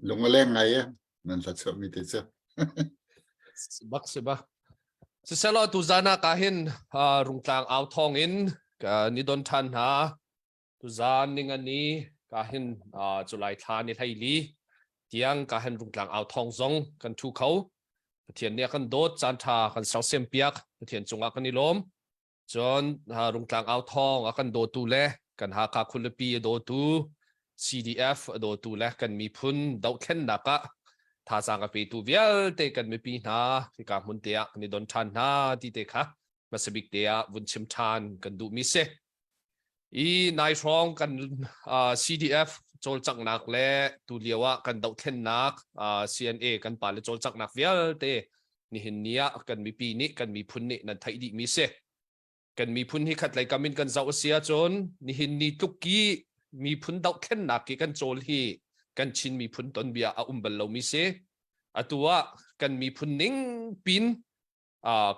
Lung a leng ngai e nan hla chuahmi te cu. Bak si ba. Siselaw tuzan ah ka hin rungtlang au thawng in ni don than hna. Tuzan ningani ka hin July thla ni hleili tiang ka hin rungtlang au thawng zong kan thu kho. Pathian nih a kan dawt caan tha kan sersiam piak. Pathian cungah kan i lawm. Cun Rungtlang au thawng a kan dawtu le kan Hakha khualipi a dawtu CDF a dawtu le kan miphun dohthlennak ah thazaang a petu vialte kan mipi hna hika hmun te ah kan i don ṭhan hna ti te kha hmasabik te ah vun chim ṭhan kan duhmi si. I nai hrawng kan CDF cawlcanghnak le tu lio ah kan dohthlennak CNA kan pale cawlcanghnak vialte nihin ni ah kan mipi nih kan miphun nih nan theih dihmi si. Kan miphun hi khat lei kam in kan zoh a si ahcun nihin ni tluk ki miphun dohthlennak ki kan cawl hi kan Chin miphun tonbia a um bal lomi si. Atu ah kan miphun ning pin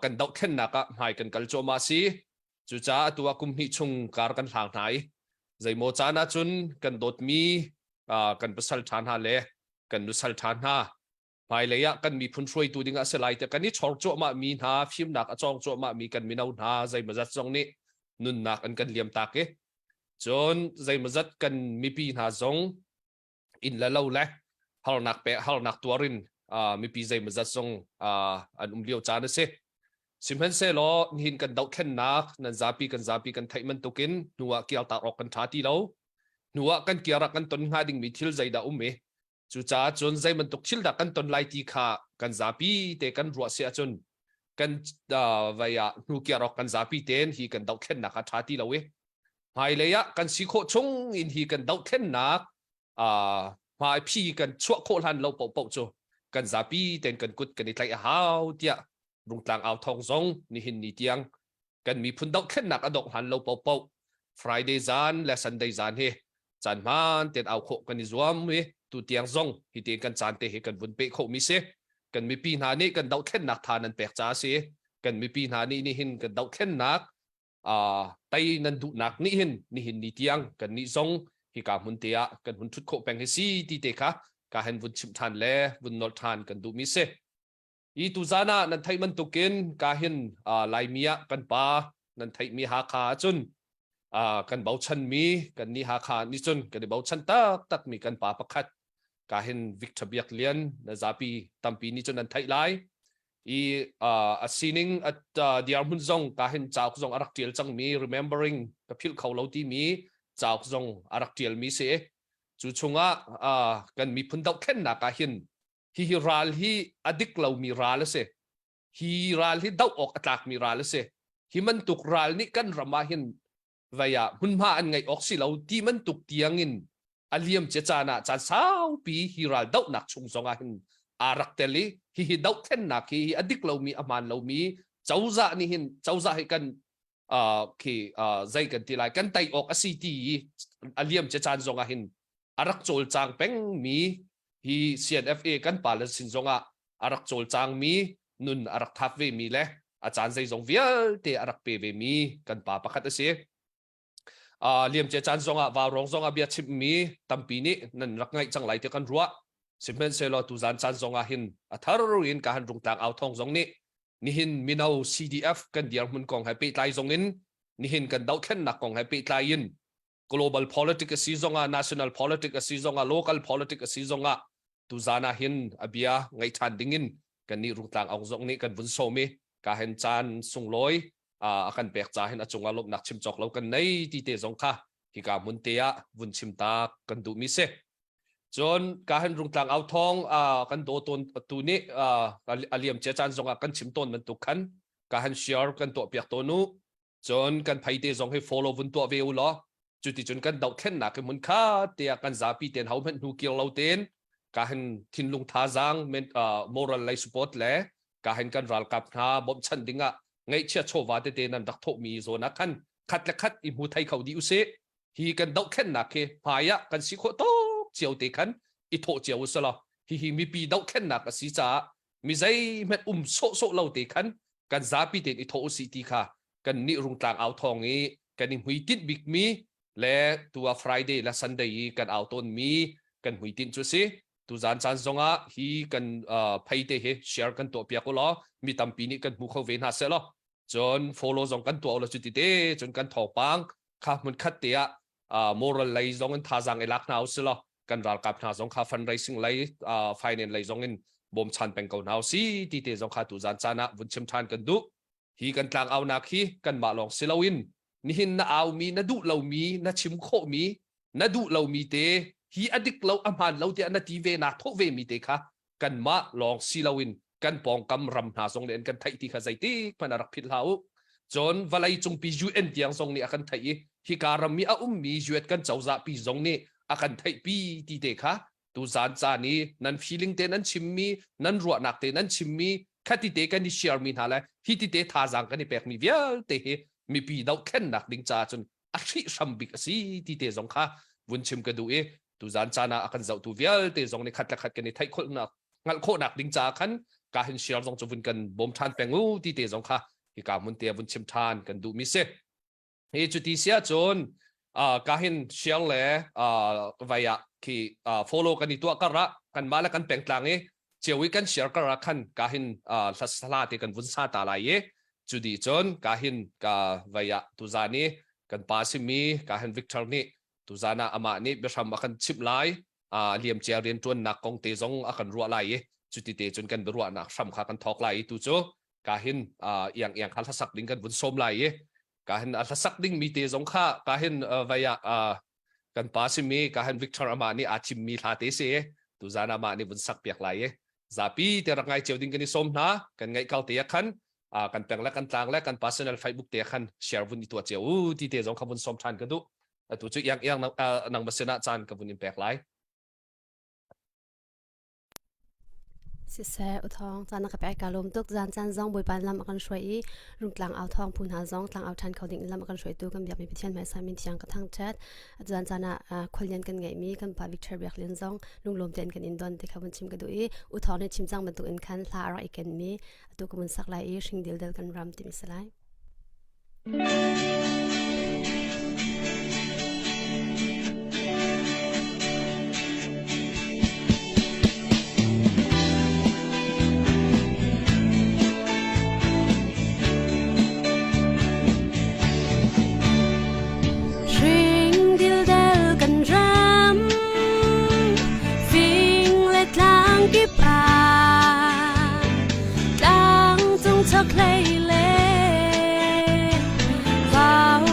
kan dohthlennak ah hmai kan kal cuahmah si. Cucaah atu ah kum hnih chung kar kan hlang hna i zeimaw caan ahcun kan dawtmi kan pasal ṭha hna le kan nusal ṭha hna hmailei ah kan miphun hruaitu ding ah si lai tiah kan i chor cuahmah mi hna fimnak a cawng cuahmah mi kan mino hna zeimawzat zong nih nunnak an kan liam tak i cun zeimawzat kan mipi hna zong inn le lo le harnak pe harnak tuarin mipi zeimawzat zong an um lio caan a si. Sihmanhsehlaw nihin kan dohthlennak nan zapi kan zapi kan theih bantukin hnu ah kiartak awk kan ṭha ti lo. Hnu ah kan kiar ah kan ton hnga dingmi thil zeidah um i cucaah cun zei bantuk thil dah kan ton lai ti kha kan zapi te kan ruah si ahcun kan vai ah hnu kiar awk kan zapi tein hi kan dohthlennak a ṭha ti lo i hmailei ah kan si khawh chung in hi kan dohthlennak hmaiphi kan chuah khawh hlan lo paohpaoh cu kan zapi ten kan kut kan i tlaih a hau tiah Rungtlang au thawng zong nihin ni tiang kan miphun dohthlennak a dongh hlan lo paohpaoh Friday zan le Sunday zan hi caan hmaan ten au khawh kan i zuam i tu tiang zong hi tiin kan caan te hi kan vun peh khawh mi si. Kan mipi hna nih kan dohthlennak tha nan pek ca a si. Kan mipi hna nih nihin kan dohthlennak tei nan duhnak nih hin nihin ni tiang kan nih zong hika hmun te ah kan hun ṭhut khawh peng hi si ti te kha ka hen vun chimh ṭhan le vun nolh ṭhan kan duhmi si. I tuzan ah nan theih bantukin ka hin Laimi ah kan pa nan theihmi Hakha ahcun kan bochanmi kan nih Hakha nih cun kan i bochan taktakmi kan pa pakhat ka hin Victor Biak Lian na zapi tampi nih cun nan theih lai. I a sining a dirhmun zong ka hin cauk zong a rak tial cangmi remembering ka philh kho lo timi cauk zong a rak tialmi si. Cu chungah kan miphun dohthlennak ah hin hihi ral hi a dik lomi ral a si. Hi ral hi doh awk a tlakmi ral a si. Hi bantuk ral nih kan ram ah hin vei ah hmunhma an ngeih awk si lo ti bantuk tiangin a liam cia caan ah caan saupi hi ral dohnak chung zong ah hin aa rak tel i hihi dohthlennak hi a dik lomi a hmaan lomi cozah nih hin cozah hi kan khi zei kan ti lai kan tei awk a si ti i a liam cia caan zong ah hin a rak cawlcang pengmi hi CNFA kan pale sin zong ah a rak cawlcangmi nun a rak thap vemi le a caan zeizong vialte a rak pe vemi kan pa pakhat a si. Liamcia caan zongah vaurong zongah bia chimmi tampi nih nan rak ngaih cang lai ti kan ruah. Sihmanhsehlaw tuzan caan zongah hin a thar in ka han rungtlang au thawng zong nih nihin mino CDF kan dirhmun kong he pehtlai zong in nihin kan dohthlennak kong he pehtlai in global politic a si zongah national politic a si zongah local politic a si zongah tuzan ah hin a bia ngaih ṭhan dingin kan nih rungtlang ong zong nih kan vun sawm i ka hen caan sunglawi a kan pek ca hin a cungah lawmhnak chim cawk lo kan nei ti te zong kha hika hmun te ah vun chim ta kan duhmi si. Cun ka hen rungtlang au thawng kan daw tawn tu nih a liam cia caan zongah kan chim tawn bantuk khan ka han share kan tuah piak tawn u. Cun kan phei te zong hi follow vun tuah ve u law cuticun kan dohthlennak hi hmun kha tiah kan zapi ten ho hmanh hnu kir lo tein ka hin thinlung thazaang moral lei support le ka hin kan ralkap hna bawmhchanh dingah ngaihchia chawva tete nan rak thawhmi zawn ah khan khat le khat i hmu thei kho dih usih. Hi kan dohthlennak hi hmai ah kan si khawh tawk cio te khan i thawh cio usih law hihi mipi dohthlennak a si caah mi zeihmanh um sawhsawh lo te khan kan zapi tein i thawh usih ti kha kan nih rungtlang au thawng i kan i hmuitinh bikmi le tu ah Friday le Sunday i kan au tawnmi kan hmuitinh cu si. Tuzan caan zongah hi kan phei te hi share kan tuah piak u law mi tampi nih kan hmu kho ve hna seh law cun follow zong kan tuah u law cuti te cun kan thawngpang kha hmun khat te ah moral lei zong in thazaang i lak hna u si law kan ralkap hna zong kha fundraising lei finance lei zong in bawmchan peng ko hna u si ti te zong kha tuzan caan ah vun chim ṭhan kan duh. Hi kan tlang aunak hi kanmah lawng si loin nihin na aumi na duh lomi na chim khawhmi na duh lomi te hi a dik lo a hmaan lo tiah na ti ve naa thawh ve mi te kha kanmah lawng si loin kan pawngkam ram hna zong nih an kan theih ti kha zeitik hmanh a rak philh hlah u. Cun vawlei cungpi UN tiang zong nih a kan theih i hika ram i a ummi UN kan cozah pi zong nih a kan theihpi ti te kha tuzan caan i nan feeling te nan chimmi nan ruahnak te nan chimmi khati te kan i share mi hna le hi ti te thazaang kan i pekmi vialte hi mipi dohthlennak ding caah cun a hrihhram bik a si ti te zong kha vun chim ka duh i tuzan caan ah a kan zohtu vialte zong nih khat le khat kan i theih khawhnak hngalh khawhnak ding caah khan ka hin share zong cu vun kan bawm ṭhan peng u ti te zong kha hika hmun te vun chim ṭhan kan duh mi si. Hi cuti si ahcun ka hin share le vai ah khi follow kan i tuah kar ah kanmah le kan pengtlang i cio i kan share kar ah khan ka hin hla te kan vun sa ta lai i cu dih cun ka hin ka vai ah tuzan i kan pa simi ka hin Victor nih tuzan ah amah nih biahram a kan chimh lai liamcia rianṭuannak kong te zong a kan ruah lai i cuti te cun kan biaruahnak hram kha kan thawk lai i tu cu ka hin iang iang kha hlasak ding kan vun sawm lai i ka hin a hlasak ding mi te zong kha ka hin vai ah kan pa simi ka hin Victor amah nih aa thimmi hla te si tuzan amah nih vun sak piak lai i zapi te rak ngai cio ding kan i sawm hna kan ngaih kal te ah khan kan peng le kan tlang le kan personal Facebook te khan share vun i tuah cio u ti te zong kha vun sawm than ka duh atu cu iang iang nang ma sinah caan ka vun in pek lai. Siseh, u thawng caan na ka pek ka lawm tuk. Zan caan zong Bawipa lam a kan hruai i rungtlang au thawng phu hna zong tlang au ṭhan kho ding in lam a kan hruaitu kan biakmi Pathian hmaisa min thiang ka thangṭhat. Zan caan ah khuallian kan ngeihmi kan pa Victor Biak Lian zong lunglawm tein kan in don ti kha vun chim ka duh i u thawng nih chim cang bantuk in khan hla a rak i kenmi atu ka vun sak lai i hring dildel kan ram timi si lai. Hring dildel kan ram fing le tlang kip ah Tlangcung chokhlei le vau.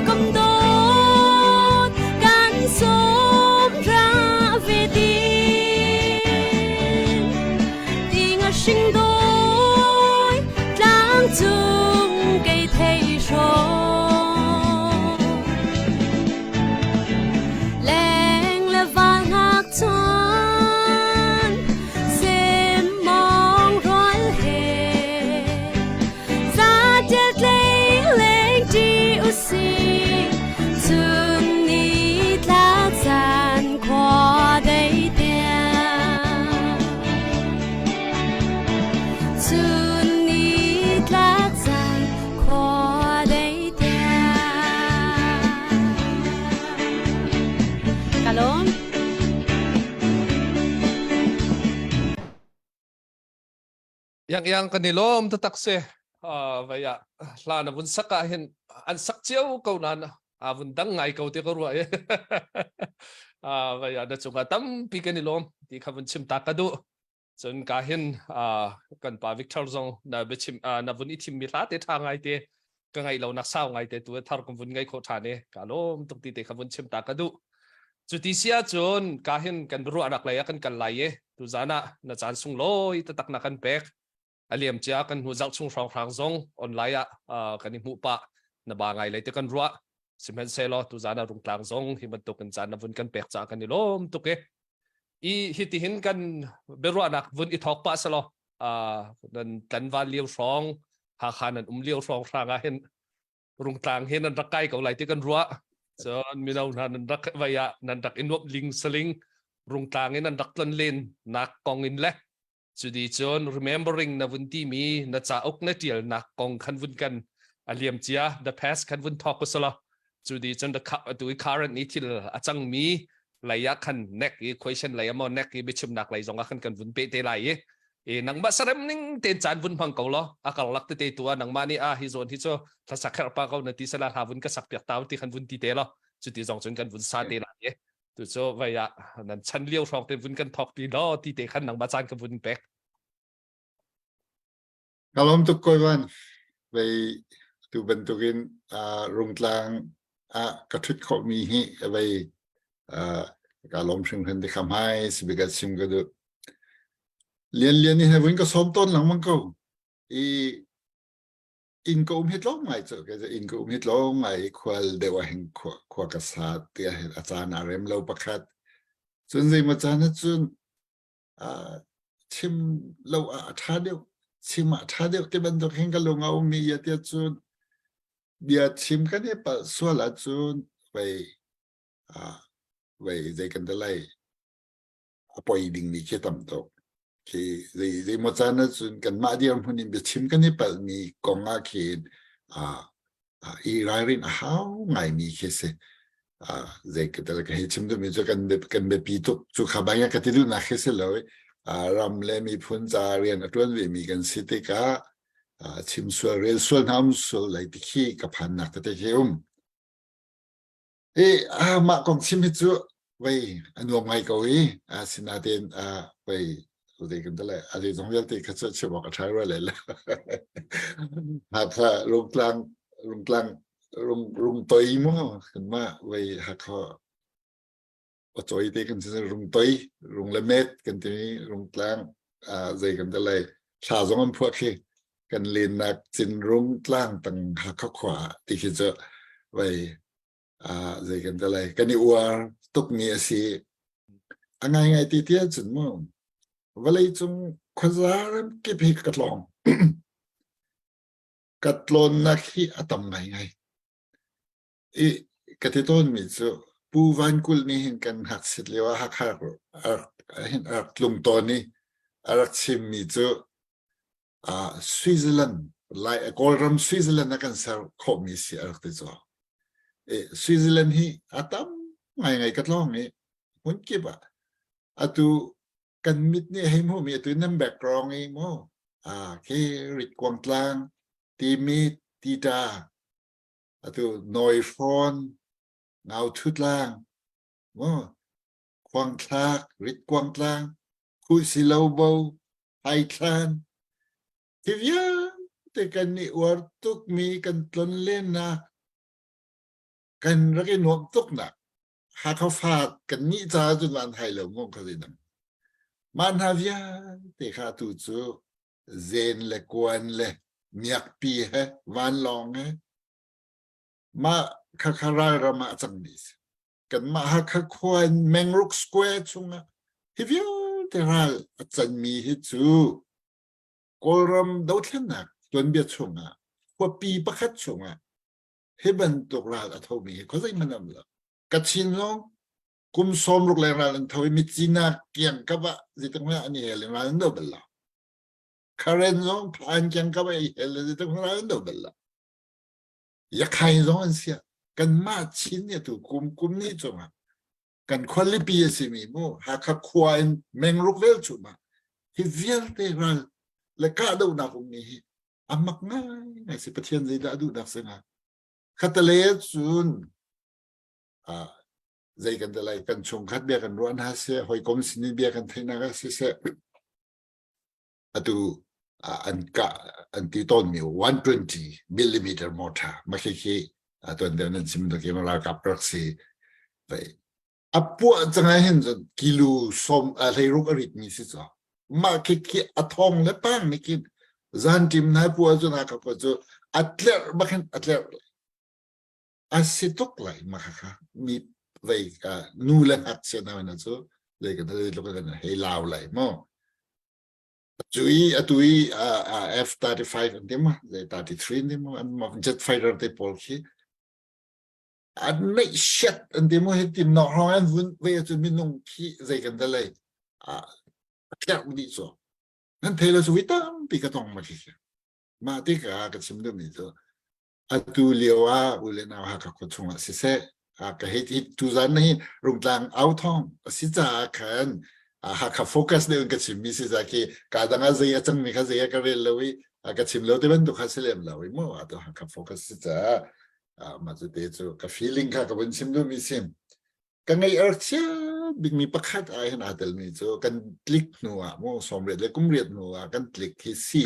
Hawikom dawt kan sawm ra ve ding. Tinga hring doi tlang cung kei thei hrawng. Leng le val ngak chuan sem mong rual he za ṭial tlei leng ṭi usih chun ni tlak zan khua dei tiang chun ni tlak zan khua dei tiang Ka lawm. Yang yang kan i lawm taktak si. Uh, vai ah hla na vun sak ah hin an sak cio ko nan a vun dang ngai ko ti ka ruah i. Uh, vai ah na cungah tampi kan i lawm ti kha vun chim ta ka duh. Cun ka hin uh, kan pa Victor zong na biachim uh, na vun i thim mi hla te tha ngai te ka ngai lo nak sau ngai te tu thar kum vun ngai kho than i ka lawm tuk ti te kha vun chim ta ka duh. Cu ti si ahcun ka hin kan ruahnak lei ah kan kal lai i tuzan ah na caan sunglawi taktak na kan pek. A liam cia kan hnu zarh chung hrawnghrang zong online ah kan i hmuh pah na ba ngai lei te kan ruah. Sihmanhsehlaw tuzan ah Rungtlang zong hi bantuk in caan na vun kan pek caah kan i lawm tuk i i hitihin kan biaruahnak vun i thawk pah selaw nan tlanval lio hrawng Hakha nan um lio hrawng hrang ah hin Rungtlang hi nan rak kai ko lai ti kan ruah. Cun mino hna nan rak vai ah nan rak i nuamh ling saling Rungtlang in nan rak tlon len nak kong in le cudi cun remembering na vun timi na cauk na tial nak kong khan vun kan a liam cia the past khan vun thawk usala cudi cun the atu i current ni thil a cangmi lei ah khan nek i question lei amo nek i biachimnak lei zong ah khan kan vun pe te lai i e nangmah sarem ning ten caan vun hmang ko lo a karlak tete tu ah nangmah nih a hi zawn hi cu hlasak herh pa ko na ti sala hla vun ka sak piak tau ti khan vun ti te lo cuti zong cun kan vun sa te lai i tu cu vai ah nan chan lio hrawng te vun kan thok ti lo ti te khan nangmah caan ka vun pek Ka lawm tuk koi van. Vei tu bantukin uh, rungtlang ah ka ṭhut khawhmi hi vei uh, ka lawm hringhran ti kha hmai sibik ah chim ka duh. Lian lian nih vun ka sawm tawn lengmang ko. I inn ka um hi tlawm ngai cu ke inn ka um hi tlawm ngai i khual deuh ah hin khua, khua ka sa tiah a caan aa rem lo pakhat. Cun zeimaw caan ah cun chim lo ah a ṭha deuh chim ah a ṭha deuh ti bantuk hin ka lung a ummi ya tiah cun bia chim kan i palh sual ahcun vei vei zei kan ti lai a poi dingmi khi tam tuk khi zei zeimaw caan ahcun kanmah dirhmun in biachim kan i palhmi kong ah khin i ralrin a hau ngaimi khi si. Zei ka tel ka hei chim duhmi cu kan kan biapi tuk cu kha bang ka ti duhnak khi si lo i ram le miphun ca rian a ṭuan vemi kan si tikah chim sual rel sual hna um sual lai ti khi ka phannak tete khi um. I mah kong chim hi cu vei a nuam ngai ko i asinain vei zei kan ti lai a zeizong vialte kha cu chim awk a ṭha rua lai lo. Hakha Rungtlang Rungtlang rung rungtoi mu kanmah vei Hakha awcawi te kan si rungtoi rung le met kan timi Rungtlang zei kan ti lai thla zong an phuah khi kan lennak cin Rungtlang tang Hakha khua ti khi cu vei zei kan ti lai kan i uar tukmi a si a ngaingai ti tiah cun mu vawlei cung khuaza ram kip hi ka tlawng ka tlawnnak hi a tam ngaingai i ka ti tawnmi cu Pu Van Kulh nih hin kan ngakchit lio ah Hakha hin a rak tlung tawn i a rak chimmi cu Switzerland Lai Kawlram Switzerland a kan ser khawhmi si a rak ti cu. Switzerland hi a tam ngaingai ka tlawng i hmun kip ah atu kan mit nih hei hmuhmi atu nan background i mu khi ritkuang tlang timit tita atu nawi hrawn ngau thutlang mu khuangthlak ritkuang tlang khuhsilo bo haithlan hi vialte kan i uar tukmi kan tlonlennak. Kan rak i nuamh tuknak Hakha fa kan nih caah cun van hai lo mu kha dang. Mah hna vialte kha tu cu zen le kuan le miakpi he vanlawng he mah khakha ralram ah cang mi si. Kanmah Hakha khua in Mengruk Square chungah hi vialte ral a canmi hi cu Kawlram dothlennak tuanbia chungah khuapi pakhat chungah hi bantuk ral a thomi hi khuazei hmanh um lo. Kachin zong kum 60 leng ral an tho i Myitkyina kiang kap ah zeitik hmanh ah an i hel in ral an do bal lo. Karen zong Phan kiang kap ah i hel in zeitik hmanh ral an do bal lo. Yakhai zong an siah kanmah Chin nih atu kum kum ni cungah kan khualipi a simi mu Hakha khua in mengruk vel chumah hi vialte ral le kahdohnak ummi hi a mak ngai si Pathian zeidah a duhnak si hnga khatale cun zei kan lai kan chungkhat bia kan ruah hna seh hawikom sinin bia kan theih nak si seh atu an ka an ti tawn mi 120 millimeter mortar ma khi khi tuan deuh nan sim ke ralkap rak si a puah cang ah hin cun kilo som a hleiruk a rit mi si cu mah khi khi a thong le pang nih khin zan ṭim nai puah cu na ka cu a tlerh bak hin a tlerh a si tuk lai ma kha kha mi vei nu le ngakchia hna na cu zei kan zei tluk kan hei lau lai mo cui atu i F35 an ti ma zei 33 an ti ma an jet fighter te pawl khi an neih siat an ti mu hi tim nok hrawng an vun ve cu minung khi zei kan da lei a tlerh dih cu nan thei lo cu vi tampi ka tong ma khi mah tikah ka chim duhmi cu atu lio ah u le nau Hakha khua chungah siseh ka hei hi tuzan hi Rungtlang au thawng a si caah khan Hakha focus deuh in ka chimmi si ca khi ka dang ah zei a cangmi kha zei a ka rel lo i ka chim lo te bantuk kha si lem lo i mu atu Hakha focus si caah mah cu te cu ka feeling kha ka vun chim duhmi sim ka ngeih ar chia bikmi pakhat ah hin aa telmi cu kan tlik hnu ah mu 80 le kum riat hnu ah kan tlik hi si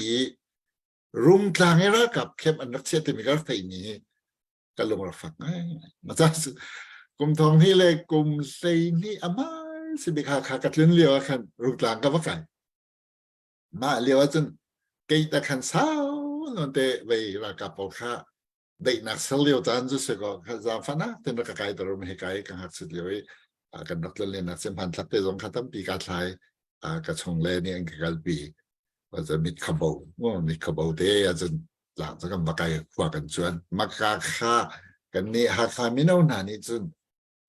Rungtlang i ralkap camp an rak chiah timi ka rak theihmi hi ka lung rak fak ngai. Maca kum thong hi le kum 12 amai si bik Hakha ka tlun lio ah khan Rungtlang ka va kai. Mah lio ah cun kei ta khan sau non te vei ralkap pawl kha daihnak ser lio caan cu si ko zaangfahnak ten rak ka kai ter um he kai ka ngakchit lio i kan rak tlun lennak sim hmanthlak te zong kha tampi ka thlai ka chung le nih an ka kalpi mit khabo mit khabo te ahcun tlang cu kan va kai khua kan cuan maka kha kan nih Hakha mino hna nih cun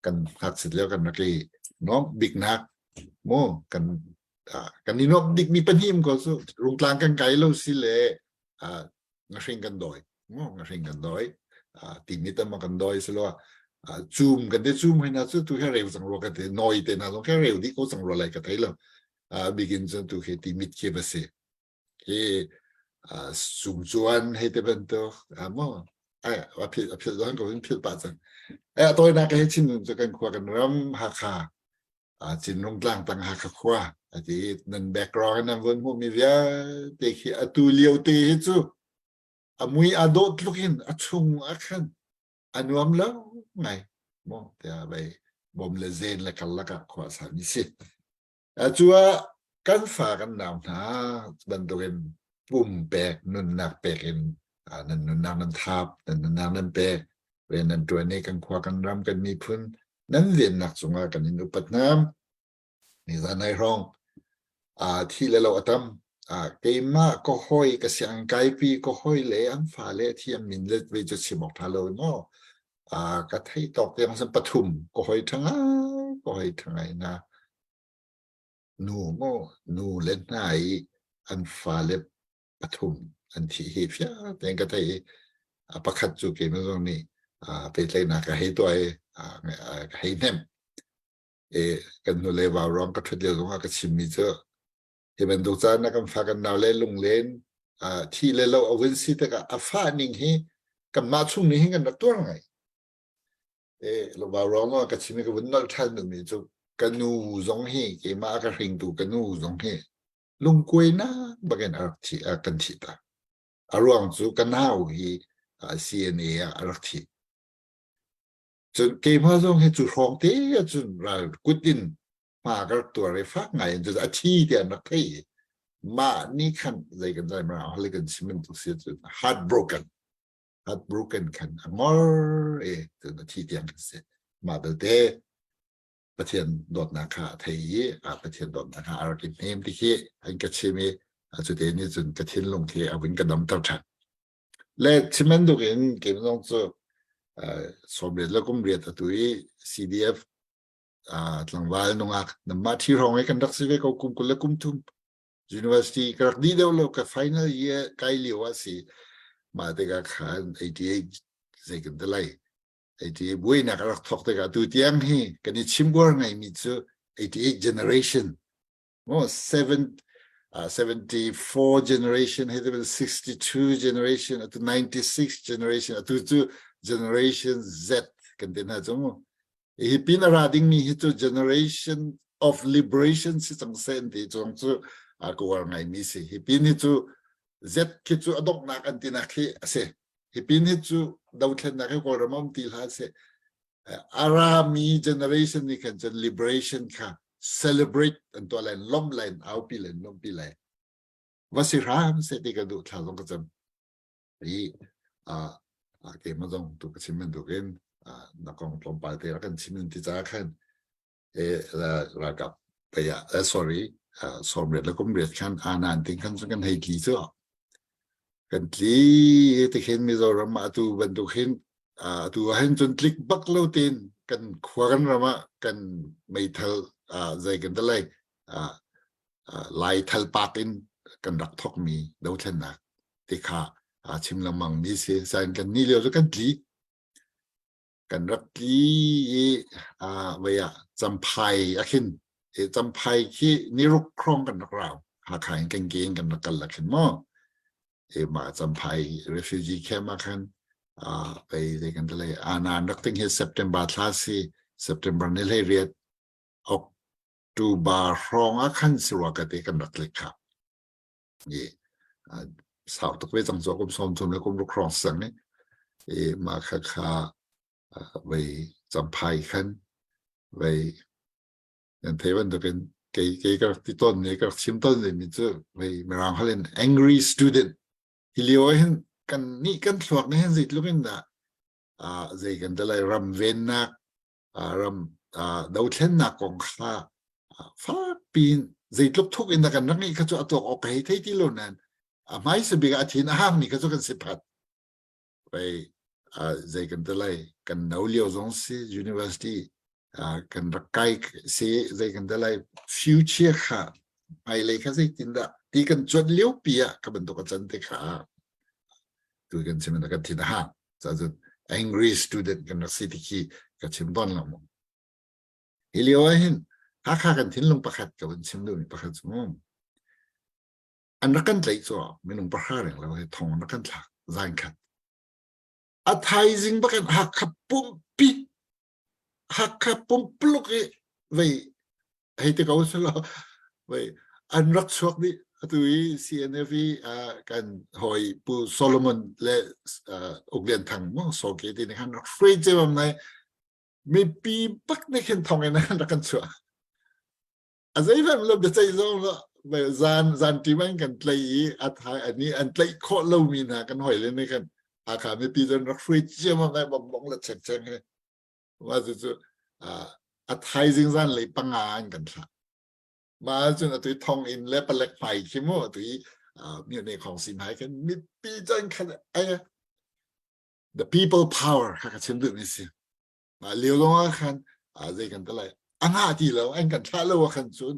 kan ngakchit lio kan rak i nuamh biknak mu kan kan i nuamh bikmi pahnih ko cu Rungtlang kan kai lo si le ngahring kan dawi mu ngahring kan dawi timi tam kan dawi si lo cum kan te cum hoi na cu tu he reu cang rua ka te noi te na zong khe reu dih ko cang rua lai ka thei lo bikin cun tu khi timit khi va si hi sum chuan hei te bantuk mo ai a phil a phil zong ko in phil pa cang e a tawinak he chin cu kan khua kan ram Hakha Cinrung tlang tang Hakha khua ati nan background nan vun hmuh mi vialte khi atu lio te hi cu a mui a dawh tluk in a chung a khan a nuam lo ngai mo tiah bei bom le zen le karlak ah khua sa mi si Cu ah kan fa kan nau hna bantukin pumpek nunnak pek in nan nunnak nan thap, nan nunnak nan pek, rian nan ṭuan i kan khua kan ram kan miphun nan vennak cungah kan in upat hna. Nizan nai hrawng thi le lo a tam. Keimah ka hawi ka sianginn kaipi ka hawi le an fale thi an min le ve cu chim awk ṭha lo maw. Ka theih tawk tiang san pathum ka hawi ṭha ngai ka hawi ṭha ngai na. Nu maw nu le hna i an fale pathum an thih hi fiang tein ka theih i a pakhat cu keimah zong nih pehtlaihnak ka hei tuah i ka hei hnemh. I kan nu le vau ruang ka ṭhut lio zongah ka chimmi cu hi bantuk caan ah kan fa kan nau le lunglen thi le lo a vun si tikah a fah ning hi kanmah chung nih hin kan rak tuar ngai. E lungvau ruang ah ka chim i ka vun nolh ṭhan duhmi cu ka nu zong hi keimah a ka hringtu ka nu zong hi lungkuainak bakin a rak thi a kan thih ta. A ruang cu ka nau hi CNA ah a rak thi. Cun keimah zong hi cu hrawng te ahcun ral kut in hma ka rak tuar i fak ngai in cun a thi tiah an rak theih i mah nih khan zei kan zai mara hali kan chim bantuk si cun heartbroken heartbroken khan a ngor i cun a thi tiang kan si. Mah belte Pathian dawtnak kha a thei i Pathian dawtnak kha a rak i hnem ti khi an ka chim i cute nih cun ka thinlung khi a vun ka damter ṭhan. Le chim bantuk in keimah zong cu 80 le kum riat atu i CDF tlangval nungak namah ṭhi hrawng i kan rak si ve ko kum 20 le kum thum university ka rak dih deuh lo ka final year kai lio ah si mah tikah khan 88 zei kan ti lai 88 buainak a rak thawk tikah tu tiang hi kan i chimbuar ngaimi cu 88 generation mo 7 74 generation he 62 generation atu 96 generation atu cu generation Z kan ti hna cu mu hi pin a ra dingmi hi cu generation of liberation si cang seh an ti cong cu a ka uar ngaimi si hi pin hi cu Z khi cu a donghnak an tinak khi a si Hi pin hi cu dothlennak hi Kawlram um ti hlah seh. Arami generation nih khan cun liberation kha celebrate an tuah lai, lawmh lai, aupi lai, lawmhpi lai. Va si hram seh ti ka duh thla zong ka cam. I keimah zong tu ka chim bantukin na kong tlawmpal te rak kan chim ti caah khan e ralkap pei ah sorry 80 le kum riat khan anan ting khan kan hei tli cu kan tli ti khin Mizoram ah atu bantuk hin atu ah hin cun tlik bak lo tin kan khua kan ram ah kan meithal zei kan talai lai thal pak in kan rak thok mi dothlennak ti kha chim lengmang mi si san kan ni lio cu kan tli Kan rak tli i vei ah Champhai a khin. I Champhai khi niruk hrawng kan rak rau. Hakha in kan ke in kan rak kal ah khin maw. I mah Champhai refugee camp ah khan vei zei kan ti lai ana an rak ting hi September thla si September ni 18 October hrawng ah khan si rua ka ti kan rak tlik kha. I sau tuk ve cang cu kum 30 le kum ruk hrawng sang i i mah kha kha vei Champhai khan vei nan thei bantukin kei kei ka rak ti tawn ni ka rak chim tawn mi cu vei mirang hal in angry student hi lio ah hin kan nih kan thluak nih hin zeitluk in dah zei kan ti lai ram vennak ram dothlennak kong kha fakpi in zeitluk thuk in kan rak ngeih kha cu a tuak awk ka hei thei ti lo nain a hmaisa bik ah a thin a hangmi kha cu kan si phat pei zei kan ti lai kan no lio zong si university kan rak kai si zei kan ti lai future kha hmailei kha zeitin dah ti kan cuanh lio pi ah ka bantuk a can te kha tu kan chim kan thin a hang cun angry student kan rak si ti khi ka chim tawn lo mu hi lio ah hin Hakha kan thinlung pakhat ka vun chim duhmi pakhat cu mu an rak kan tlaih cu minung pahra reng lo hi thong an rak kan thlak zan khat a thaizing bakin Hakha pumpi Hakha pumpuluk i vei hei ti ko selaw vei an rak chuak dih atu i CNF i kan hawi Pu Solomon le Uk Lian Thang mu Soke ti nih khan rak hruai cemam nai mipi bak nih khin thong in an rak kan chuah a zeihmanh lo biaceih zong zan zan ṭim an kan tlaih i a thai ani an tlaih khawh lomi hna kan hawi le nih khan Hakha mipi cun rak hruai ciammam ai bong bong le chek cheng he mah cu cu a thaizing zan lei panga an kan thlah mah cun atu thong in le palek hmai khi mu atu i myone khong si hmai khan mipi cun khan ai the people power kha ka chim duh mi si Mah lio zong ah khan zei kan ti lai a ngah ti lo an kan thlah lo ah khan cun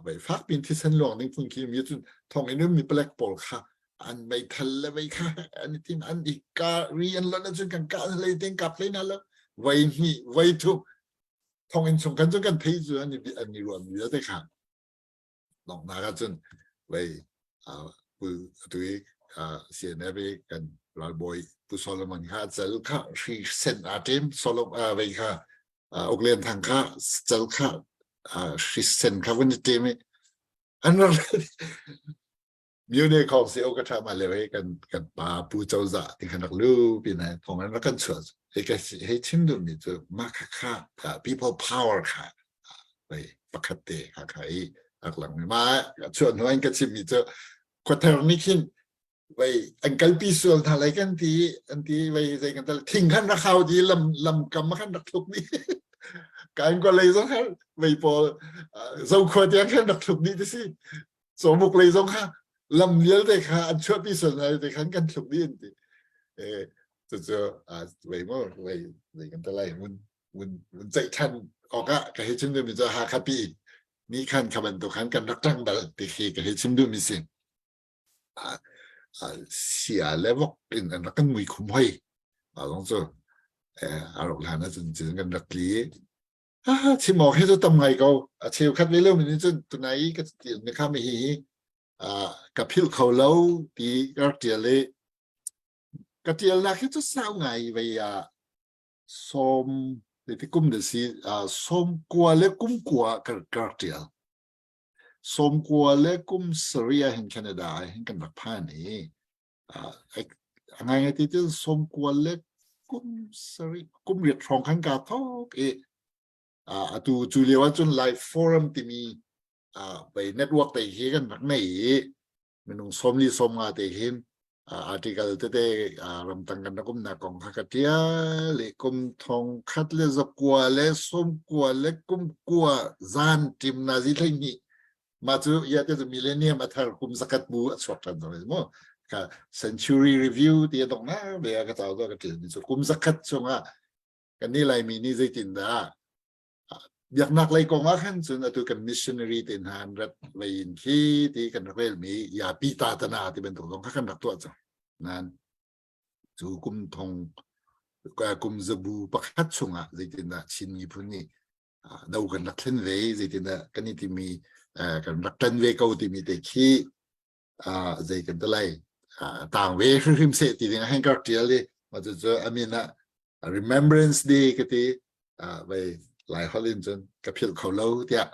vei fak pin thisen luang ding phun khi mi cun thong in mi palek pawl kha an meithal le vei kha an i tim an i ka ri an lon ahcun kan kah hlei ting kap hlei na lo vei hnih vei thum thong in chung kan cun kan thei cu an i an i ruah mi vialte kha donghnak ahcun vei pu atu i CNF i kan ralbawi Pu Solomon kha cal kha hri sen aa ṭem Solomon vei kha Uk Lian Thang kha cal kha hri sen kha vun i ṭem i an rak Myone khong si o ka ṭha ma le wei kan kan pa Pu Cozah ti khan rak lu pin hai thong an rak kan chuah. Hei ka hei chim duhmi cu mah khakha people power kha hei pakhat te Hakha i rak lang mi mah chuah hnu in ka chimmi cu khuathar nih khin vei an kalpi sual hna lai kan ti an ti vei zei kan tal thing khan rak hau di lam lam kam khan rak thluk ni kan ko lei zong khan vei pawl zokhua tiang khan rak thluk ni ti si cawmuk lei zong kha lam vialte kha an chuahpi sual hna te khan kan thluk dih an ti eh cucu vei mo vei zei kan te lai mun mun mun ceih than awk ah ka hei chim duhmi cu Hakha pi ni khan kha bantuk khan kan rak ṭang bal ti khi ka hei chim duhmi si sia le vok in an rak kan mui khum hoi a zong cu a rok hlan ahcun cun kan rak tli chim awk hi cu tam ngai ko. A cheukhat ve lo mi nih cun tunai i ka tialmi kha mi hi hi ka philh kho lo ti ka rak tial i ka tialnak hi cu sau ngai vei ah sawm ti kum da si sawm kua le kum kua ka rak tial. Sawm kua le kum sarih ah hin Canada ah hin kan rak phan i a ngaingai ti cun sawmkua le kum sarih kum riat hrawng khan kaa thawk i atu cu lio ahcun live forum timi bei network te hi kan rak nei i minung sawmli sawmnga te hin article tete ramtang kan rak umnak kong kha ka ṭial i kum thong khat le zakua le sawmkua le kum kua zan ṭim nazi hleihnih Mah cu ia te cu millennium a thar kum zakhat bu a chuak ṭhan cang mu. Ka century review ti a dong na ve a ka cau ka ṭil mi cu kum zakhat chungah kan ni Laimi nih zeitindah biaknak lei kong ah khan cun atu kan missionary te hna an rat vei in khi ti kan rak rel mi ya pi ta tana ti bantuk zong kha kan rak tuah cang. Nan cu kum thong kum zabu pakhat chungah zeitindah Chin miphun nih do kan rak thlen ve zeitindah kan i timi kan rak ṭan ve ko timi te khi zei kan ti lai tang ve hrimhrim seh ti ding ah hin ka rak ṭial i mah cucu a min ah Remembrance Day ka ti vei Lai holh in cun ka philh kho lo tiah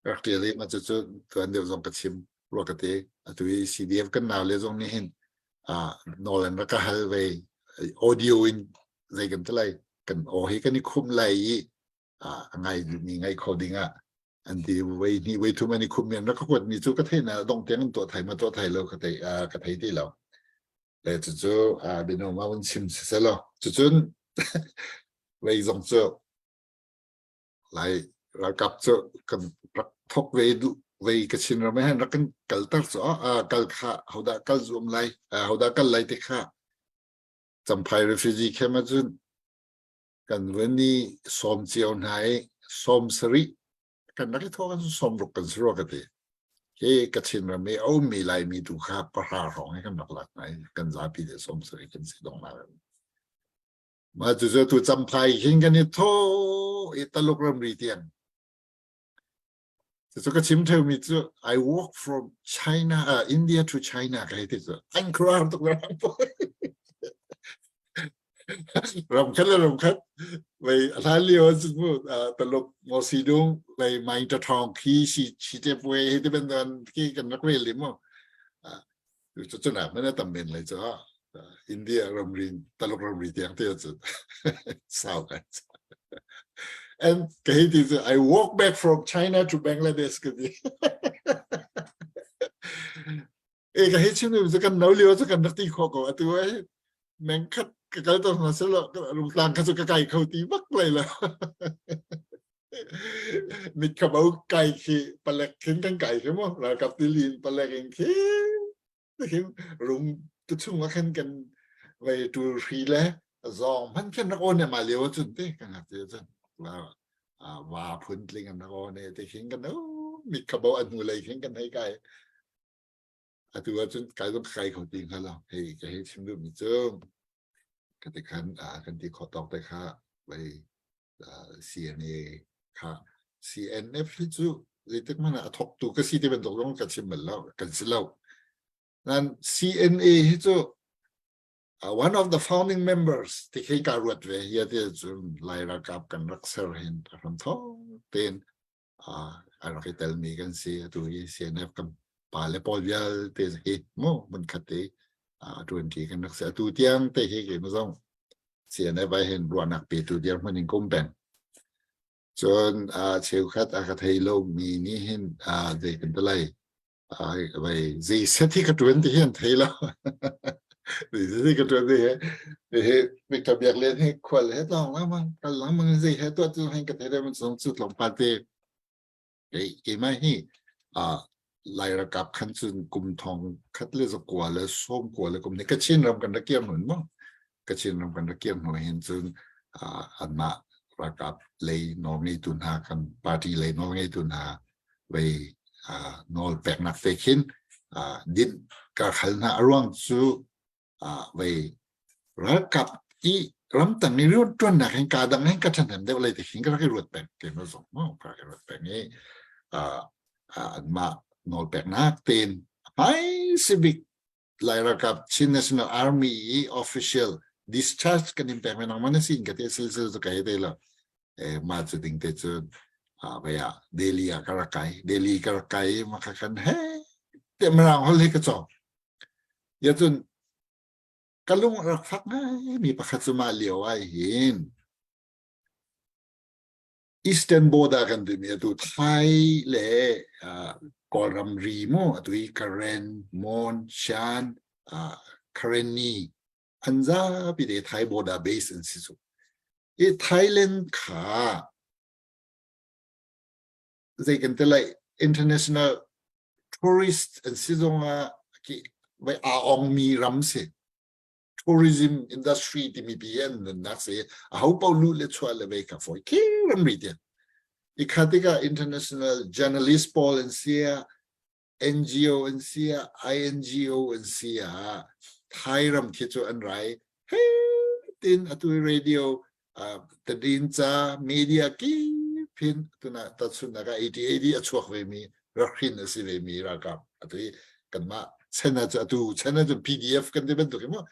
ka rak ṭial i mah cucu tuan deuh zong ka chim rua ka ti atu i CDF kan nau le zong nih hin nawl an rak ka hal ve audio in zei kan ti lai kan aw hi kan i khum lai i a ngai mi ngai kho ding ah an ti voi hnih voi thum an i khum mi an rak ka kuat mi cu ka thei na dong tiang in tuah thai ma tuah thai lo ka thei ka thei ti lo le cucu bino ma un chim si selo cucun vei zong cu lai ralkap cu kan rak thok ve du vei ka chin ram hen rak kan kalter cu kal kha hoda kal zuam lai hoda kal lai te kha champhai refugee camp ahcun kan vun i sawm cio hna i sawm sarih kan rak i thawk ahcun sawm ruk kan si rua ka ti. Hi Kachin ram i a ummi Laimi tu kha pahra hrawng hi kan rak lak hna i kan zapi te sawm sarih kan si dong na. Mah cu tu Champhai hin kan i thaw i Taluk ramri tiang Cucu ka chim theumi cu I walk from China, India to China ka hei ti cu. An khuaruahhar tuk ram ram khat le ram khat vei a hlan lio ahcun mu Taluk Maw Si Dung vei Mai Ta Thawng khi si si te puai hei ti bantukan khi kan rak rel li mu. Cu cu nak man a tam men lai cu India ramri Taluk ramri tiang te cu sau kan and ka hei ti cu I walk back from China to Bangladesh ka ti e ka hei chim cu kan no lio cu kan rak ti kho ko atu ai meng khat ka kal to hna selo rungtlang kha cu ka kai kho ti bak lai lo mit kha bo kai khi palek khin kan kai khi mu ralkap tilin palek in khi khin rum tu chung ah khan kan vei tul hri le zawng hman khin rak on ma lio cun te kan ngak te cun wa phun tling an rak on te khin kan mit kha bo an hnu lei khin kan hei kai atu ahcun kai zong kai kho ti hnga lo hei ka hei chim duh mi cu ka ti khan kan ti khawh tawk te kha vei CNA kha CNF hi cu zeitik hmanh ah a thawktu ka si ti bantuk zong ka chim bal lo kan si lo nan CNA hi cu one of the founding members ti khi ka ruat ve hi ti cun Lai ralkap kan rak ser hin ram thong tein a rak i telmi kan si atu hi CNF kan pa le pawl vialte hi mu mun khat te tuanti kan rak si atu tiang te hi ke zong. CNF ah hin ruahnak petu dirhmun in ka um peng. Cun cheukhat a ka thei lomi nih hin zei kan ti lai vai zei set hi ka ṭuan ti hi an thei lo. Zei set hi ka ṭuan ti hi hi Victor Biak Lian hi khual he tlawng lengmang kal lengmang zei he tuah tu hin ka thei lo zong cu tlawmpal te kei keimah hi Lai ralkap khan cun kum thong khat le zakua le sawm kua le kum ni Kachin ram kan rak kir hnu mu Kachin ram kan rak kir hnu hin cun anmah ralkap lei nawlngeitu hna kan party lei nawlngeitu hna vei nawl peknak te khin dinh ka khal hna a ruang cu vei ralkap i ramtang i rianṭuannak hin kaa dang hin ka ṭhahnem deuh lai ti khin ka rak i ruat peng keimah zong mu ka rak i ruat peng i anmah nawlpeknak tein hmai sibik Lai ralkap Chin National Army i official discharge kan in pek me nangmah na sin ka te silsil cu kai te lo e ma cu ding te cu a vei ah Delhi ah ka rak kai Delhi ka rak kai ma kha kan he te mirang hol hi ka cawng ya cun ka lung rak fak ngai mi pakhat cu mah lio ai hin Eastern border kan timi atu Thai le Kawlram ri mu atu hi Karen, Mon, Shan, Karenni an zapi te Thai border base an si cu. I Thailand kha zei kan te lai international tourist an si zongah ki vai aa ong mi ram si. Tourism industry timi pi an nunnak si a ho paoh luh le chuah le vei kha fawi khi ramri tiang i kha tikah international journalist pawl an si ah NGO an si ah INGO an si ah Thai ram khi cu an rai he tin atu radio tadin ca media ki phin tuna tachun aka 80 80 a chuak ve mi rakhrin a si ve mi ralkap atu i kanmah chana cu atu chana cu PDF kan ti bantuk hi mu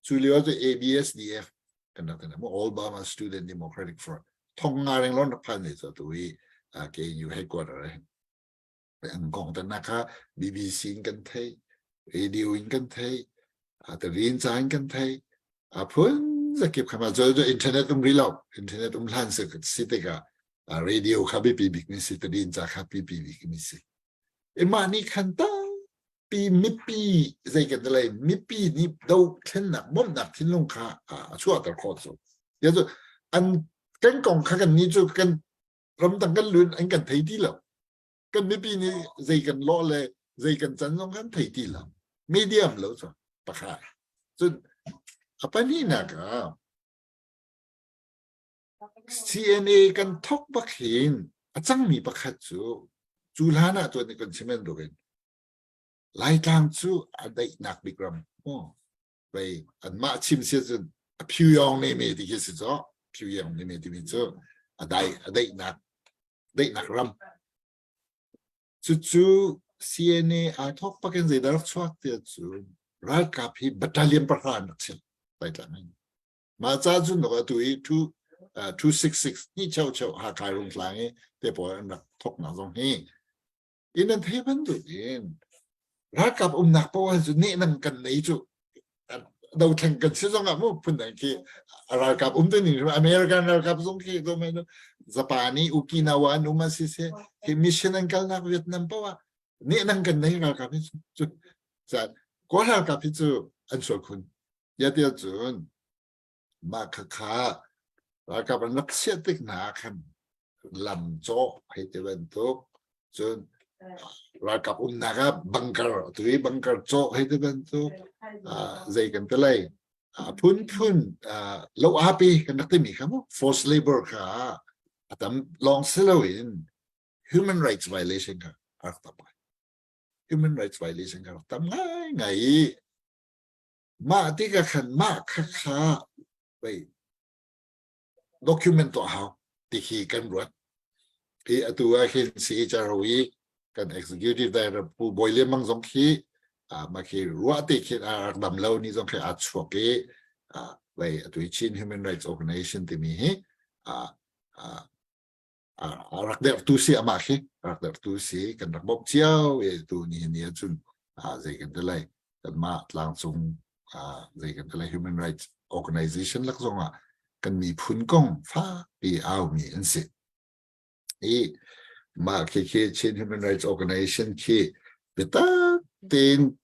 cu lio cu ABSDF kan rak ti mu All Burma Student Democratic Front thong nga reng lon rak phan ne cu atu i KNU headquarter ah hin an kong tan kha BBC in kan thei radio in kan thei tarin ca in kan thei a phun zakip kha ma cu internet um ri lo internet um hlan si tikah radio kha biapi bik mi si tarin ca kha biapi bik mi si imah nih khan tampi mipi zei kan lei mipi nih do thlennak bawmhnak thinlung kha a chuahter khawh cu ya cu an kan kong kha kan ni cu kan ramdang kan lun an kan thei ti lo kan mipi nih zei kan lawh le zei kan can zong kan thei ti lo medium lo cu pakhat cun a pahnihnak ah CNA kan thok bak hin a cangmi pakhat cu cu hlan ah tuan kan chim bantukin Laitlang cu a daihnak bik ram maw vei anmah chim si cun a phyuyong ne me ti khi si cu phyuyong ne me timi cu a dai a daihnak daihnak ram cucu CNA aa thok pakin zeidah rak chuak tiah cu ralkap hi battalion pahra an rak chim Laitlang in Mah ca cun atu i 266 ni cheu cheu Hakha Rungtlang i te pawl an rak thoknak zong hi in an thei bantuk in ralkap umnak poah cu nehnang kan nei cu dothleng kan si zong ah mu phun dang khi ralkap um te ning American ralkap zong khi Japan i Okinawa an um a si se hi mission an kalnak Vietnam poah nehnang kan nei ralkap hi cu kawl ralkap hi cu an sual khun Tiah cun mah khakha ralkap an rak chiah tik hna ah khan lam cawh hei ti bantuk cun ralkap umnak ah bunker atu i bunker cawh hei ti bantuk zei kan ti lai phunphun lo api kan rak timi kha mu forced labor kha a tam lawng si loin human rights violation kha a rak tam ngai human rights violation kha rak tam ngai ngai i Mah tikah khan mah khakha pei document tuah hau ti khi kan ruat. Hi atu ah hin CHRO i kan executive director Pu Bawi Lian Mang zong khi mah khi ruah te khin a rak dam lo ni zong khi aa chuak i vei atu i Chin Human Rights Organization timi hi a rak derhtu si amah khi rak derhtu si kan rak bawmh cio i tu ni ni ahcun zei kan ti lai kanmah tlangcung. Zei kan ti lai human rights organization lak zong ah kan miphun kong fakpi aumi an si. I mah khi khi Chin Human Rights Organization khi biatak tein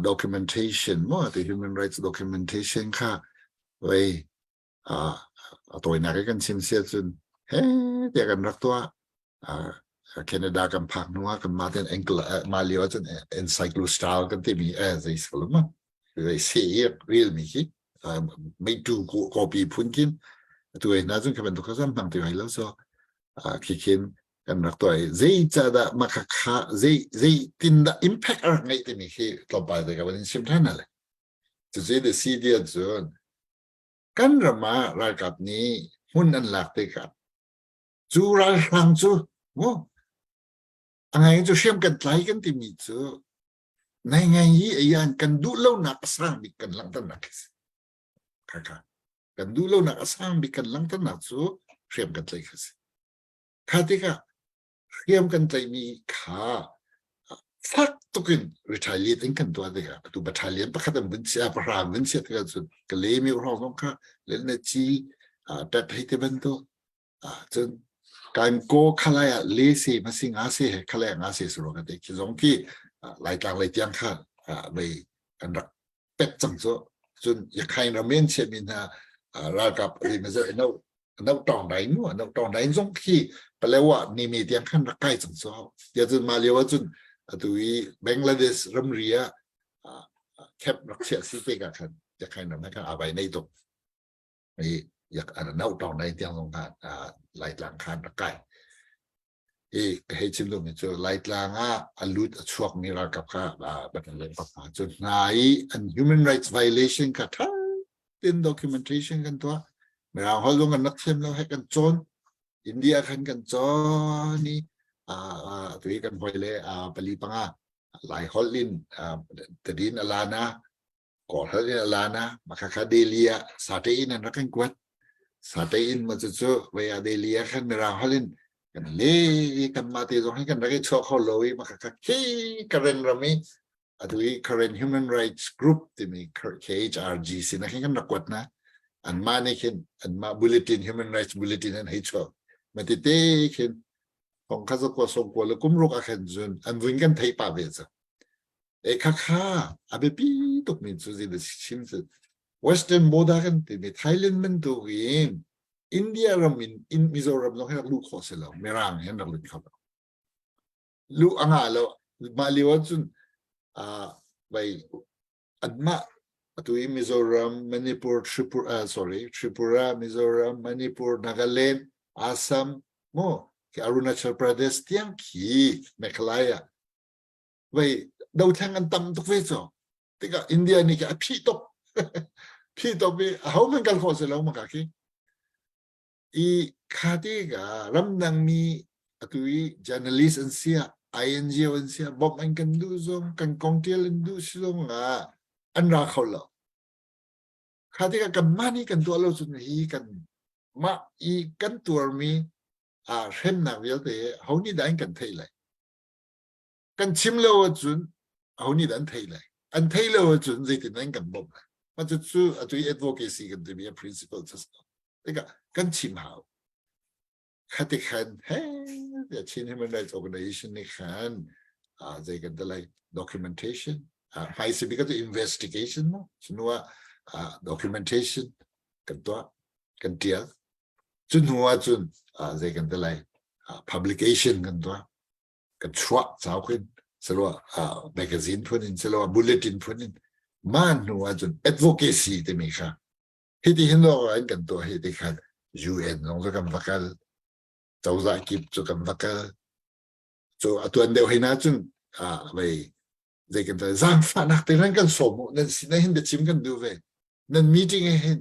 documentation mo ti human rights documentation kha vei a tawinak i kan chim sia cun he tiah kan rak tuah. Canada kan phak hnu ah kan mah ten engkel mah lio ahcun encyclostyle kan timi eh zei si ko ma zei se i rel mi khi meitu copy phun khin atu ai na cun kha bantuk kha zam hmang ti hai lo so khi khin kan rak tuah i zei ca dah mah kha kha zei zei tin dah impact a rak ngeih timi khi tlawmpal te ka van in chim than le cucu the si dia cun kan ram ah ralkap nih hmun an lak tikah cu ralhrang cu mu a ngai cu hriam kan tlai kan timi cu nai ngai hi ayan kan duh lonak a sang bik kan langhternak khi si kha kha kan duh lonak a sang bik kan langhternak cu hriam kan tlaih kha si kha tikah hriam kan tlaihmi kha fak tukin retaliate in kan tuah tikah atu battalion pakhat an vun chia pahra an vun chia tikah cun ka le mi hrawng zong kha len na ci tat hei te bantuk cun kan ko khalai ah le se ma si nga se he khalai nga se suro ka te khi zong khi laitlang lei tiang kha mei kan rak pek cang cu cun yakhain ramen che mi hna ralkap ri ma no no tong dai mu no tong dai zong khi palewa ni mi tiang khan rak kai cang cu ya cun ma lio cun atu i Bangladesh ramri ah khep rak chia si te ka khan yakhain ram khan abai nei tuk i yak an no tong dai tiang zong khan laitlang khan rak kai i ka hei chim duhmi cu Laitlang ah a lut a chuakmi ralkap kha battalion pakhat cu hna i an human rights violation kha ṭha tein documentation kan tuah. Mirang holh zong kan rak thiam lo he kan cawn. India khan kan cawn i atu hi kan hawi le pali panga Lai holh in tadin alana Kawlholh in a lan ah makhakha Delhi ah sate in an rak kan kuat. Sate in ma cucu vei ah Delhi ah khan Mirang holh in kan le i kanmah te zong hi kan rak i chuah kho lo i makhakha khi Karen ram i atu i Karen Human Rights Group timi KHRG sin ah khin kan rak kuat na. Anmah nih khin anmah bulletin Human Rights Bulletin an hei chuah. Ma tete khin thong kha zakua sawm kua le kum ruk ah khan cun an vun kan theih pah ve cang. E khakha a biapi tukmi cu zei dah chim cu Western border kan timi Thailand bantuk in India ram in, in Mizoram zong hi rak luh khawh si lo Mirang hin rak lut kho lo luh a ngah lo mah lio ahcun uh, vai anmah atu i Mizoram Manipur Tripura uh, sorry Tripura Mizoram Manipur Nagaland Assam mo Arunachal Pradesh tiang khi Meghalaya vei dothlang an tam tuk ve cu tikah India nih khi a phih tuk phih tuk i aho hmanh kal khawh si lo maka khi i kha ti ka ramdang mi atu i journalist an sia INGO an sia bawmh an kan duh zong kan kong tial an duh si zong ah an ra kho lo kha tikah kan mah nih kan tuah lo cun hi kan mah i kan tuarmi a hremnak vialte ho nih dah an kan theih lai Kan chim lo ahcun aho nih dah an theih lai? An theih lo ahcun zeitin an kan bawmh lai? Mah cucu atu i advocacy kan timi a principle cu si. Tikah kan chim hau. Khati khan he tiah Chin Human Rights Organization nih khan uh, zei kan ti lai documentation uh, hmaisa bik cu investigation mu cu ah uh, documentation kan tuah kan tial cu hnu ah cun uh, zei kan ti lai uh, publication kan tuah kan chuah cauk in silo magazine phun in silo bulletin phun in ma hnu ahcun advocacy timi kha hiti hin lo in kan tuah hi ti khan UN zong cu kan va kal cozah kip cu kan va kal cu atuan deuh hin ahcun vei zei kan zaangfahnak te nan kan sawm mu nan sin hin biachim kan duh ve nan meeting hin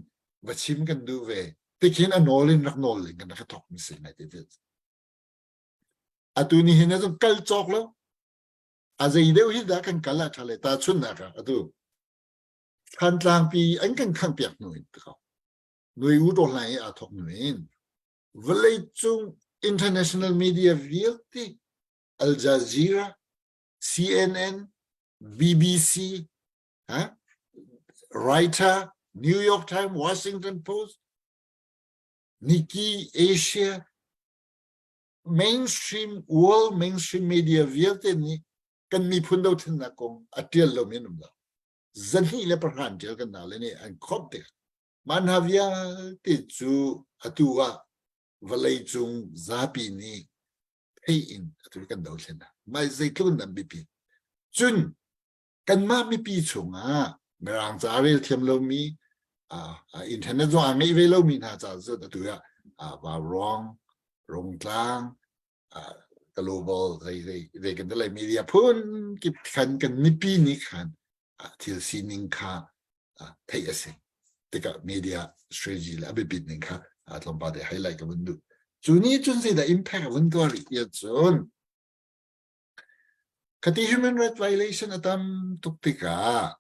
va chim kan duh ve tikhin a nawl in rak nawl in kan rak thok mi si nai te Atu ni hin ahcun kal cawk lo. A zei deuh hi dah kan kal ah ṭha le tahchunhnak ah atu Thlantlang pi an kan khanghpiak hnu in ti ko. Nui u to hlai i aa thawk hnu in vawleicung international media vialte Al Jazeera, CNN, BBC, ha? Writer, New York Times, Washington Post, Nikkei Asia, mainstream world mainstream media vialte nih kan miphun dothlennak kong a tial lomi an um lo. Zahnih le pahra an tial kan na le nih an khomh tik. Mah hna vialte cu atu ah vawlei cung zapi nih theih in atu kan dothlennak. Mah zeitluk in an biapi. Cun kanmah mipi chungah Mirang ca rel thiam lomi internet zong a ngeih ve lomi hna ca cun atu ah Vauruang, Rungtlang, global zei zei zei kan lai media phun kip khan kan mipi nih khan thil sining kha theih a si tikah media strategy le a biapit ning kha tlawmpal te highlight ka vun duh cu nih cun zeidah impact a vun tuah rih tiah cun Khati human right violation a tam tuk tikah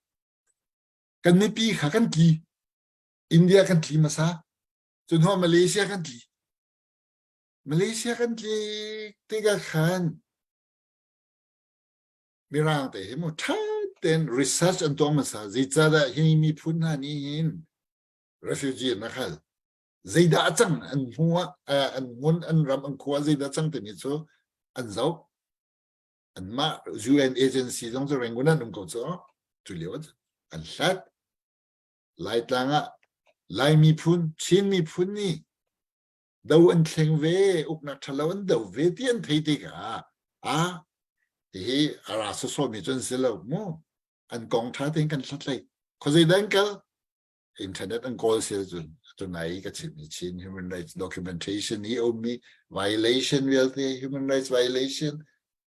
kan mipi kha kan tli. India kan tli hmasa. Cun hnuah Malaysia kan tli. Malaysia kan tlik tikah khan Mirang te hi mu ṭha tein research an tuah hmasa. Zeicahdah hi miphun hna nih hin refugee an rak hal. Zeidah a cang an hmu ah an hmun an ram an khua zeidah cang timi cu an zoh. Anmah UN agency zong cu Rangoon an um ko cu cu lio an hlat. Laitlang ah Lai miphun, Chin miphun nih do an thleng ve, uknak ṭhalo an do ve ti an thei tikah a hihi a ra sawsawmi cu an si lo mu. An kong ṭha tein kan hlathlai. Khuazei dah an kal? Internet an kawl sil cun tunai ka chimmi Chin human rights documentation i ummi violation vialte human rights violation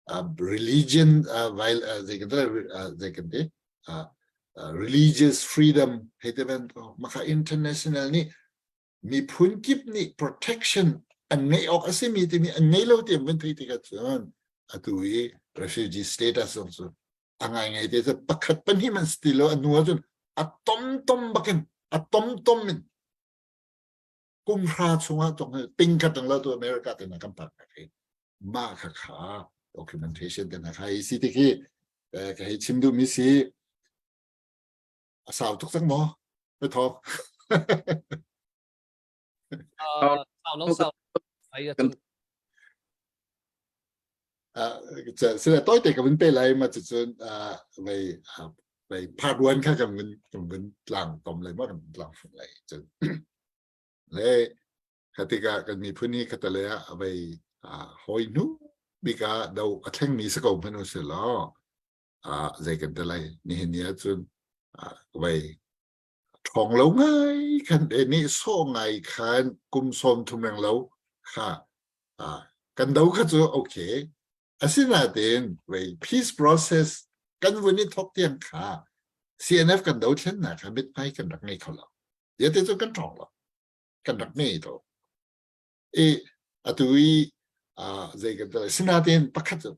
uh, religion uh, viol, uh, zei kan uh, zei kan ti uh, uh, religious freedom hei te ban maka international nih miphun kip nih protection an ngeih awk a simi timi an ngei lo ti an van thei tikah cun atu i refugee status zong cu a ngaingai te cu pakhat pahnih man si ti lo a hnu ahcun a tomtom bakin a tomtom in kum hra chungah tong ting khat lo tu America te na kan pak ka khi ma kha kha documentation te na kha hi si ti khi ka hei chim duh mi si a sau tuk cang maw ka thok Sau lo sau. Ai cun. Sila toi te ka vun pe lai ma cucun vei vei part 1 kha kan vun kan vun tlang tom lai ma kan tlang fung lai cun le khatika kan miphun hi khatale ah vei hoi nu bika do a thleng mi sa ko hmanh u si law zei kan te lai nihin ni ahcun vei ṭhawng lo ngai khan e nehsawh ngai khan kum 30 reng lo kha kan do kha cu okay asinain vei peace process kan vun i thok tiang kha CNF kan do thlennak kha mithmai kan rak ngei kho lo yate cu kan ṭhawng lo kan rak ngei to i atu i zei kan tel sinain pakhat cu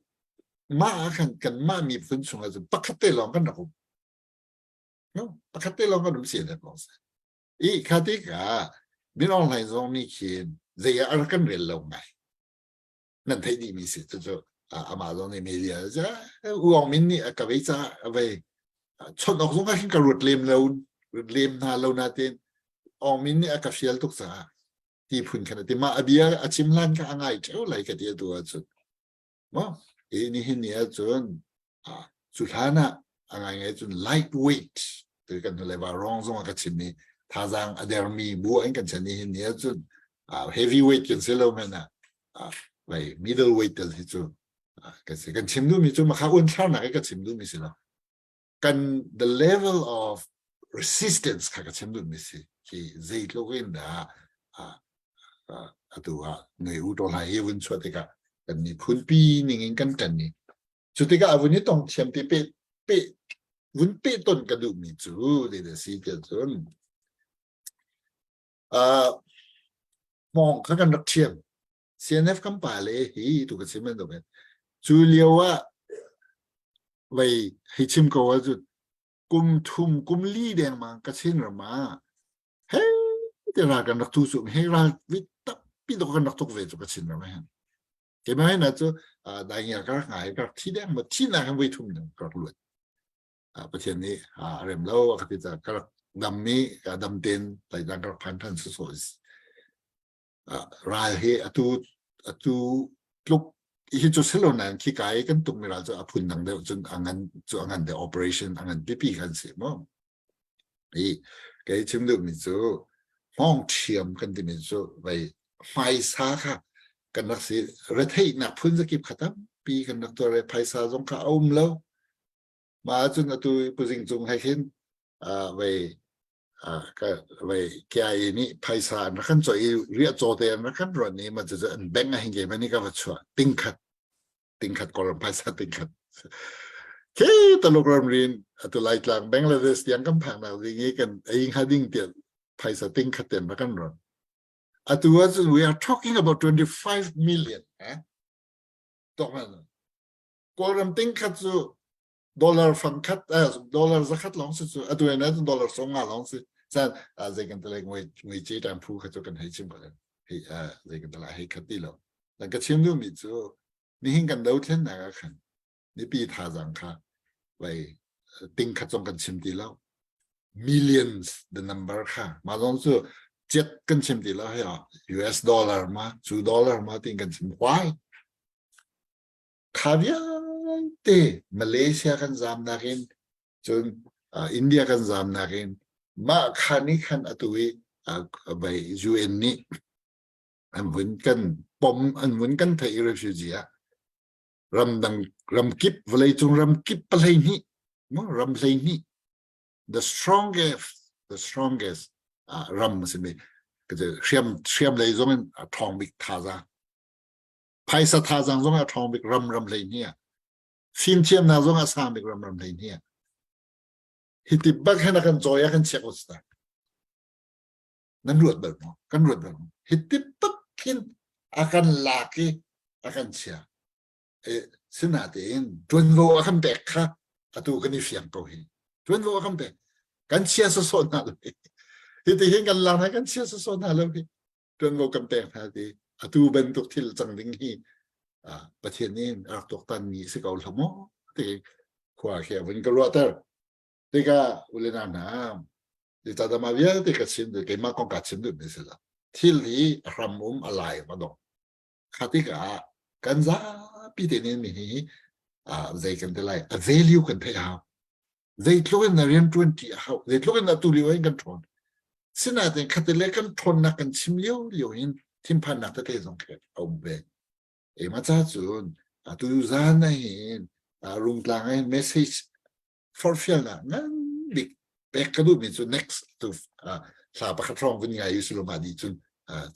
mah ah khan kan mah miphun chungah cun pakhat te lawng kan rak um No, pakhat te lawng kan um si that lawng si. I kha tikah Min Aung Hlaing zong nih khin zei ah a rak kan rel lo ngai. Nan theih dih mi si cucu amah zong nih media U Aung Min nih a ka vei ca a vei chawnh awk zong ah khin ka ruat lem lo lem hna lo natin Aung Min nih a ka fial tuk caah ti phun khan a ti mah a bia a chim hlan kha a ngai ṭheo lai ka ti atu ahcun Maw? Hi nihin ni ahcun cu hlan ah a ngaingai cun lightweight tu kan hnulei rong zong a ka chim i thazaang a dermi bu an kan chan nihin ni ahcun heavyweight kan si lo men ah vai middleweight tel hi cu kan si kan chim duhmi cu makha uanthlarnak i ka chim duhmi si lo kan the level of resistance kha ka chim duhmi si hi zeitluk in dah atu ah ngei u to hlai hi vun chuah tikah kan miphun pi ning in kan ṭan i cu tikah a vun i tong thiam ti pe pe vun pe ton ka duhmi cu ti da si tiah cun hmawng kha kan rak thiam CNF kan pa le hi tu ka chim an domen cu lio ah vei hei chim ko ah cun kum thum kum li dengmang ka chin ram ah he te ral kan rak tu cu he ral vi tappi dok kan rak tuk ve cu ka chin ram hen keimah na cu daingia ka rak ngai ka rak thi deng ma thi na kan voi thum ka rak luat. Pathian nih a rem lo a ka ti caah ka rak dam i ka dam tein Laitlang ka rak phan ṭhan sawsawh ral hi atu atu tluk hi cu silo nain khi ka i kan tukmi ral cu a phun dang deuh cun a ngan cu a ngan deuh operation a ngan pipi khan si mu i kei chim duhmi cu hmawng ṭhiam kan timi cu vei hmaisa kha kan rak si retheihnak phun zakip kha tampi kan rak tuar i phaisa zong kha a um lo mah ahcun atu puzing cung he khin vei ka vei KIA nih phaisa an rak kan cawh i riah caw te an rak kan ruan i mah cucu an bank ah hin keimah nih ka va chuah tingkhat tingkhat kawlram phaisa tingkhat ke taluk ramrin atu laitlang Bangladesh tiang kan phak nak ding i kan ei hnga ding tiah phaisa tingkhat ten rak kan ron atu ahcun we are talking about 25 million eh tok man kawlram tingkhat cu dollar fangkhat eh, dollar zakhat lawng si cu atu in ahcun dollar songa lawng si san zei kan tale ngui ngui ce tan phu kha cu kan hei chim ko hei zei kan tala hei khat ti lo dan ka chim duhmi cu nihin kan dothlennak ah khan mipi thazaang kha vai ting khat zong kan chim ti lo millions the number kha ma zong cu jet kan chim ti lo hei US dollar ma cu dollar ma tin kan chim why Kha vialte Malaysia kan zaamnak in cun India kan zaamnak in mah kha nih khan atu i UN nih an vun kan pom an vun kan theih i refugee ah ramdang ramkip vawleicung ramkip pahlei hnih ram 12 the strongest the strongest uh, ram a simi hriam hriam lei zong in a ṭhawng bik thazaang Phaisa thazaang zong a ṭhawng bik ram ram 12 ah. Fimthiamnak zong a sang bik ram ram 12 ah. Hi ti bak hin a kan cawi a kan chiak usta. Nan ruat bal maw? Kan ruat bal maw? Hi ti bak hin a kan lak i a kan chia. E, sinatein ṭuanvo a kan pek kha atu kan i fiang ko hi. Ṭuanvo a kan pek. Kan chia sawsawh hna lo hi. Hi ti hin kan lak hna kan chia sawsawh hna lo hi. ṭuanvo kan pek hna ti atu bantuk thil cang ding hi Pathian nih a rak tuaktan mi si ko hlah maw ti khua khi a vun ka ruahter tikah ule na hna zeicahdah mah vialte ka chim duh keimah kong ka chim duh mi si lo thil hi a hram um a lai a dong kha tikah kan zapi te nih mi hi zei kan ti lai a value kan theih hau zeitluk in na rianṭuan ṭi a hau zeitluk in atu lio in kan ṭhawn sinain khatte le kan ṭhawnnak kan chim lio lio hin thinphannak tete zong khi a um ve ema ca cun atu zan hin rungtlang in message forhfialnak ngan bik pek ka duhmi cu next tu hla pakhat hrawng vun ngai u silo mah di cun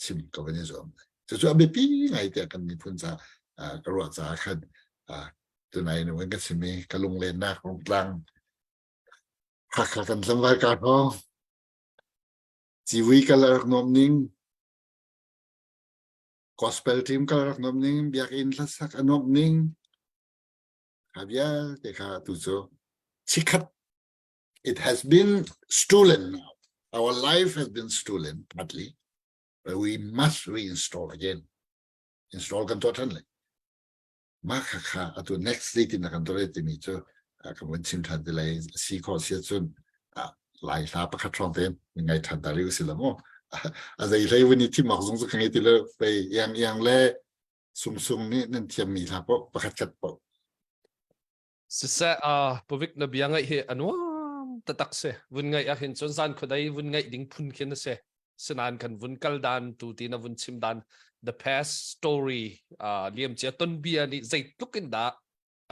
chim ka van i zuam cucu a biapi ngai tiah kan miphun ca ka ruah caah khan Tunai nu kan chim i ka lunglennak rungtlang Hakha kan tlangval ka hrawng Civui kal a rak nuam ning gospel team kal a rak nuam ning biakinn hlasak a nuamh ning kha vialte kha tu cu chikhat it has been stolen now our life has been stolen partly but we must reinstall again install kan tuah ṭhan lai mah khakha atu next zeitin na kan tuah timi cu ka vun chim ṭhan ti lai si khawh si ahcun lai hla pakhat hrawng tein ngai ṭhan ta rih usih law mu a zei hlei vun i thim awk zong cu ka ngei ti lo pei iang iang le sung sung nih nan thiammi hla paoh pakhat khat paoh Siseh uh, puvik na bia ngaih hi a nuam tatak si. Vun ngaih ah hin cun zan khuadei vun ngaih ding phun khin a si. Sinain kan vun kal dan tu ti na vun chim dan the past story uh, liam cia ton bia nih zeitluk in dah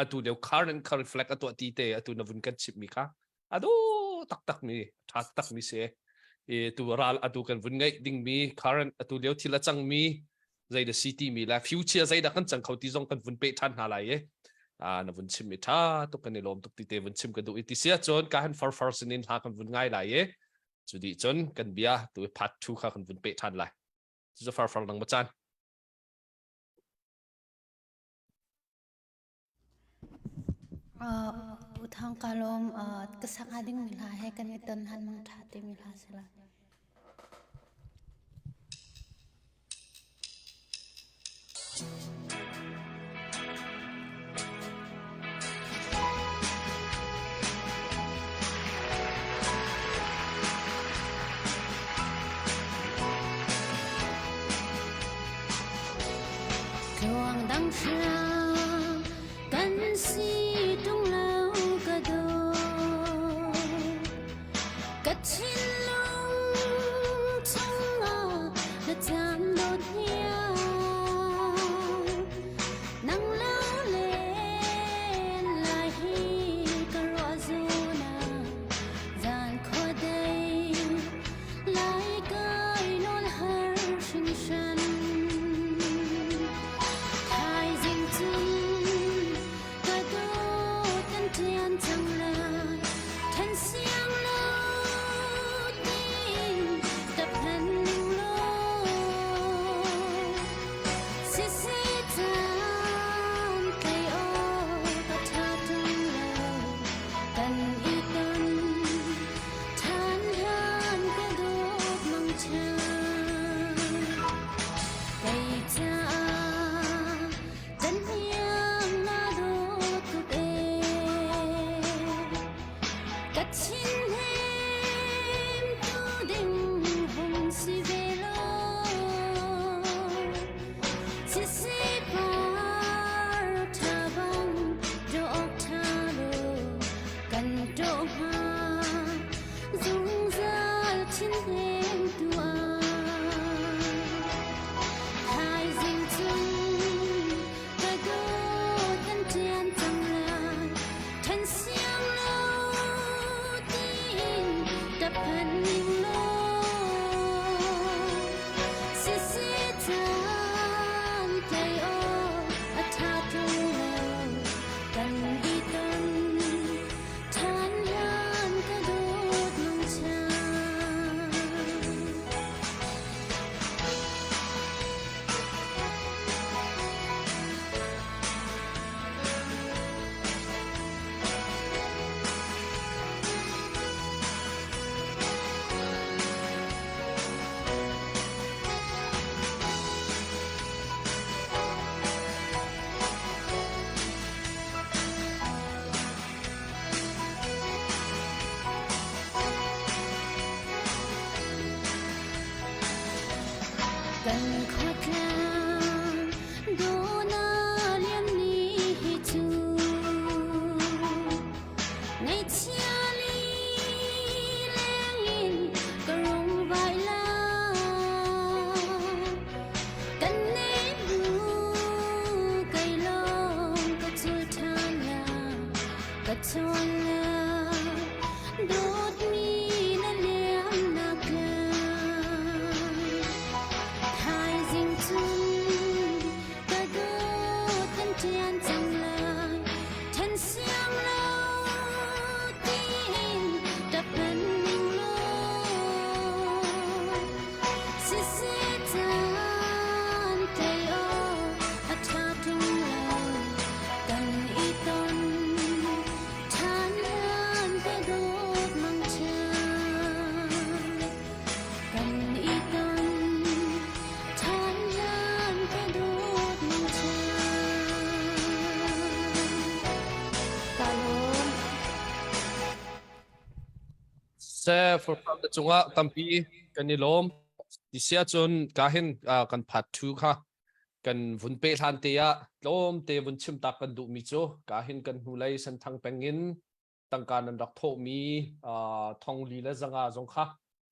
atu deu current kha reflect atuah ti te atu na vun kan chim mi kha adu taktak mi tha tak mi si e tu ral atu kan vun ngaih ding mi current atu lio thil a cang mi zei da si ti mi le future zei da kan cang kho ti zong kan vun pe than hna lai e na vun chim mi tha tuk kan i lawm tuk ti te vun chim ka duh i ti sia cun ka han far far sinin hla kan vun ngai lai e cu di cun kan bia tu part 2 kha kan vun pe than lai cu far far nang ma chan Uh, Thang ka lawm uh, ka sak hnga ding mi hla he kan i ton han mang ṭha te mi hla si lai. Kan khuatlang dawna liam ni hi cu ngaihchia li lengin ka rung vai la kan nei bu kai lawng ka cul ṭhan la ka chawn la dawtmi na liamnak tlang thaizing cun ka dawt kan ṭian cang lai ṭhen siang lo tiin ṭap ning law siseh caan tlei aw a ṭha ṭung lo kan i ton ṭhan hlan ka dawt mangṭha kan i ton ṭhan hlan ka dawt mangṭha Ka lawm. Se for na cungah tampi kan i lawm. Ti sia cun ka hin kan part 2 kha kan vun pe hlan te ah tlawm te vun chim tak kan duh mi cu ka hin kan hnulei senthang pengin tangka nan rak thawh mi thong li le zanga zong kha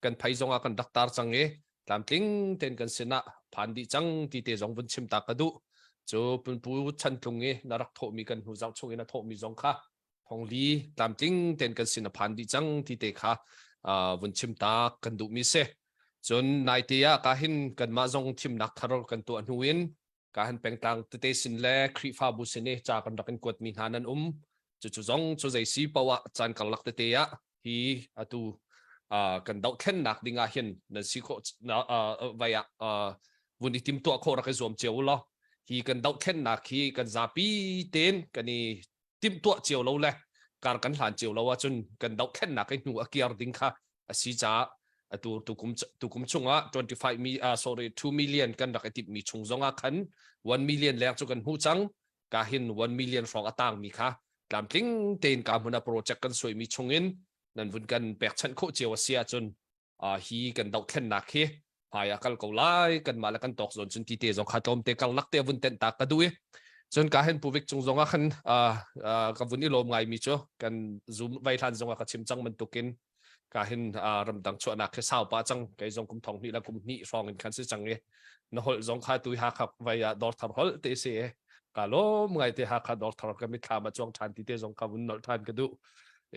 kan phai zong ah kan rak tar cang i tlamtling ten kan sinah phan dih cang ti te zong vun chim tak ka duh cu punpu chantlung i na rak thawh mi kan hnu zarh chung i na thawh mi zong kha thongli tlamtling ten kan sin a phan dih cang ti te kha vun chim tak kan duh mi si cun naite ah ka hin kanmah zong thimnak thar kan tuah hnu in ka hin pengtlang tete sin le Khrihfabu sin i ca kan rak in kuat mi hna nan um cucu zong cu zei si poah caan karlak tete ah hi atu kan dohthlennak ding ah hin nan si khawh vai ah vun i timtuah khawh rak i zuam cio u law hi kan dohthlennak hi kan zapi ten kan i timhtuah cio lo le kar kan hlan cio lo ahcun kan dohthlennak i hnu a kiar ding kha a si caah atu tukum tukum chungah 25 mi uh, sorry 2 million kan rak i timhmi chung zongah khan 1 million leng cu kan hmu cang ka hin 1 million hrawng a tangmi kha tlamtling tein ka hmun a project kan suaimi chungin nan vun kan pekchanh khawh cio a si ahcun hi kan dohthlennak hi hmai ah kal ko lai kanmah le kan tawk zawn cun ti te zong kha tlawm te kal lak te vun tenh ta ka duh i cun ka hen puvik cung zong ah khan ka vun i lawm ngai mi cu kan zoom vai hlan zong ah ka chim cang bantukin ka hin ramdang chuahnak khi sau pa cang kei zong kum thong hnih la kum hnih hrawng in khan si cang i na holh zong kha tu Hakha vai ah dawr thar holh te si ka lawm ngai te Hakha dawr thar ka mitthlam a chuang than ti te zong ka vun nolh than ka duh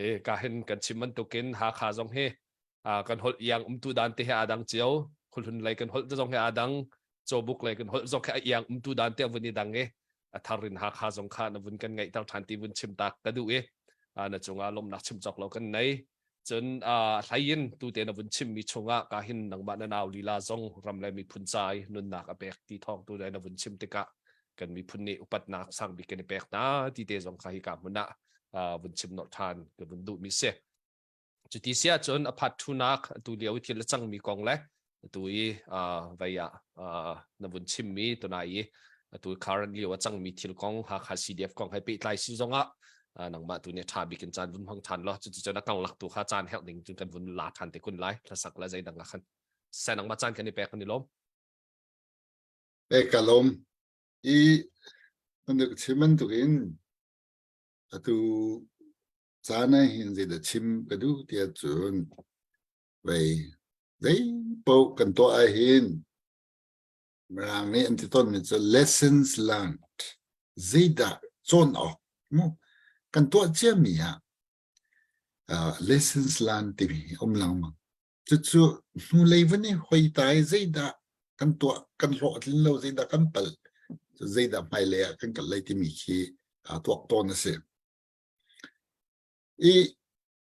e ka hin kan chim bantukin Hakha zong hi kan holh iang umtu dan te he aa dang cio khulhun lei kan holh te zong he aa dang cawbuk lei kan holh zong he a iang umtu dan te a vun i dang i a thar in Hakha zong kha na vun kan ngaihter ṭhan ti vun chim tak ka duh i na cungah lawmhnak chim cawk lo kan nei cun hlei in tu te na vun chimmi chungah ka hin nangmah na nau lila zong ram le miphun ca i nunnak a pek ti thawng tu na vun chim tikah kan miphun nih upatnak sang bik kan i pek hna ti te zong kha hi ka hmun ah vun chim nolh ṭhan ka vun duhmi si. Cuti si ahcun a phat ṭhunak atu lio i thil a cangmi kong le atu i vei ah na vun chimmi tunai i atu current lio a cangmi thil kong Hakha CDF kong he pehtlai si zongah nangmah tu nih ṭha bik in caan vun hmang ṭhan law cuticun a karlak tu kha caan herh ding cun kan vun la ṭhan te kun lai hlasak le zeidang ah khan se nangmah caan kan i pek kan i lawm. E ka lawm i chim bantukin atu Caan ah hin zeidah chim ka duh tiah cun vei zei paoh kan tuah ahhin Mirang nih an ti tawnmi cu lessons learned zeidah cawn awk mu kan tuah ciami ah uh, lessons learned timi hi um lengmang. Cucu hnulei van i hoi ta i zeidah kan tuah kan hlawhtlin lo zeidah kan palh zeidah hmailei ah kan kal lai timi khi uh, tuak tawn a si. I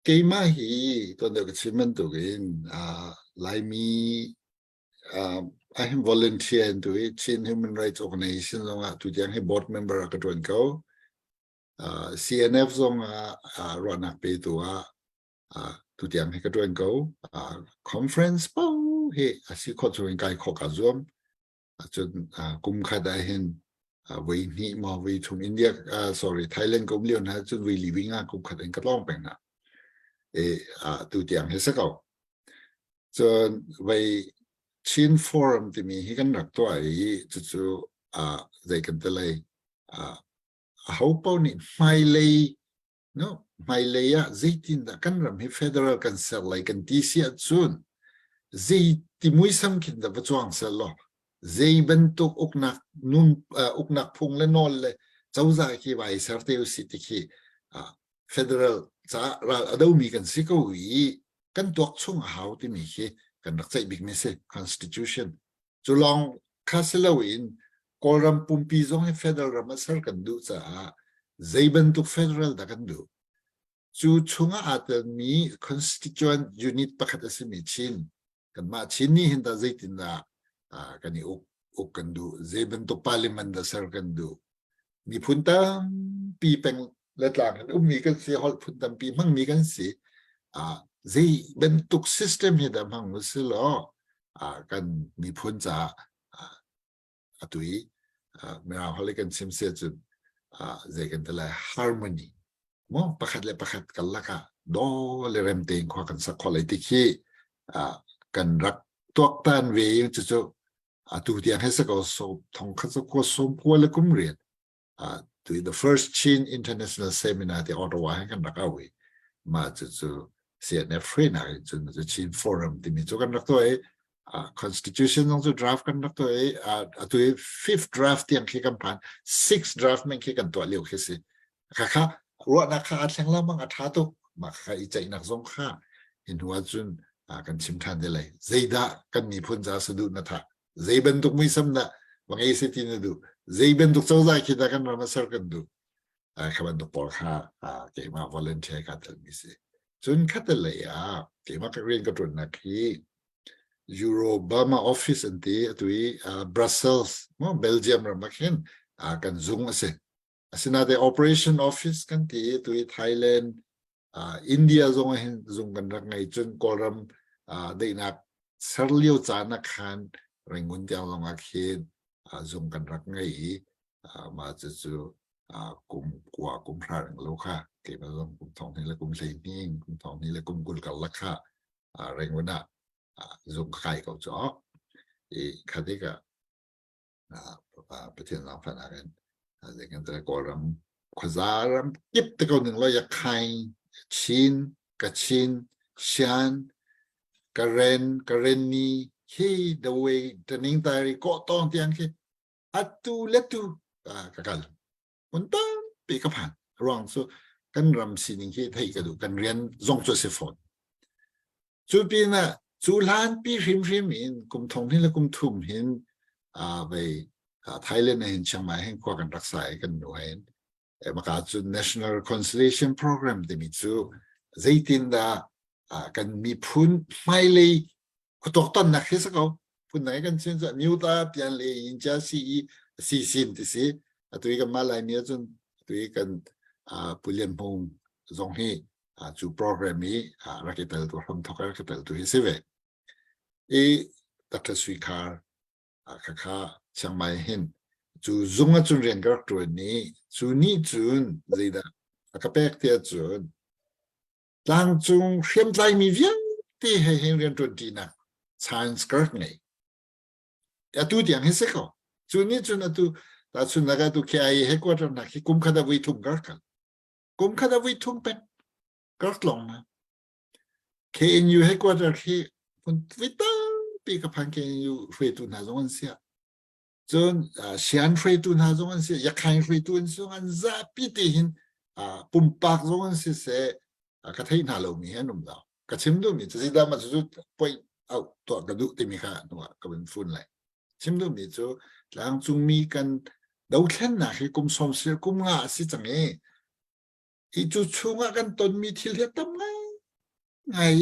keimah hi tuan deuh ka chim bantukin uh, Laimi uh, I am volunteer in tu i Chin Human Rights Organization zongah tu tiang hi board member ah ka ṭuan ko. Uh, CNF zongah uh, ruahnak petu ah uh, tu tiang hi ka ṭuan ko. Uh, conference paoh hi a si khawh chung in kai khawh ka zuam. Cun kum khat ah hin voi hnih maw voi thum India sorry Thailand ka um lio hna cun voi li voi nga kum khat in ka tlawng peng hna. E tu tiang hi si ko. Cun voi. Chin Forum timi hi kan rak tuah i cucu uh, zei kan ti lei uh, aho paoh nih hmailei no hmailei ah zeitindah kan ram hi federal kan ser lai kan ti si ahcun zei ti muisam khin dah va cuang seh law zei bantuk uknak nun uh, uknak phung le nawl le cozah khi vai ser te usih ti khi uh, federal ca ral a domi kan si ko i kan tuak chung a hau timi khi kan rak ceih bikmi si constitution cu lawng kha si loin Kawlram pumpi zong hi federal ram a ser kan duh caah zei bantuk federal dah kan duh cu chungah aa telmi constituent unit pakhat a simi Chin kanmah Chin nih hin dah zeitindah kan i uk uk kan duh zei bantuk parliament dah ser kan duh miphun tampi peng le tlang in ummi kan si holh phun tampi hmangmi kan si zei bantuk system hi dah hmang u law kan miphun caah atu i mirang holh i kan chim si ahcun zei kan ti lai harmony mo pakhat le pakhat karlak ah daw le rem tein khua kan sak khawh lai ti khi kan rak tuaktan ve i cucu atu tiang he sako so thong khat ko som kua le kum riat to the first Chin International Seminar ti Ottawa he kan rak au i mah cucu CNF hruainak in cun cu Chin Forum timi cu kan rak tuah i constitution zong cu draft kan rak tuah i atu i fifth draft tiang khi kan phan sixth draft men khi kan tuah lio khi si khakha ruahnak kha a thleng lengmang a tha tuk mah kha i ceihnak zong kha hi hnu ahcun kan chim than te lai zeidah kan miphun ca saduh na thah zei bantuk muisam dah va ngei se ti na duh zei bantuk cozah khi dah kan ram a ser kan duh kha bantuk pawl kha keimah volunteer ka telmi si cun khatalei ah keimah ka rian ka ṭuannak hi Euro Burma office an ti atu i Brussels mo Belgium ram ah khin kan zung a si asinain operation office kan ti i atu i Thailand India zong ah hin zung kan rak ngei cun Kawlram daihnak ser lio caan ah khan Rangoon tiang zong ah khin zung kan rak ngei i mah cucu kum kua kum hra reng lo kha keimah zong kum thong hnih le kum 12 kum thong hnih le kum 20 karlak kha Rangoon ah zung ka kai ko cu i kha tikah Pathian zaangfahnak in zeikan te Kawlram khuaza ram kip te ko ning lo Yakhain Chin Kachin Shan Karen Karenni hi the way taning tari ko tong tiang khi atu le tu ka kal mun tampi ka phan ruang cu kan ram sining hi thei ka duh kan rian zong cu si fawn Cu pinah cu hlanpi hrimhrim in kum thong hin le kum thum hin vei Thailand ah hin Chiang Mai hin khua kan rak sa i kan nu hin maka cu National Reconciliation Program timi cu zeitindah kan miphun hmailei khuatuaktannak hi si ko phun dang kan chim cu mute a pian le in chia si i si sin ti si atu i kan mah Laimi ahcun atu i kan Pu Lian Hmung zong hi cu program i rak i tel tu hramthok rak i tel tu hi si ve i Dr. Sui Khar khakha Chiang Mai hin cu zung ah cun rian ka rak ṭuan i cu nih cun zeidah a ka pek ti ahcun tlangcung hriamtlaimi vialte he hin rian ṭuanṭinak chance ka rak ngei atu tiang hi si ko cu nih cun atu tahchunhnak atu KIA headquarter nak hi kum khat a vui thum ka rak kal kum khat a vui thum pek ka rak tlawng na KNU headquarter khi hmun vi tampi ka phan KNU hruaitu hna zong an sia cun sian hruaitu hna zong an si yakhain hruaitu an si an zapi te hin pumpak zong an si se ka thei hna lomi hi an um lo ka chim duhmi cu zeidah mah cu point out tuah ka duh timi kha hnuah ka vun fun lai chim duhmi cu tlangcungmi kan dothlennak hi kum sawm sir kum nga a si cang i hi cu chungah kan tonmi thil hi tam ngai ngai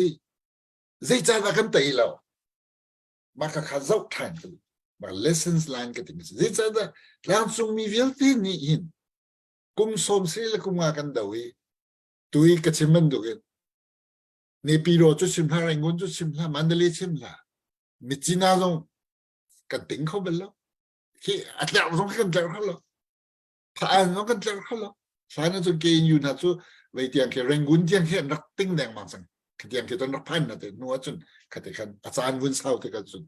zeicahdah kan tei lo mah kha kha zoh ṭhan ka mah lessons line ka timi zeicahdah tlangcungmi vialte nih hin kum sawm siri le kum nga kan do i tu i ka chim bantuk in Nepiro cu chim hlah Rangoon cu chim hlah Mandalay chim hlah Myitkyina zong kan ting kho bal lo khi a tlerh zong kan tlerh kho lo Pha-an zong kan tlerh kho lo hlan ahcun KNU hna cu vei tiang khi Rangoon tiang khi an rak ting dengmang cang khi tiang khi an rak phan na te hnu ahcun khate khan a caan vun sau te cun.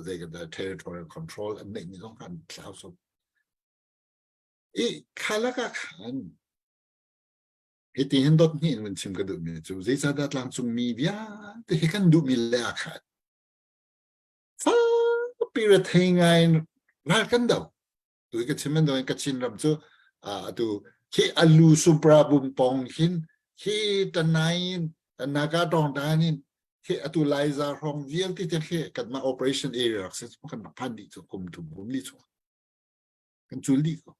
Zei kan territorial control an neih mi zong kha an thlau so. I khalak ah khan hiti hin dot hnih in vun chim ka duh mi cu zeicahdah tlangcung mi vialte hi kan duh mi le a khat. Fakpi rethei ngai in ral kan do. Tu ka chim an in Kachin ram cu atu khi alu supra bum pong hin khi tanain naga tong dan in khi atu Laiza hrawng vialte te khi kanmah operation area rak si kan rak phan dih cu kum thum kum li chung kan cul dih ko.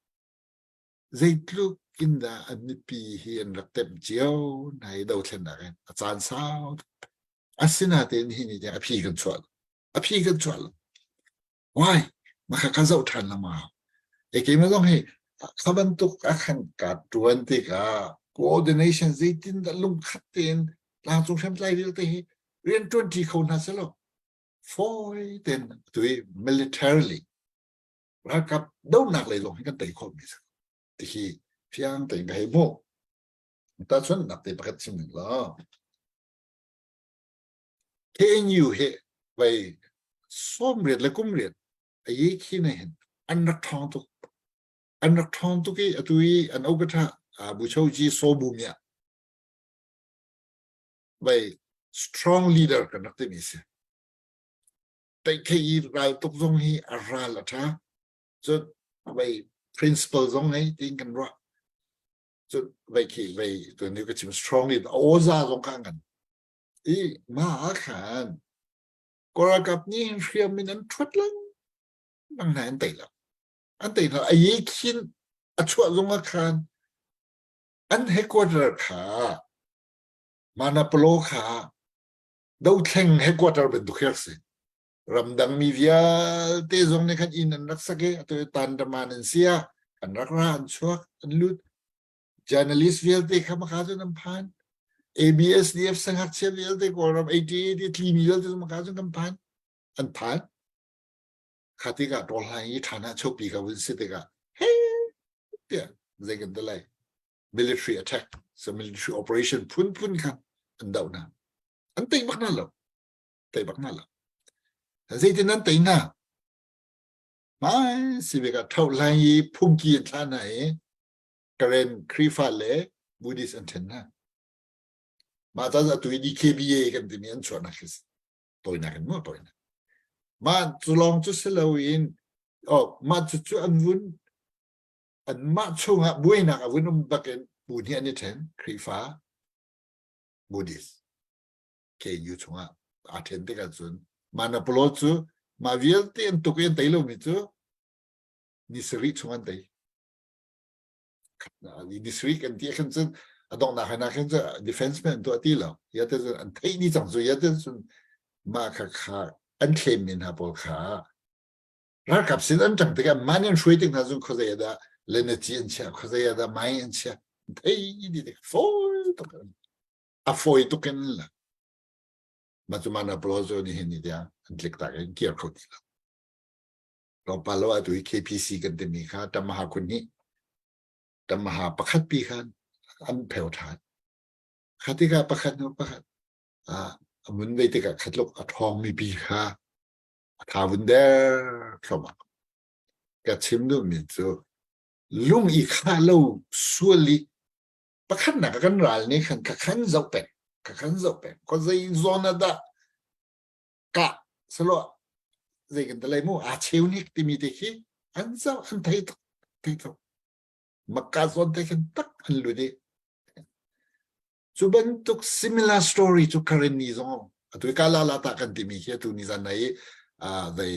Zeitluk in dah an mipi hi an rak temh cio hna i dothlennak in a caan sau asinain hi ni tiang a phi kan chuah a phi kan chuah lo. Why? Maka ka zoh ṭhan la ma. E keimah zong hi kha bantuk a khan ka ṭuan tikah coordination zeitin dah lungkhat tein tlangcung hriamtlai vialte hi rian ṭuanṭi kho hna selaw fawi tein tu i militarily ralkap donak lei zong hi kan tei khawh mi si ti hi fiang tein ka hei hmuh. Tahchunhnak te pakhat chim ning law KNU hi vei 80 le kum riat a ye khi na hin an rak ṭhawng tuk. An rak ṭhawng tuk i atu i an okatha Buchoji Sobu mia vei strong leader kan rak timi si. Teikhe i ral tuk zong hi a ral a ṭha. Cun vei principle zong ngei tiin kan ruah. Cun vei khi vei tu ni ka chim strong leader aw-za zong kha ngan. I ma ah khan Kawlralkap nih hin hriam in an ṭhuat lengmang hna an tei lo. An tei hna. A ye khin a chuah zong ah khan an headquarter kha Manapalo kha dothleng headquarter bantuk khi rak si. Ramdang mi vialte zong nih khan inn an rak sak i atu Tandaman an si ah an rak ra an chuak an lut. Journalist vialte kha maka cun an phan. ABSDF sangakchia vialte Kawlram 88 tlimi vialte cu maka cun kan phan. An phan. Kha tikah tawlhlang i ṭhan ah chopi ka vun si tikah he tiah zei kan ti lai military attack so military operation phunphun kha an doh hna. An tei bak hna lo. Tei bak hna lo. Zeitin an tei hna? Mai si bik ah thohlang i phungki an thlah hna i Karen Khrihfa le Buddhist an ṭhen hna. Mah ca atu i DKBA kan timi an chuahnak khi si. Tawinak in maw tawinak. Mah cu lawng cu si loin oh mah cu cu an vun anmah chungah buainak a vun um bakin bu nih an i ṭhen Khrihfa Buddhist KU chungah aa ṭhen tikah cun Manapolo cu mah vialte an tuk i an tei lomi cu ni sarih chung an tei. Ni sarih kan ti khan cun a donghnak hna khan cun defense men tuah ti lo. Ya te cun an theih ni cang cu ya te cun mah kha kha an thlem mi hna pawl kha ralkap sin an ṭang tikah man an hruai tik hna cun khuazei ah dah lenaci an chiah khuazei ah dah mai an chiah thei di tik fawi tuk a fawi tuk in la mah cu mana polo ni hin ni tiang an tlik tak in kir kho ti lo. Tlawmpal lo atu hi KPC kan timi kha Tamaha khun nih Tamaha pakhat pi khan an pheu ṭhan. Kha tikah pakhat hnu pakhat a mun ve tikah khatluk a ṭhawngmi pi kha a tha vun der thluahmah. Ka chim duhmi cu lung i khah lo sual i pakhatnak kan ral nih khan ka khan zoh peng ka khan zoh peng ko zei zawn ah dah kah salo zei kan ti lai mu aa cheu nik timi te khi an zoh an thei tuk thei tuk makka zawn te khin tak an lut i cu bantuk similar story cu Karen ni zong atu ka la la ta kan timi khi atu ni zan nai dei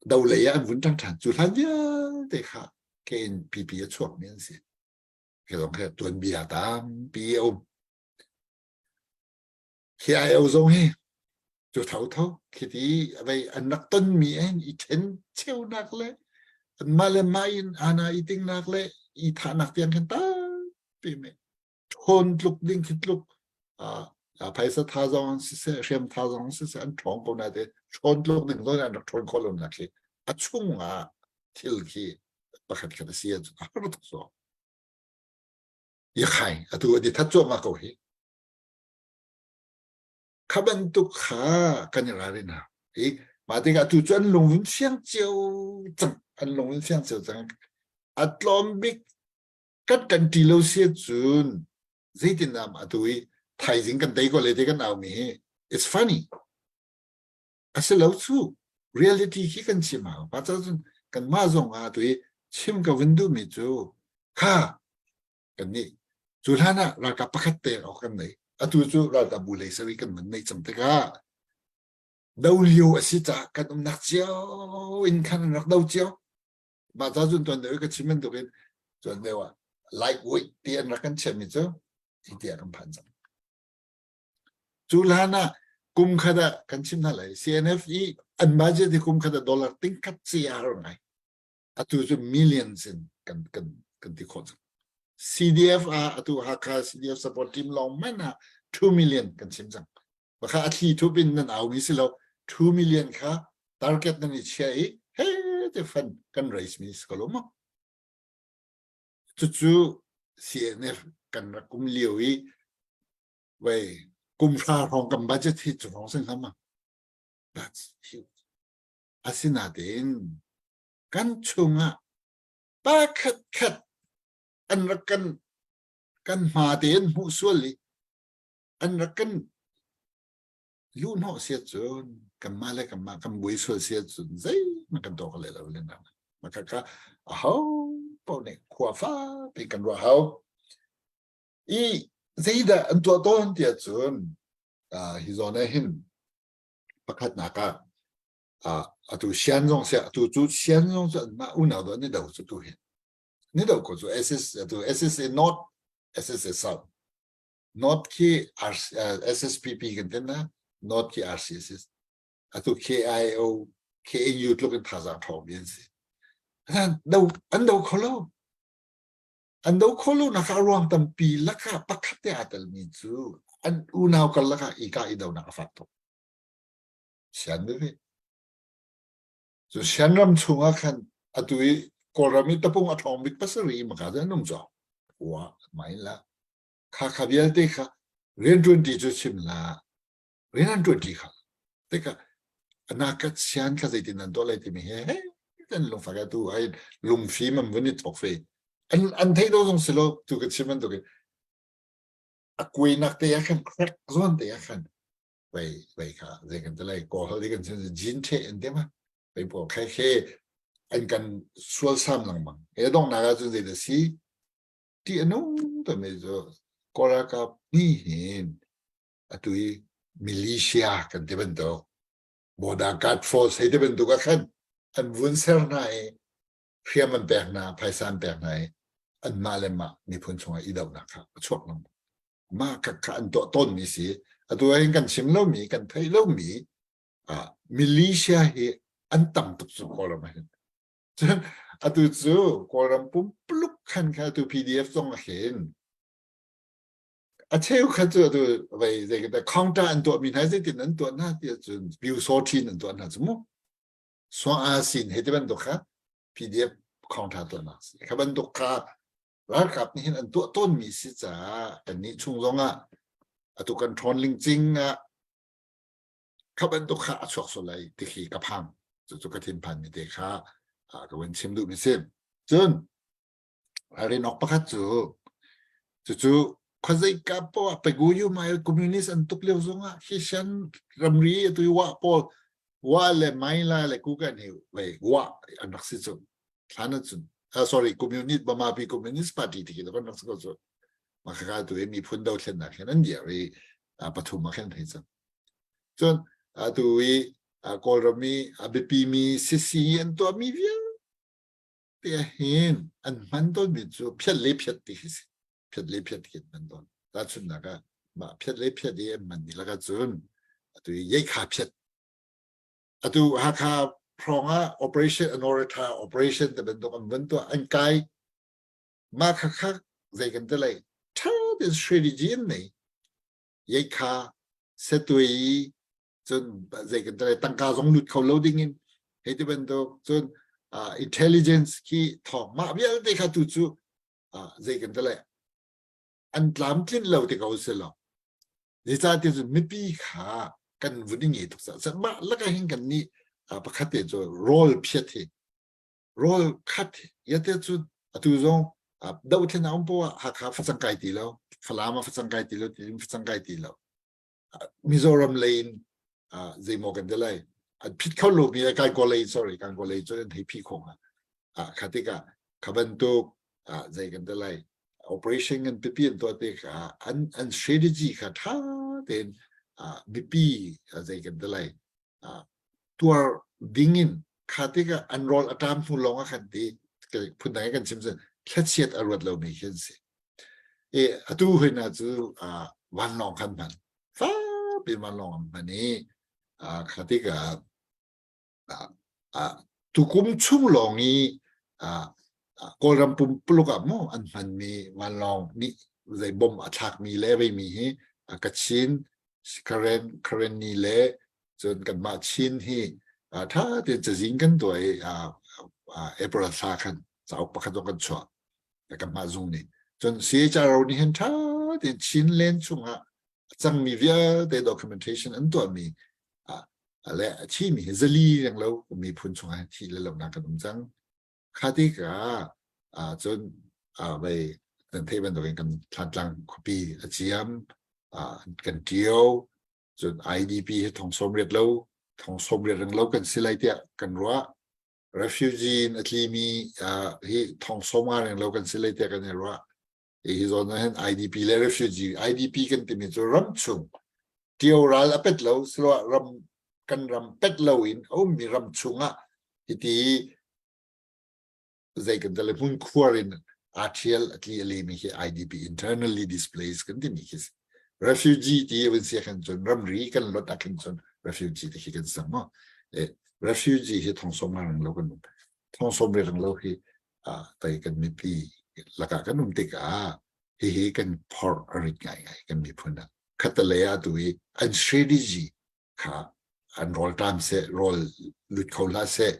do lei ah an vun ṭang ṭhan cu hlan vialte kha KNPP a chuak mi an si khi zong khi tuanbia tampi a um. Khi ai o zong hi cu thotho khiti vei an rak tonmi hin i ṭhen cheunak le anmah le mah in ana i tingnak le i thahnak tiang khin tampi me ṭhawn tluk ding khi tluk phaisa tha zong siseh hriam tha zong siseh an ṭhawng ko na te ṭhawn tluk ding zong an rak ṭhawn khawh lo nak khi a chung ah thil khi pakhat khat a si a har tuk so yakhai atu adi that cuahmah ko hi. Kha bantuk kha kan i ralrin hna. Hi. Mah tikah tu cu an lungvun fiang cio cang. An lungvun fiang cio cang. A tlawm bik kan kan ṭi lo si cun zeitindah mah tu i thaizing kan tei ko le ti kan au mi hi it's funny. A si lo cu reality khi kan chim hau. Pa cun kanmah zong ah tu i chim ka vun duhmi cu kha kan nih cu hlan ah ralkap pakhat te awk kan nei. Atu cu ralkap bu lei sari kan van neih cang tikah do lio a si caah kan umnak cio in khan an rak do cio. Mah ca cun tuan deuh i ka chim bantukin tuan deuh ah lightweight ti an rak kan chiahmi cu hi tiah kan phan cang. Cu hlan ah kum khat ah kan chim hna lai CNF i an budget hi kum khat ah dollar tingkhat ci a har ngai. Atu cu millions in kan kan kan ti khawh cang. CDF ah atu Hakha CDF support team lawng man ah 2 million kan chim cang. Bakha a thli thup in nan au mi si lo 2 million kha target nan i chia i he te fund kan raise mi si ko lo ma. Cucu CNF kan rak um lio i wei kum hra hrawng kan budget hi cu hrawng sin hlam That's huge. Asinain kan chungah pakhat khat an rak kan kan hma te an hmuh sual i an rak kan luhhnawh siat cun kanmah le kanmah kan buai sual siat cun zeihmanh kan tuah kho le lo len maka ka aho paoh nih khua fakpi kan ruah hau i zeidah an tuah tawn tiah cun hi zawn ah hin pakhatnak ah atu sian zong sia atu cu sian zong cu anmah unau do an i do cu tu hi ni do ko cu SS atu SSA North SSA South North khi SSPP kan tin na North khi RCSS atu KIO KNU tluk in thazaang ṭhawng mi an si an do an do kho lo an do kho lo nak a ruang tampi lakah pakhat te aa telmi cu an unau karlak ah i ka i donak a fak tuk sian veve cu sian ram chungah khan atu i kawlram i tapung a ṭhawng bik pasarih maka cu an um cawk wa mai la kha kha vialte kha rianṭuanṭi cu chim la rian an ṭuanṭi kha tikah anakat sian kha zeitin an tuah lai timi he he kan lungfak atu ai lungfim an vun i thok fe an an thei do zong silo tu ka chim an tu ke a kuainak te ah khan crack zawn te ah khan wei wei kha zei kan te lai ko hal kan chin jin the an te ma wei po khe khe an kan sual sam lengmang he dong na ga cun zei da si ti a nung timi cu Kawl ralkap nih hin atu i militia kan ti bantuk border guard force hei ti bantuk ah khan an vun ser hna i hriam an pek hna phaisa an pek hna i anmah le mah miphun chungah i dohnak kha a chuak lengmang mah kha kha an tuah tawnmi si atu ahhin kan chim lomi kan theih lomi militia hi an tam tuk cu Kawlram ah hin Cun atu cu Kawlram pumpuluk khan kha atu PDF zong a hin a cheu kha cu atu vei zei ka counter an tuah mi hna zeitin an tuah hna ti ahcun Pyusawṭhin an tuah hna cu mu Swa A sin he ti bantuk kha PDF counter tuahnak si kha bantuk kha ralkap nih hin an tuah tawn mi si caah kannih chung zong ah atu kan ṭhawn lingcing ah kha bantuk kha a chuak sual lai ti khi ka phang cucu ka thinphan mi te kha ka vun chim duh mi si cun rinok pakhat cu cucu khuazeika poah Paguyu mai communist an tuk lio zongah hi shan ramri atu wa pawl wa le mai la le ku kan hi wei wa an rak si cu thlan cun sorry communist Bama pi communist party ti khi kan rak si ko cu maka tu miphun dothlennak hin an dir i pathum ah khin thei cang Cun atu i Kawlram i a biapimi sisi an tuahmi vialte hin an hman tawnmi cu phiat le phiat ti khi si. Phiat le phiat khi an hman tawn. Tahchunhnak ah mah phiat le phiat i an hmanmi lakah cun atu i yeikha phiat. Atu Hakha hrawng ah operation Anortha operation te bantuk an vun tuah an kai. Mah khakha zei kan ti lai ṭha tein strategy an nei. Yeikha setui cun zei kan tale tangka zong lut kho lo ding in hei ti bantuk cun intelligence khi thawng mah vialte kha tu cu zei kan tale an tlamtlin lo ti ko si lo zeicahtiah cun mipi kha kan vun i nge tuk sa mah laka hin kan nih. Pakhat te cu rawl phiat hi rawl khat yate cu atu zong dothlen a um poah Hakha facang kai ti lo Falam ah facang kai ti lo Tidim facang kai ti lo Mizoram lei in zeimaw kan ti lai an phit kho lo mi kai ko lei sorry kan ko lei cu an hei phi khong ah kha tikah kha bantuk zei kan ti lai operation an pipi an tuah tikah an an strategy kha tha tein mipi zei kan ti lai tuar ding in kha tikah an rawl a ṭam hnu lawng ah khan ti phundang kan chim cun thlachiat a ruat lomi khi an si. E atu hoi na cu vanlawng khan hman fapi vanlawng an hman i kha tikah tukum chung lawng i Kawlram pumpuluk ah maw an hmanmi vanlawng nih zei bom a thlakmi le veimi hi Kachin Karen Karenni le cun kanmah Chin hi ṭha tein cazin kan tuah i April thla khan cauk pakhat zong kan chuah kanmah zung nih cun CHRO nih hin ṭha tein Chin len chungah a cangmi vialte documentation an tuahmi le a thimi hi zali reng lo miphun chungah thi le lonak kan um cang kha tikah cun vei kan theih bantukin kan Thlantlang khuapi a ciam kan ṭio cun IDP hi thong sawm riat lo thong sawm riat reng lo kan si lai tiah kan ruah refugee in a tlimi hi thong sawm nga reng lo kan si lai tiah kan i ruah hi zawn ah hin IDP le refugee IDP kan timi cu ram chung ṭio ral a pet lo siloah ram kan ram pet lo in a ummi ram chungah hiti zei kan tale hmun khuar in aa ṭhial a tli a lemi khi IDP internally displaced kan timi khi si refugee ti vun sia khan cun ramri kan lot ah khin cun refugee ti khi kan sang maw e refugee hi thong som rang lo kan um thong som rang lo hi tai kan mipi lakah kan um tikah hihi kan phorh a rit ngaingai kan miphun ah khatalei ah tu i an strategy kha an rawl ṭam seh rawl lut kho hlah seh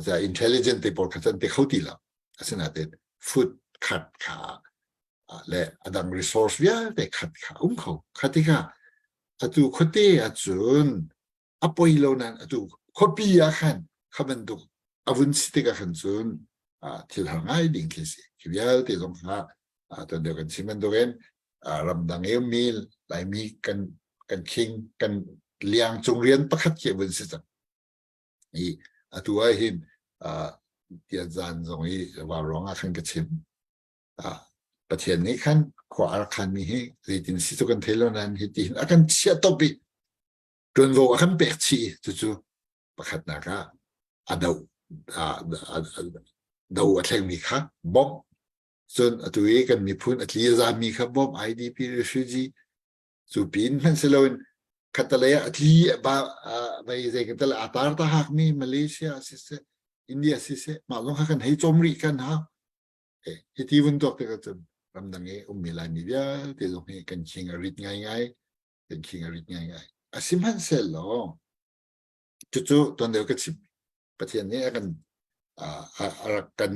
za intelligent te pawl kha can te kho ti lo asinain food khat kha le adang resource vialte khat kha um kho kha tikah atu khuate ahcun a poi lo nain atu khuapi ah khan kha bantuk a vun si tikah khan cun thil har ngai ding khi si khi vialte zong kha tuan deuh kan chim bantukin ramdang i ummi Laimi kan kan khing kan liang cung rian pakhat khi vun si cang i atu ah hin tian zan zong i vau ruang ah khan ka chim Pathian nih khan khua a rak khan mi hi zeitin si cu kan thei lo nain hi ti hin a kan chiah top i ṭuanvo a kan pek chih cucu pakhatnak ah a do do a thlengmi kha bawmh cun atu i kan miphun a tli a zaammi kha bawmh IDP refugee cu pin hmanh si loin khattalei ah a tli ba vai zei kan tal a tar ta hakmi Malaysia siseh India siseh mah zong kha kan hei cawm rih kan hau hiti vun tuak tikah cun ramdang i ummi Laimi vialte zong hi kan khing a rit ngaingai kan khing a rit ngaingai. A sihmanhsehlaw cucu tuan deuh ka chim Pathian nih a kan a rak kan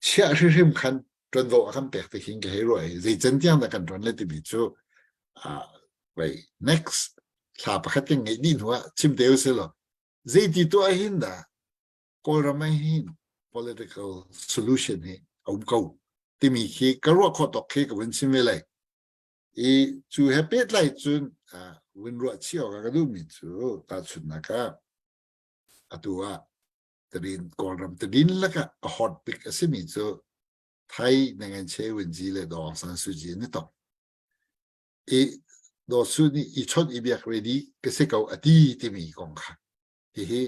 chiah hrimhrim khan ṭuanvo a kan pek ti hin ka hei ruah i zei can tiang dah kan ṭuan le timi cu wei next thla pakhat kan ngeih dih hnu ah chim te usih law zeiti tuah hin dah Kawlram ah hin political solution hi a um ko timi khi ka ruah khawh tawk khi ka vun chim ve lai. I cu he pehtlai cun vun ruah chih awk ah ka duhmi cu tahchunhnak ah atu ah Tadin Kawlram Tadin lakah a hot bik a simi cu Thai Nangan Che Wunji le Daw Aung San Suu Kyi an i tong. I Daw Su nih i chawnh i biak ready ka si ko a ti timi kong kha hihi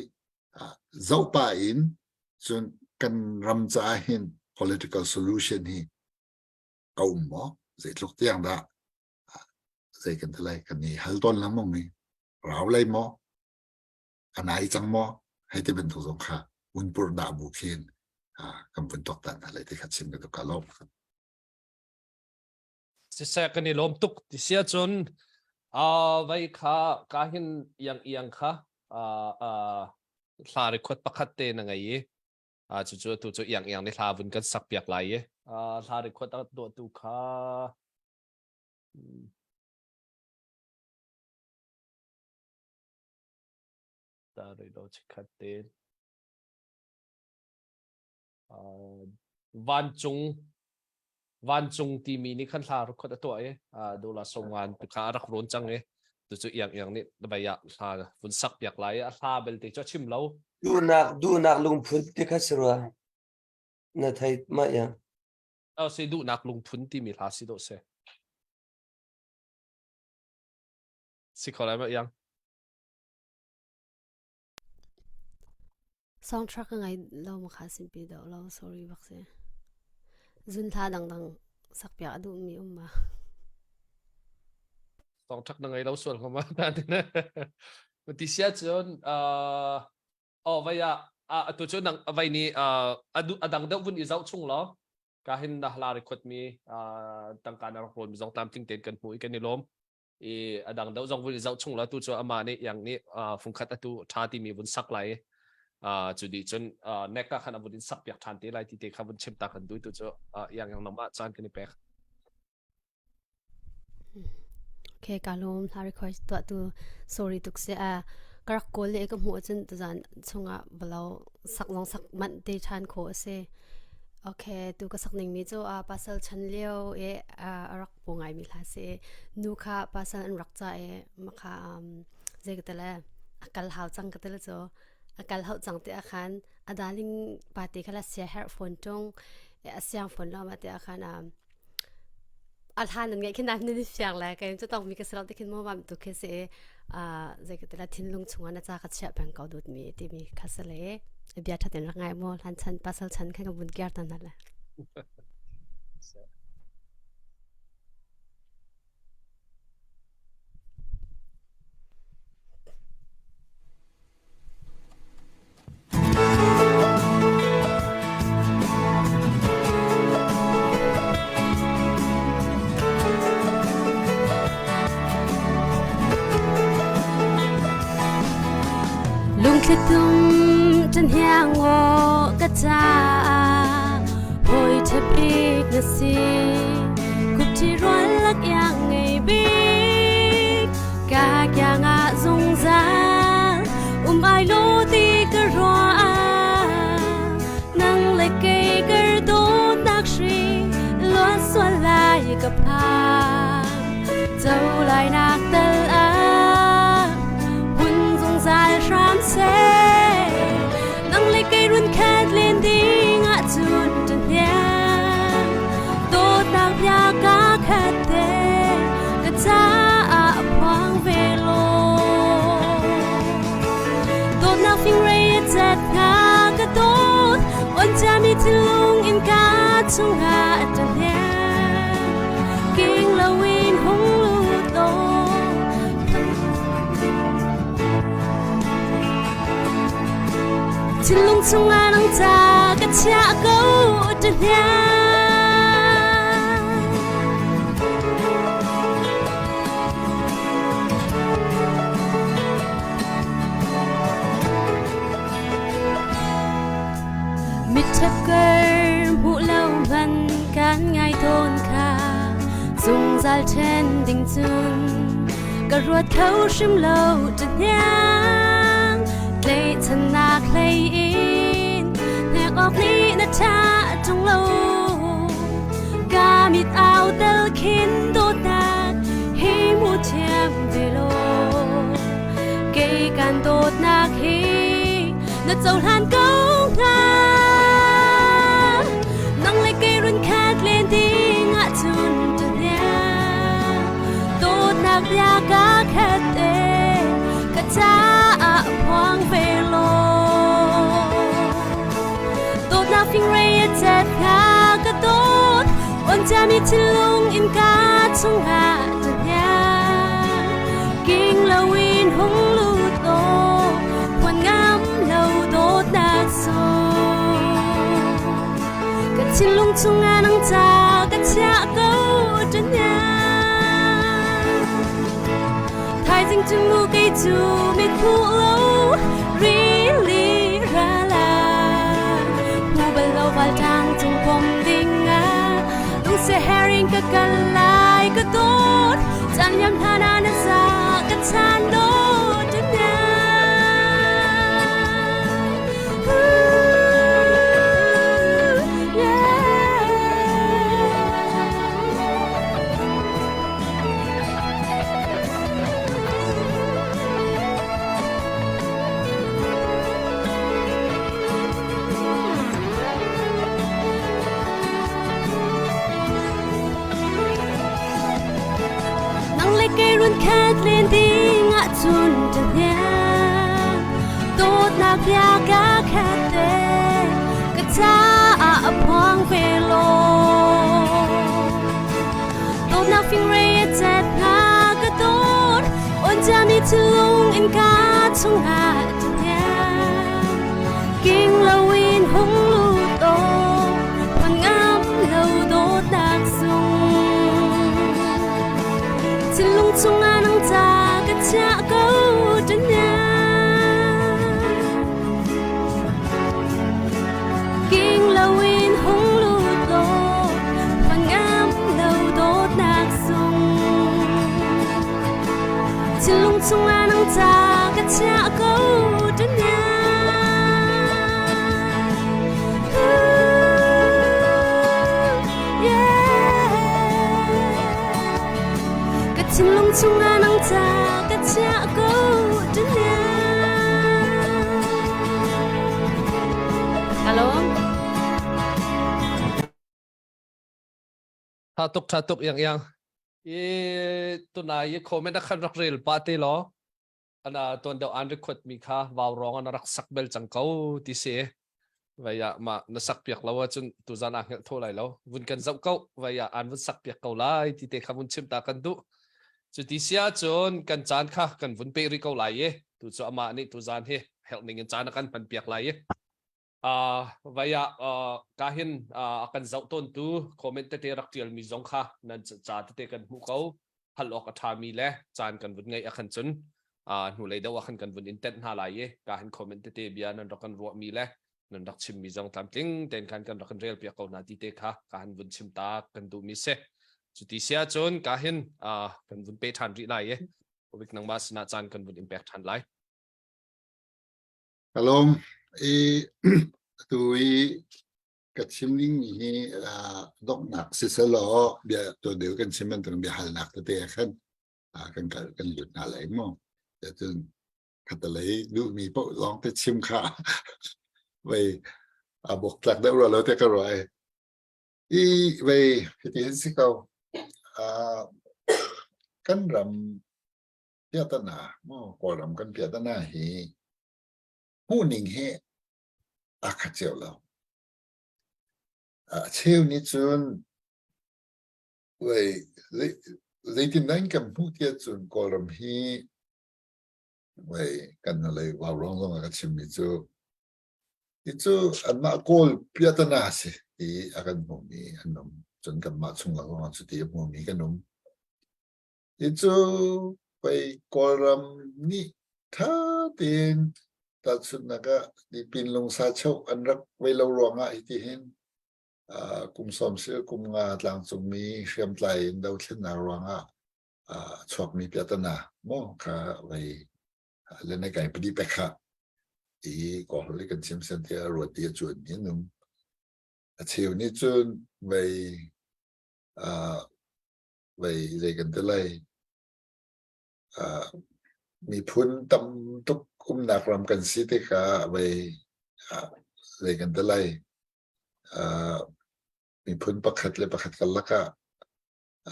zoh pah in cun kan ram caah hin political solution hi a um maw zeitluk tiang dah zei kan ti lai kan i hal tawn lengmang mi rau lei maw a nai cang maw hei ti bantuk zong kha unpur dah bu khin kan vun tuaktan hna lai ti kha chim ka duh ka lawm Siseh kan i lawm tuk ti sia cun vai kha ka hin iang iang kha hla record pakhat te na ngei i cucu tu cu iang iang nih hla vun kan sak piak lai i hla record a tuahtu kha Ta rih lo chikkhat te. Vancung vancung timi nih khan hla record a tuah i dula songan tu kha a rak rawn cang i tu cu iang iang nih vai ah hla vun sak piak lai i a hla belte cu a chim lo. Duhnak duhnak lungphun ti kha si rua. Na thei ma ya. Oh, si duhnak lungphun timi hla si dawh si. Si kho lai ma iang? Soundtrack ka ngai lo ma kha simpi deuh lo sorry bak si. Zun hla dangdang sak piak a duhmi um ma. Soundtrack na ngai lo sual ko ma ta tin. Ti sia cun oh vai ah atu cu nang vai ni a dang deuh vun i zoh chung law ka hin na hla record mi tangka na rak rawn mi zong tlamtling tein kan hmu i kan i lawm. I a dang deuh zong vun i zoh chung la tu cu amah nih yang nih fungkhat atu tha timi vun sak lai cu dih cun nek ah khan a vun in sak piak than te lai ti te kha vun chim ta kan duh tu cu yang yang nomah caan kan i pek. Okay, ka lawm hla request tuah tu sorry tuk se a ka rak kawl le ka hmuh cun tuzan chungah balo sak zong sak manh te than kho ase. Okay, tu ka sak ning mi cu a pasal chan lio e a rak pu ngaimi hla si nu kha pasal an rak ca i makha zei ka tele a kal hau cang ka tele cu a kal hau cang te khan a darling pa te kha la sia herh phone tung a siang phone lo ma te khan a hlan nan ngai khin nan ni fiang le kai chu tong mi ka selo te khin mo mam tu khe se a zei ka tela thinlung chunga na cha ka chia peng ko dut mi ti mi kha se le bia thaten rak ngai mo hlan chan pasal chan khan ka bun kyar tan la. Lungthli tum ṭan hiang aw ka caah hawi ṭha bik na si. Kupṭhi rual lak iang ngei bik ka kiang ah zungzal um ai lo ti ka ruah nang le kei kar dawtnak hri luan sual lai ka phang co lai nak tal ah hun zungzal hram seh nang le kei run khat len ding ahcun ṭahniang dawtnak bia ka khat te ka caah a phuang ve law dawtnak fingrei a cat hnga ka dawt on ciami thinlung in ka chungah a ṭahniang king loin hung lut law. Thinlung chungah nang ca ka chiah ko ṭahniang. Mitṭhep kar hmuh lo hmanh kan ngai tawn kha zungzal ṭhen ding cun ka ruat kho hrim lo ṭahniang tlaihchannak hlei in hnek awk nih na ṭha ṭung lo ka mit au tel khin dawtnak hi mu thiam ve law kei kan dawtnak hi na cohlan ko hnga nang le kei run khat len ding ahcun ṭahniang dawtnak bia ka khat te ka caah phuang ve law dawtnak fingrei a cat hnga ka dawt on ciami thinlung in ka chungah ṭahniang king loin hung lut law phuan ngam lo dawtnak sung ka thinlung chungah nang ca ka chiah ko ṭahniang thaizing cu mu kei cu mitphu lo rili ra la hmu bal lo val tlang cung pom ding ah lungse herring ka kal lai ka dawt caan liam hlan ah na za ka chan dawt ṭahniang. bia ka khat te ka caah a phuang ve law dawtnak fingrei a cet hna ka dawt on ciami thinlung in ka chungah ṭhahnem king loin hung lut aw phan ngam lo dawtnak sung thinlung chungah nang ca ka chiah ko ṭhahnem king loin hung lut law phan ngam lo dawtnak sung thinlung chungah nang ca ka chiah ko ṭhahnem Ka thinlung chungah nang ca ka chiah ko Hello. Tha tuk tha tuk yang yang. I tunai i comment a khan rak rel pa te law. Ana tuan deuh an record mi kha vau rong an rak sak bel cang ko ti si. Vai ah ma na sak piak lo ahcun tuzan aa hngelh tho lai lo. Vun kan zoh ko vai ah an vun sak piak ko lai ti te kha vun chim ta kan duh. Cu ti si ahcun kan caan kha kan vun pe rih ko lai i tu cu amah nih tuzan hi herh ning in caan a kan hman piak lai i uh, vai ah uh, ka hin uh, a kan zoh tawntu comment tete rak tial mi zong kha nan ca tete kan hmuh ko hal awk a ṭhami le caan kan vun ngeih ahkhan cun hnulei deuh ahkhan kan vun in tenh hna lai i ka hin comment tete bia nan rak kan ruahmi le nan rak chimmi zong tlamtling tein khan kan rak kan rel piak ko hna ti te kha ka han vun chim ta kan duhmi si. Cuti si ahcun ka hin kan vun pe ṭhan rih lai i Wik nangmah sinah caan kan vun in pek ṭhan lai. Kalom i tu i ka chim ding mi hi donghnak siselaw bia to deu kan chim bantuk bia halnak tete ah khan kan kal kan lut hna lai mu cun khatalei duhmi paoh lawng te chim kha vei a bok tlak deuh rua lo te ka ruah i i vei hiti hin si ko kan ram piatana mu kawlram kan piatana hi hmuhning hi a khat cio lo. A cheu nih cun zeitindah in kan hmuh tiah cun Kawlram hi kan lei vauruang zong ah ka chimmi cu hi cu anmah Kawl piatana a si ti a kan hmuhmi an um. Cun kanmah chung lak zong ah cuti a hmumi kan um. Hi cu pei Kawlram nih ṭha tein tahchunhnak ah tipin lungsa cheuh an rak vei lo ruangah hitihin kum sawmsil kum nga tlangcungmi hriamtlai in dothlennak ruangah a chuakmi piahtana maw kha vei le na kai padi pek kha i Kawl i kan chim sen tiah ruat ti a cuan mi an um. A cheu nih cun vei vei zei kan ti lai miphun tam tuk umnak ram kan si tikah vei zei kan ti lai miphun pakhat le pakhat karlak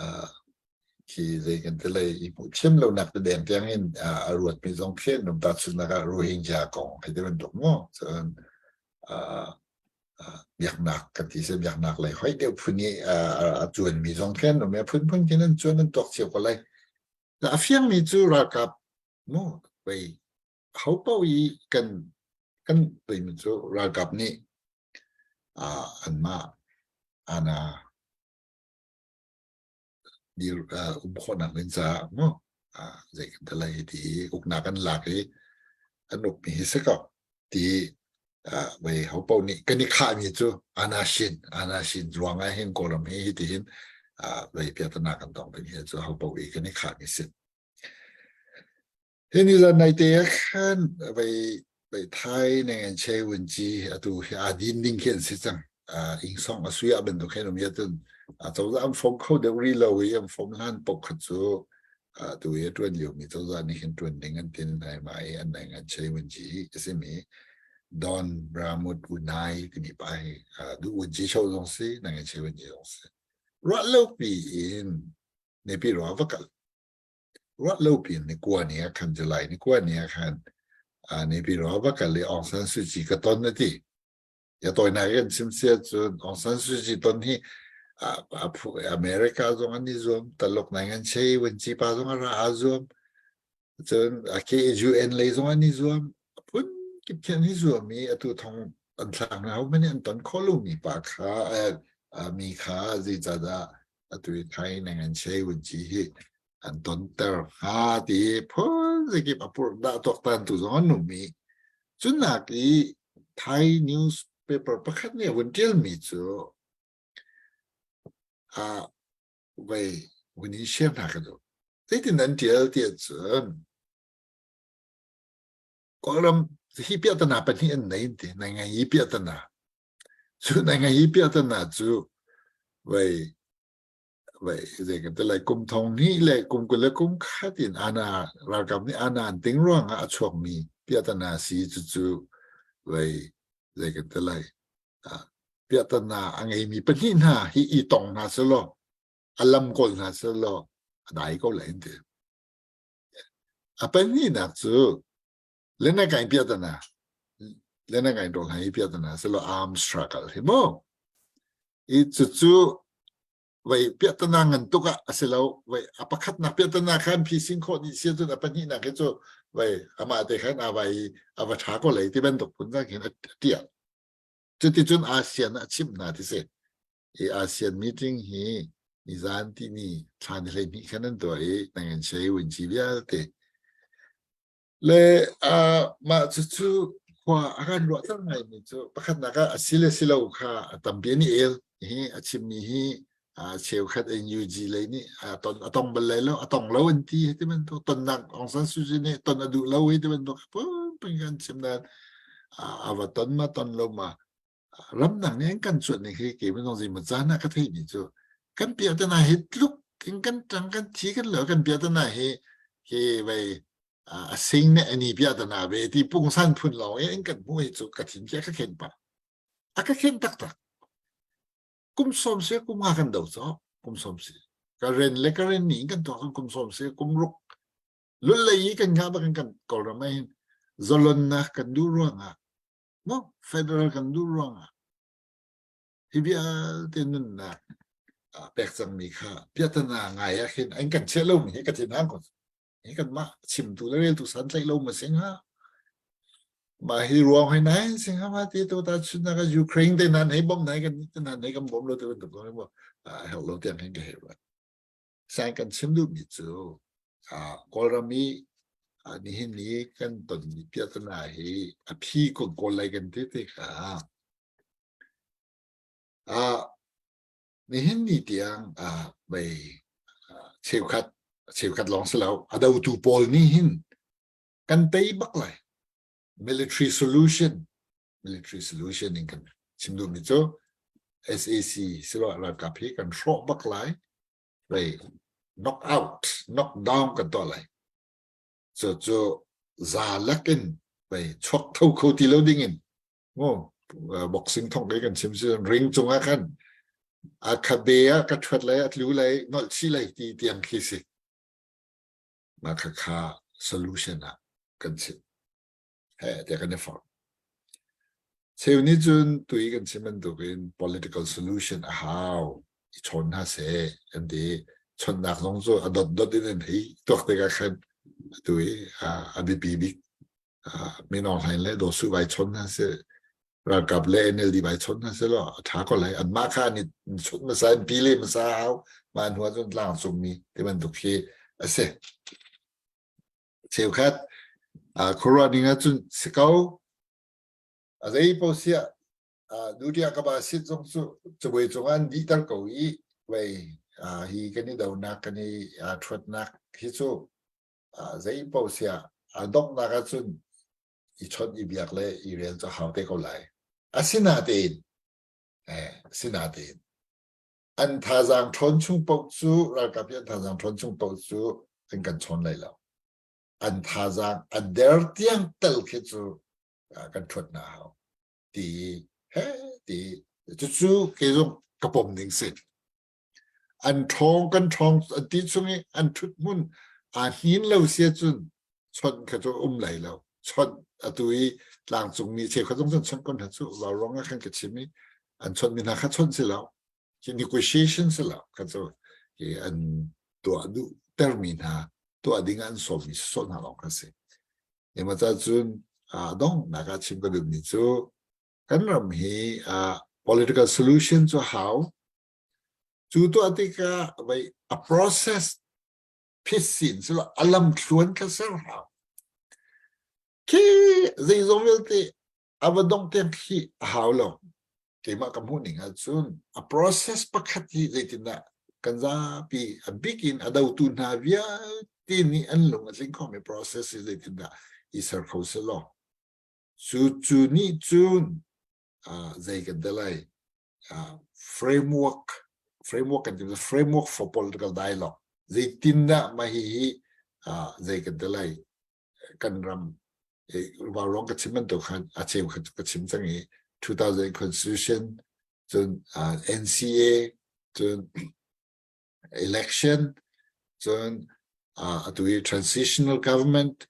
ah khi zei kan ti lai i hmuh thiam lonak te deng tiang in a ruatmi zong khi an um tahchunhnak ah Rohingya kong hei ti bantuk mu cun biaknak kan ti si biaknak lei hoi deuh phun i a cuanmi zong khin um phunphun khin an cuan an tuak cio ko lai a fiangmi cu ralkap mu pei ho paoh i kan kan peimi cu ralkap nih anmah ana dir um khawhnak ding caah mu zei kan ti lai ti uknak an lak i an ukmi hi si ko ti vei ho paoh nih kan i khahmi cu anashin anashin ruang ah hin Kawlram hi hi ti hin vei piatana kan tong ding hi cu ho paoh i kan i khahmi si. Hi ni zan nai te ah khan vei vei Thai neng che wun ci atu hi aa din ding khi an si cang. Ing song a sui ah bantuk khin um cun cozah an fom kho deuh rih lo i an fom hlan pok khat cu tu i a ṭuan liomi cozah nih hin ṭuan ding an tin ai ma i an neng an che wun ci a simi Don Ramut Unai timi pa hi du wun ci show zong si nang che wun ci zong si ruah lo pi in nepi ruah va kal ruah lo piin ni kua ni ah khan July ni kua ni ah khan. Naypyidaw va kal i Aung San Suu Kyi ka ton a ti. Ya tawinak in chim si ahcun Aung San Suu Kyi ton hi America zong an i zuam, Taluk nai ngan chei, Wenci pa zong a ra aa zuam. Cun UN lei zong an i zuam. Phun kip khi an i zuam i atu thong an thlak hna ho hmanh an ton kho lomi pa kha mi kha zeicahdah atu i Thai ngan chei Wenci hi an tonter hnga ti phun zeikip a purh dah tuaktan tu zong an um i cunak i Thai newspaper pakhat nih a vun ṭialmi cu a vei vun in share hna ka duh. Zeitin an ṭial ti ahcun Kawlram hi piahtana pahnih an nei ti nai ngai hi piahtana cu nai ngai hi piahtana cu vei Vai zei kan ti lai kum thong hnih le kum 21 in ana ralkap nih ana an ting ruangah a chuakmi piahtana si cucu vai zei kan ti lai piahtana a ngeimi pahnih hna hi i tong hna selaw a lam kawl hna selaw a dai ko lai an ti. A pahnihnak cu lenakain piahtana lenakain rawl hai piahtana selaw arm struggle hi mu. I cucu vai piahtana ngan tuk ah a si lo vai a pakhatnak piahtana khan phisin khawh dih si ahcun a pahnihnak hi cu vai amah te khan a vai a va ṭha ko lei ti bantuk phun zang khin a tiah cuticun ASEAN ah a chimh hna ti si i ASEAN meeting hi nizan tini thla ni 12 khan an tuah i nangan shei win chi vialte Le mah cucu khua a kan ruahter ngaimi cu pakhatnak ah a si le si lo kha a tampi an i el. Hi a chimmi hi cheukhat NUG lei nih a ton a tong bal lai lo, a tong lo an ti hi ti bantuk tonnak Aung San Suu Kyi nih ton a duh lo hi ti bantuk phunphun kan chim nain a va ton ma ton lo ma ramdang nih an kan cuanh ning hi kei minung zeimaw caan ah ka theihmi cu kan piahtana hi tluk in kan ṭang kan thi kan lo kan piahtana hi hi vei a sing ne ani piahtana ve ti pungsan phun lawng i an kan hmuh hi cu ka thin khi a ka khen pah a ka khen taktak kum sawm se kum nga kan do cho kum sawm se ka ren le ka ren ni kan tuah kum sawm se kum ruk lul lei i kan nga bakin kan kawlram ah hin zalonnak kan duh ruangah No, federal kan duh ruangah hi vialte nunnak pek cangmi kha piatana ngai ah khin an kan chiah lomi hi ka thin hang ko. Hi kanmah chimtu le reltu santlaih lo ma sing ha. Mah hi ruang hoi nai sing ha ma ti to ta chun na ka Ukraine te nan hei bom nai kan te nan hei kan bom lo te bantuk ko mo helh lo tiang hin ka hei ruat. Sai kan chim duhmi cu Kawlram i nihin ni kan tonmi piahtana hi a phi kan kawl lai kan ti tikah nihin ni tiang vei cheukhat cheukhat lawng si lo a dotu pawl nih hin kan tei bak lai military solution military solution in kan chim duhmi cu SAC silo ralkap hi kan hrawh bak lai vei knock out knock down kan tuah lai cu cu za lakin vei chuak tho kho ti lo ding in ngo boxing thong ke kan chim si ring cungah khan a khabe ah ka thuat lai a tlu lai nolh chi lai ti tiang khi si ma kha kha solution ah kan chim he tiah kan i forh. Cheu nih cun tui kan chim bantukin political solution a hau i chawn hna seh an ti. Chawnhnak zong cu a dotdot in an hei tuak tikah khan atu i a biapi bik Min Aung Hlaing le Daw Su vai chawn hna seh ralkap le NLD vai chawn hna seh law a ṭha ko lai. Anmah kha an i chawnh hmasa an pi le hmasa a hau. Mah hnu ah cun tlangcungmi ti bantuk khi a si. Cheukhat khuaruah ning ahcun si ko. A zei paoh siah duty ka ba sit zong cu cabuai cungah an dihter ko i vei hi kan i donak kan i ṭhuatnak hi cu zei paoh siah a donghnak ahcun i chawnh i biak le i rel cu hau te ko lai. Asinatein asinatein an thazaang ṭhawn chung paoh cu ralkap hi an thazaang ṭhawn chung paoh cu an kan chawn lai lo. An thazaang a der tiang tal khi cu kan ṭhuat hna hau ti he ti cucu kei zong ka pom ning si. An ṭhawng kan ṭhawng an ti chung i an ṭhut hmun aa hnin lo si ahcun chawnh kha cu um lai lo. Chawnh atu i tlangcungmi cheukhat zong cun chawnh ko hna cu vauruang ah khan ka chim i an chawnhmi hna kha chawnh si lo. Hi negotiation si lo kha cu hi an tuah duh termi hna tuah ding ah an sawmmi sawh hna lawng kha si. Ema ca cun donghnak ah chim ka duhmi cu kan ram hi political solution cu hau. Cu tuah tikah vei a process phisin silo a lamthluan kha ser hau. Khi zeizong vialte a va dong tiang khi a hau lo. Keimah ka hmuh ning ahcun a process pakhat hi zeitindah kan zapi a bik in a dotu hna vialte nih an lung a tling khomi process hi zeitindah i ser kho selaw. Cu cu nih cun zei kan ti lai framework framework kan ti framework for political dialogue zeitindah mah hihi zei kan ti lai kan ram vauruang ka chim bantuk khan a cheu kha ka chim cang i 2000 constitution cun NCA cun election cun atu i transitional government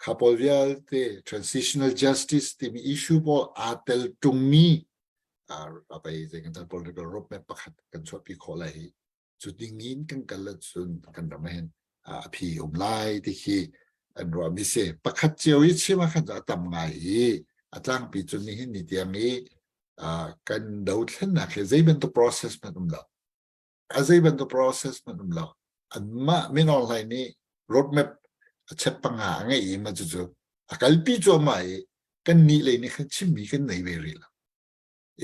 kha pawl vialte transitional justice timi issue pawl aa tel ṭungmi apai zei kan political roadmap pakhat kan chuahpi khawh lai hi cu ding in kan kal ahcun kan ram ah hin a phi um lai ti khi an ruahmi si pakhat cio i chim ah khan a tam ngai i a tlangpi cu nihin ni tiang i kan dothlennak hi zei bantuk process hmanh um lo a zei bantuk process hmanh um lo anmah Min Aung Hlaing nih roadmap a chep panga a ngeih i ma cucu a kalpi cuahmah i kan nih lei nih khan chimmi kan nei ve rih lo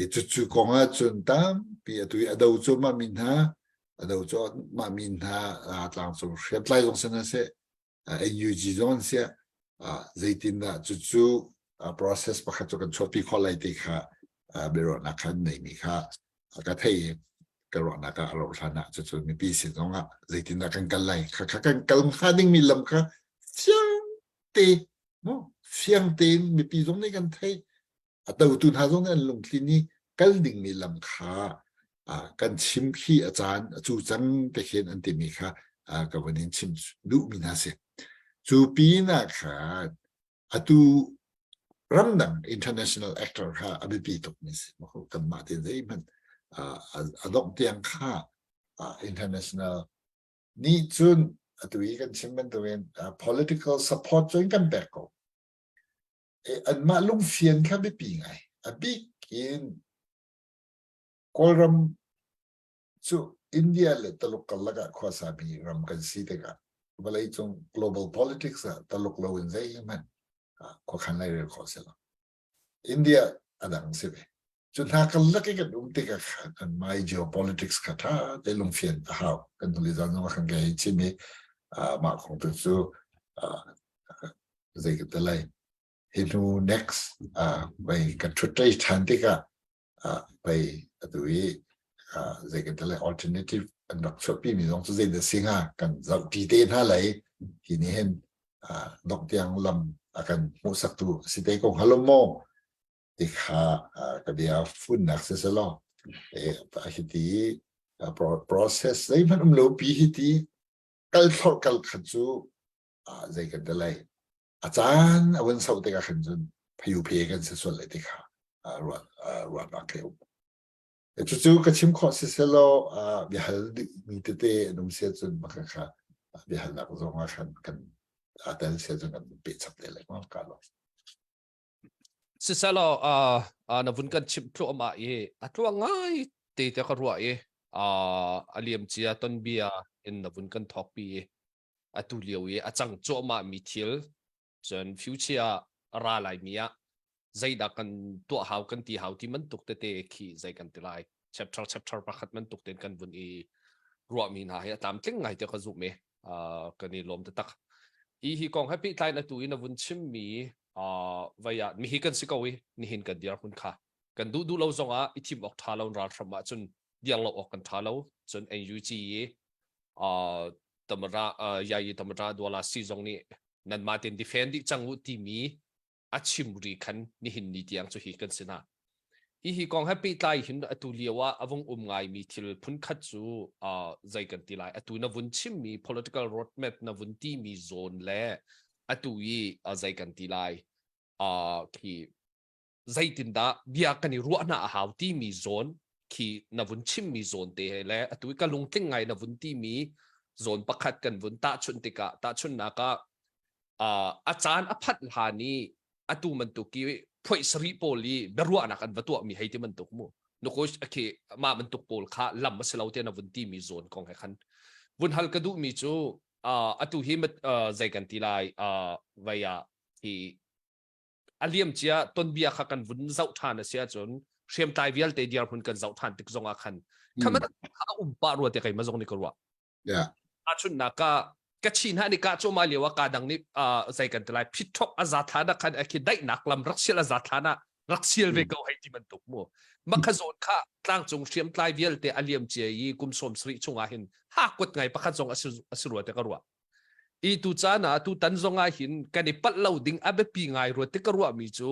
i cucu kong ah cun tampi atu i a do cuahmah mi hna a do cuahmah mi hna tlangcung hriamtlai zong si hna seh NUG zong an siah zeitindah cucu process pakhat cu kan chuahpi khawh lai ti kha biaruahnak khan neimi kha ka thei i ka ruahnak ah a rauh hlan ah cucu mipi sin zong ah zeitindah kan kal lai kha kha kan kal hnga dingmi lam kha fiang te mu fiang tein mipi zong nih kan theih a totu hna zong nih an lungtlin i kal dingmi lam kha kan chim khi a caan a cu cang te khin an timi kha ka van in chim duhmi hna si. Cu pin ah khan atu ramdang international actor kha a biapi tukmi si. Kanmah tein zeihmanh a dongh tiang kha international nih cun atu i kan chim bantukin political support cu in kan pek ko. Anmah lungfian kha biapi ngai. A bik in Kawlram cu India le Taluk karlak ah khuasami ram kan si tikah vawleicung global politics ah Taluk lo in zeihmanh khuakhan lairel khawh si lo. India a dang si ve. Cu hna karlak i kan um tikah khan anmah i geopolitics kha ṭha te lungfian a hau. Kan hnulei zan zong ah khan ka hei chim i mah kong tu cu zei kan ti lai. Hi hnu next vai kan ṭhutṭei ṭhan tikah pei atu i zei kan ti lai alternative an rak chuahpi mi zong cu zei dah si hnga kan zohṭi te hna lai hi nih hin dongh tiang lam a kan hmuhsaktu a si te ko hnga lo maw ti kha ka bia funnak si selaw hiti process zeihmanh um lo pi hiti kal thlorh kal kha cu zei kan ti lai a caan a vun sauh tikah khan cun phayu phe kan si sual lai ti kha ruahnak he um. Cucu ka chim khawh si selaw biahal mi tete an um sia cun maka kha biahalnak zong ah khan kan aa tel sia cun kan pe chap te lai ma ka lo. Siselaw na vun kan chimh thluahmah i a tluang ngai te te ka ruah i a liam cia ton bia in na vun kan thawk pi i atu lio i a cang cuahmah mi thil cun future ah ra lai mi ah zeidah kan tuah hau kan ti hau ti bantuk tete khi zei kan ti lai chapter chapter pakhat bantuk ten kan vun i ruahmi hna hi a tlamtling ngai te ka zumh i kan i lawm taktak i hi kong he pehtlai in atu in a vun chimmi vai ah mihi kan si ko i nihin kan dir hun kha kan duh duh lo zong ah i thim awk tha lo ralhram ah cun diang lo awk kan tha lo cun NUG i tamara yayi tamara dwala si zong nih nanmah ten defend dih cang u timi a chim ri khan nihin ni tiang cu hi kan si na hi hi kong he pehtlai hin atu lio ah a vung um ngai mi thil phunkhat cu zei kan ti lai atu na vun chim mi political roadmap na vun ti mi zone le atu i zei kan ti lai. Khi zeitindah bia kan i ruah hna a hau timi zawn khi na vun chimmi zawn te he le atu i ka lungtling ngai na vun timi zawn pakhat kan vun tahchunh tikah tahchunhnak ah a caan a phanh hlan i atu bantuk i phoih sarih pawl i biaruahnak an va tuahmi hei ti bantuk mu nuko khi mah bantuk pawl kha lam a si lo te na vun timi zawn kong he khan vun hal ka duhmi cu atu hi zei kan ti lai vai ah hi a liam cia tonbia kha kan vun zoh ṭhan a si ahcun hriamtlai vialte dirhmun kan zoh ṭhan tik zong ah khan kha a um pah rua te keimah zong nih ka ruah. Yeah. Ahchunnak ah ka chin ha nih ka cu ma lio ah ka dang nih zei kan ti lai phit thok a za thla na khan khi daihnak lam rak sial a za thla na rak sial ve ko hei ti bantuk mu ma kha zawn kha tlangcung hriamtlai vialte a liam cia i kum sawm sarih chungah hin ha kuat ngai pakhat zong a si rua te ka ruah I tu caan ah tu tan zong ah hin kan i palh lo ding a biapi ngai ruat ti ka ruahmi cu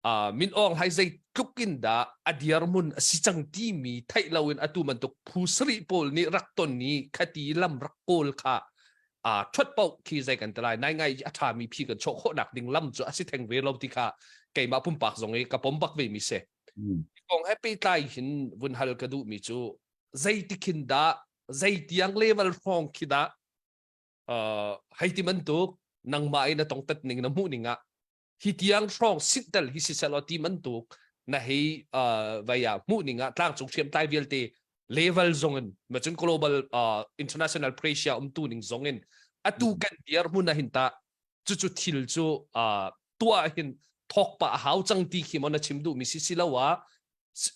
uh, Min Aung Hlaing zeitluk in dah a dirhmun a si cang timi theih loin atu bantuk phu sarih pawl nih rak ton i khati lam rak kawl kha uh, ṭhuat paoh khi zei kan ti lai nai ngai a ṭhami phi kan chawh khawhnak ding lam cu a si theng ve lo ti kha keimah pumpak zong i ka pom bak ve mi si. Mm. Kong he pehtlai hin vun hal ka duhmi cu zeitikhin dah zeitiang level hrawng khi dah uh, hei ti bantuk nangmah in na tongtat ning na hmuh ning ah hi tiang hrawng sintel hi si selaw ti bantuk na hei uh, vai ah hmuh ning ah tlangcung hriamtlai vialte level zong in macun global uh, international pressure umtu ning zong in atu kan dir hmun ah hin ta cucu thil cu uh, tuah hin thok pa hau cang ti khi mo na chim duh mi si si lo ah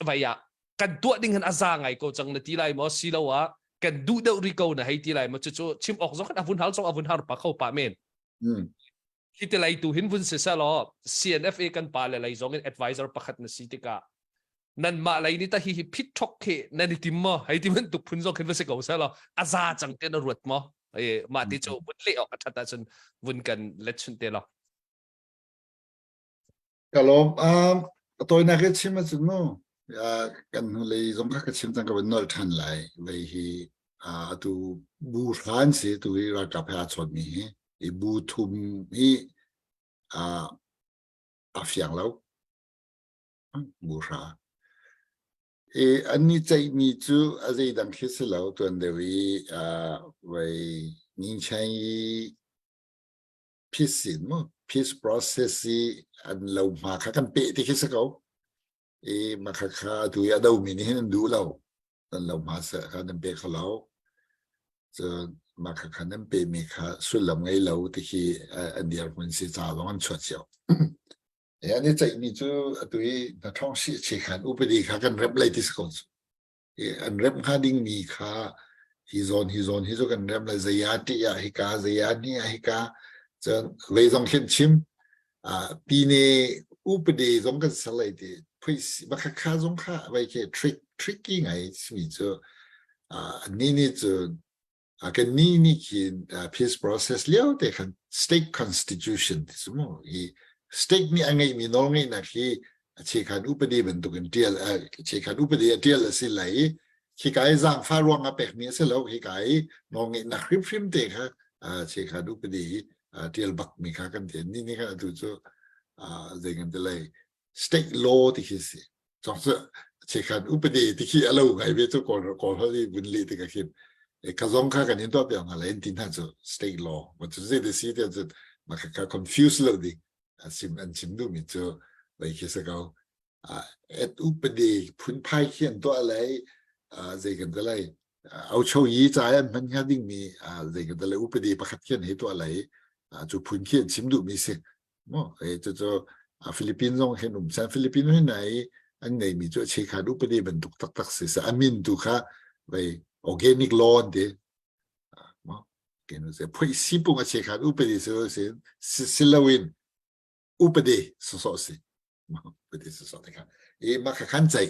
vai ah kan tuah ding hin a za ngai ko cang na ti lai maw si lo ah kan duh deuh ri ko na hei ti lai maw cucu chim awk zong a vun hal zong a vun har pa kho pa men hi te lei tu hin vun si selaw CNFA kan pa le lei zong in advisor pakhat na si tikah nan mah lei ni ta hi hi phit thok khi nan i tim maw hei ti bantuk phun zong khin va si ko selaw a za cang te na ruat maw e mah ti cu vun le awk a that ahcun vun kan let chun te lo Ka lawm. Um, a tawinak i chim ahcun mu, uh, kan hnulei zong kha ka chim cang ka van nolh ṭhan lai. Vei hi uh, atu bu hran si tu hi ralkap he aa chawnmi hi i bu thum hi uh, a fiang lo. Bu hra. I an i ceihmi cu a zeidang khi si lo tuan deuh i uh, vei Ningcheng i peace in mu peace process i an lo hma kha kan peh ti khi si ko i ma kha kha tu i a do mi nih hin an duh lo nan lo hma se kha nan pe kho lo cun ma kha kha nan pe mi kha sullam ngei lo ti khi an dirhmun si ca zong an chuah cio e an i ceih mi cu atu i na thong si che khan upadi kha kan rep lai ti si ko an remh hnga dingmi kha hi zawn hi zawn hi cu kan remh lai zei ah ṭih ah hika zei ah hni ah hika cun vei zong khin chim pine upade zong kan ser lai ti phui bakha kha zong kha vai ke trick tricky ngai simi cu ni ni cu kan ni nih khin peace process lio te khan state constitution ti cu mu hi state nih a ngeihmi nawlngeihnak hi a chekhan upadi bantukin tial chekhan upadi a tial a si lai i khika i zaangfah ruang ah pekmi a si lo hika i nawlngeihnak hrimhrim te kha chekhan upadi tial bakmi kha kan ti ni ni khan atu cu zei kan ti lai state law ti khi si cong cu chekhan upadi ti khi a lo ngai ve cu kawl kawl hol i vun leh tikah khin e ka zong kha kan in tuah piak hna lai in tin hna cu state law ma cu zei te si te cu ma kha kha confuse lo ding a sim an chim duhmi cu vei khi si ko et upadi phunphai khi an tuah lai zei kan ti lai au cho yi ca an hman hnga dingmi zei kan ti lai upadi pakhat khi an hei tuah lai cu phun khi an chim duhmi si Mu e cucu a Philippines zong hin um san Philippines hin nai an ngeimi cu chekhat upadi bantuk taktak si sa amin tu kha vei organic law an ti mo kenu se phoi sipung a chekhat upadi si si siloin upadi so so si upadi so so te kha e ma kha khan chai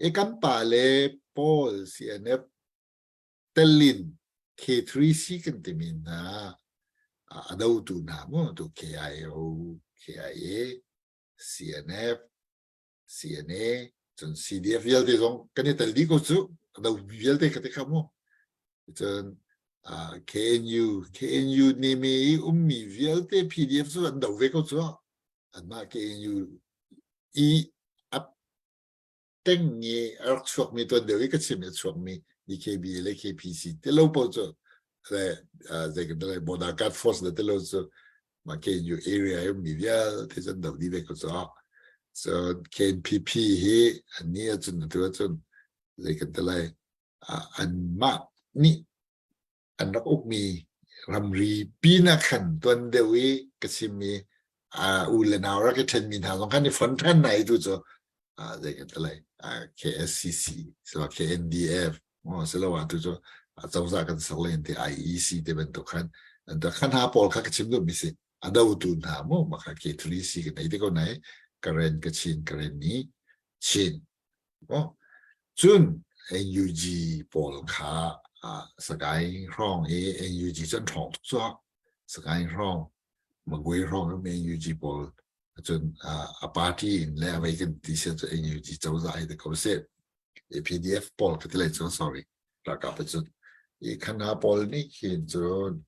e kan pa le Paul CNF telin K3C kan timi hna a dotu hna mu tu KIO, KIA, CNF, CNA, cun CDF vialte zong kan i tel dih ko cu a do vialte ka ti kha mu. Cun KNU KNU neme i ummi vialte PDF cu an do ve ko cu. Anmah KNU i a tengnge a rak chuakmi tuan deuh i ka chim i a chuakmi DKB le KPC te lo paoh cu le zei kan lai border guard force le te lo cu mah KNU area i ummi vialte cu an do dih ve ko cu. So KNPP hi an nih ahcun atu ahcun zei kan ti lai anmah nih an rak ukmi ramri pin ah khan tuan deuh i ka chimmi u le nau rak i ṭhenmi hna zong khan i fon ṭhan hna i tu cu zei kan ti lai KSCC silo KNDF siloah tu cu cozah kan ser len ti IEC te bantuk khan an khan hna pawl kha ka chim duhmi si a dotu hna mu maka K3C kan ei te ko nai Karen Kachin Karen ni Chin Cun NUG pawl kha Sagaing hrawng i NUG cu an ṭhawng tuk cuak. Sagaing hrawng, Magway hrawng um NUG pawl cun a party in le a vei kan ti sian cu NUG cozah hi ti ko seh. PDF pawl ka ti lai cu sorry ralkap cun. I khana pawl nih khin cun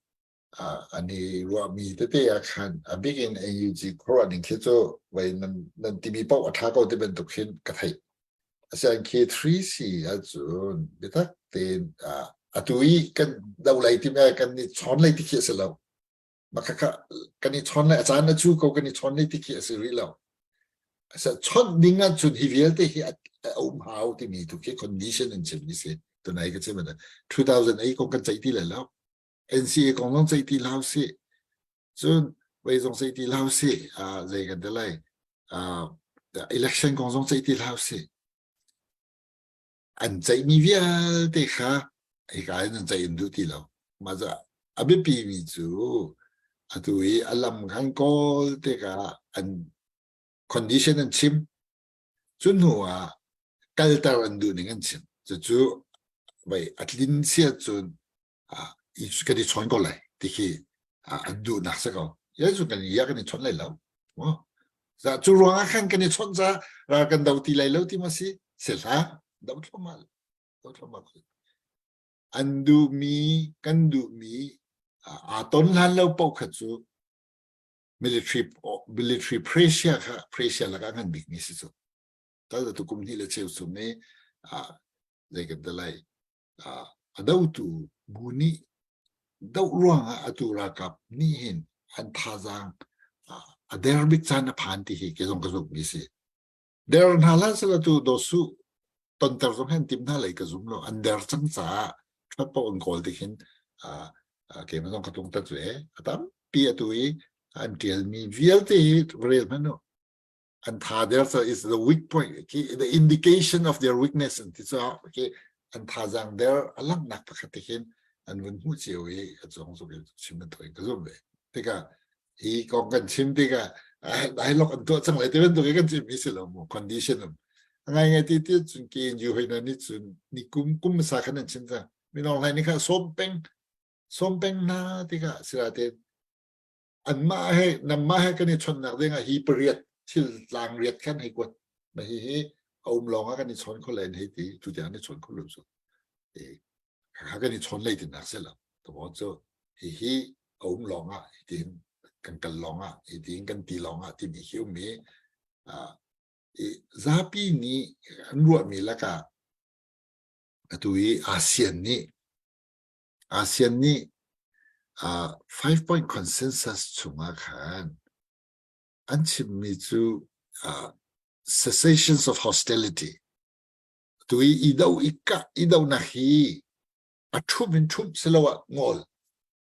an i ruahmi tete ah khan a bik in NUG khuaruah ning khi cu vei nan nan timi paoh a ṭha ko ti bantuk hin ka theih. Asian K3C ahcun biatak tein atu i kan do lai timi kan i chawn lai ti khi a si lo. Makhakha kan i chawn lai a caan a cu ko kan i chawn lai ti khi a si rih lo. Chawnh ding ahcun hi vialte hi a um hau timi tu khi condition in chim mi si. Tunai ka chim 2008 kong kan ceih ti lai lo. NCA kong zong ceih ti hlah usih. Cun wei zong ceih ti hlah usih. Zei kan ti lai. Election kong zong ceih ti hlah usih. An ceihmi vialte kha hika in an ceih in duh ti lo. Mah cu a biapi mi cu atu i a lam kan kawl tikah an condition an chim. Cu hnu ah kalter an duh ning an chim. Cucu vei a tlin sia cun kan i chawn ko lai ti khi an duhnak si ko. Ya cu kan ya kan i chawn lai lo. Cu ruang ah khan kan i chawnh ca ral kan do ti lai lo ti ma si? Si hlah. Do thluahmah. Do thluahmah. An duhmi, kan duhmi aa ton hlan lo paoh kha cu military military pressure kha pressure lakah ngan bikmi si cu. Tal tu kum hnih le cheu chung i zei kan ti lai a dotu bu nih doh ruangah atu ralkap nih hin an thazaang a der bik caan a phan ti hi kei zong ka zumh mi si. Der hna hlah sehla tu dawsu tonter zong hin tim hna lei ka zum lo an der cang caah ṭhat paoh an kawl tik hin keimah zong ka tlung tat ve a tampi atu i an ṭialmi vialte hi rel hmanh u an tha der so is the weak point okay? the indication of their weakness an ti cu okay an thazaang der a langhnak pakhat te khin an vun hmuh cio i a cong zuk in chim an ka zum ve tikah hi kong kan chim tikah dialogue an tuah cang lai ti bantuk kan chim mi si lo mu condition um ngai ngai ti ti cun ke ju hoi na ni cun ni kum kum sa khan an chim cang minong hlai ni kha som peng som peng na tikah sira te anmah he nanmah he kan i chonnak ding ah hi pariat thil tlang riat khan hei kuat ma hi hi a um lawng ah kan i chawn kho len hei ti tu tiang i chawn kho lo cu e kha kan i chawn lei tin nak se lo to bo cu hi hi a um lawng ah hi tin kan kal lawng ah hi tin kan ti lawng ah timi hi um i i zapi nih an ruahmi lakah atu i ASEAN nih ASEAN nih five point consensus chungah khan an chimmi cu cessations of hostility tu i i do i kah i donak hi a ṭhum in ṭhumh siloah ngol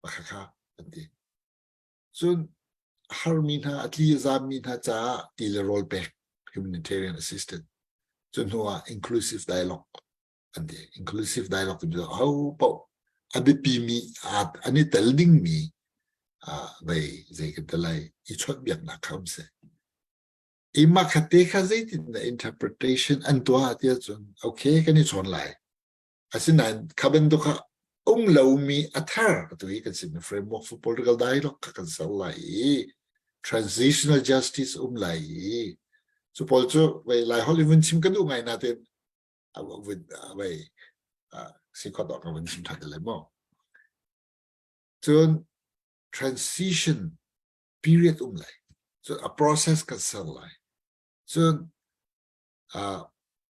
kha an ti. Cun harmi hna a tli a zammi hna caah ti le rawl pek humanitarian assistance cu hnu ah inclusive dialogue an ti inclusive dialogue timi cu ho paoh a biapi mi an i tel dingmi vei zei kan ti lai i chawnhbiaknak kha um seh i makhat te kha zeitin na interpretation an tuah tiah cun okay kan i chawn lai asinain kha bantuk kha um lomi a thar atu hi kan sin framework for political dialogue kha kan ser lai i transitional justice um lai i cu pawl cu vei lai holh in vun chim kan duh ngai nain vun vei si khawt awk ka vun chim ṭhan te lai maw. Cun transition period um lai. Cun a process kan ser lai. Cun uh,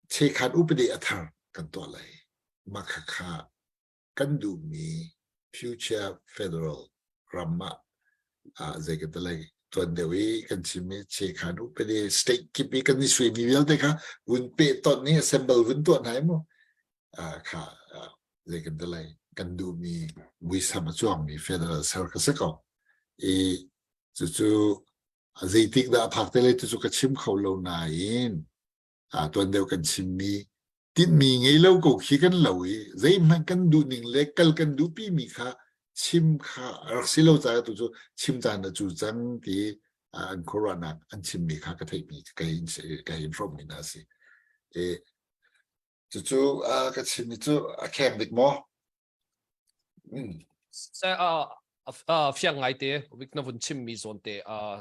chekhan upadi a thar kan tuah lai. Mah khakha kan duhmi future federal ram ah uh, zei kan ti lai tuan deuh i kan chimmi chekhan upadi state kip i kan i suimi vialte kha vun peh ton i assemble vun tuah hna mu uh, kha uh, zei kan ti lai kan duhmi muisam a cuangmi federal ser ka si ko i cucu zeitik dah a phak te lai tu cu ka chim kho lo nain tuan deuh kan chimmi tinhmi ngei lo ko khi kan lo i zeihmanh kan duh ning le kal kan duhpi mi kha chim kha rak si lo caah tu cu chim caan a cu cang ti an khuaruahnak an chimmi kha ka theihmi ka hin ka hin hrawmmi hna a si. E, cucu ka chimmi cu a kheng dik maw? Mm. Se fiang ngai te wik na vun chim mi zawn te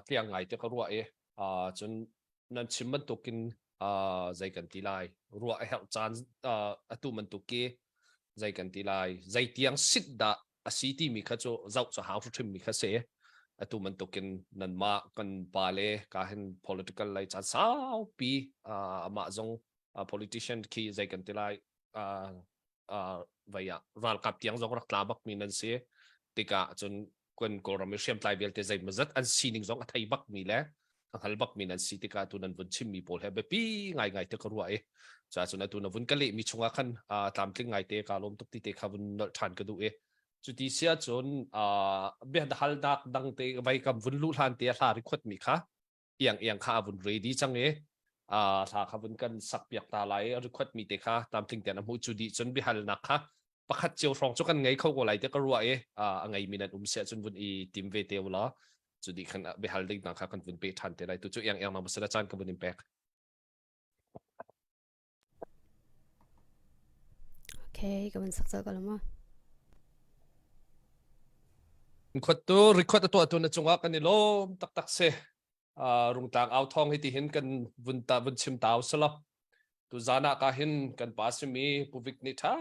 tliang ngai te ka ruah i cun nan chim bantukin zei kan ti lai ruah a herh caan atu bantuk ki zei kan ti lai zei tiang sit dah a si ti mi kha cu zoh cu hau hrim mi kha se atu bantukin nanmah kan pa le ka hin political lei caan saupi amah zong politician khi zei kan ti lai vai ah ralkap tiang zong rak tla bak mi nan si tikah cun kan Kawlram i hriamtlai vialte zeimawzat an sining zong a thei bak mi le a hngal bak mi nan si tikah tu nan vun chim mi pawl he biapi ngai ngai te ka ruah i ca cun atu na vun ka leh mi chungah khan tlamtling ngai te ka lawm tuk ti te kha vun nolh ṭhan ka duh i cuti sia cun bia halnak dang te vai kam vun luh hlan te a hla ri khuat mi kha iang iang kha a vun ready cang i hla kha vun kan sak piak ta lai a request mi te kha tlamtling tein a hmuh cu dih cun biahalnak kha pakhat cio hrawng cu kan ngei kho ko lai te ka ruah i a ngei mi nan um sia cun vun i tim ve te ulaw cu dih khan biahal ding hna kha kan vun pe ṭhan te lai tu cu iang iang na masala caan ka vun in pek Okay, ka van sak cawlh ko lo maw? Khot tu record a tuah tu na cungah kan i lawm taktak si. Uh, rungtlang au thong hi ti hin kan vun ta vun chim tau salo. Tu zan ah ka hin kan pa simi puvik ni tha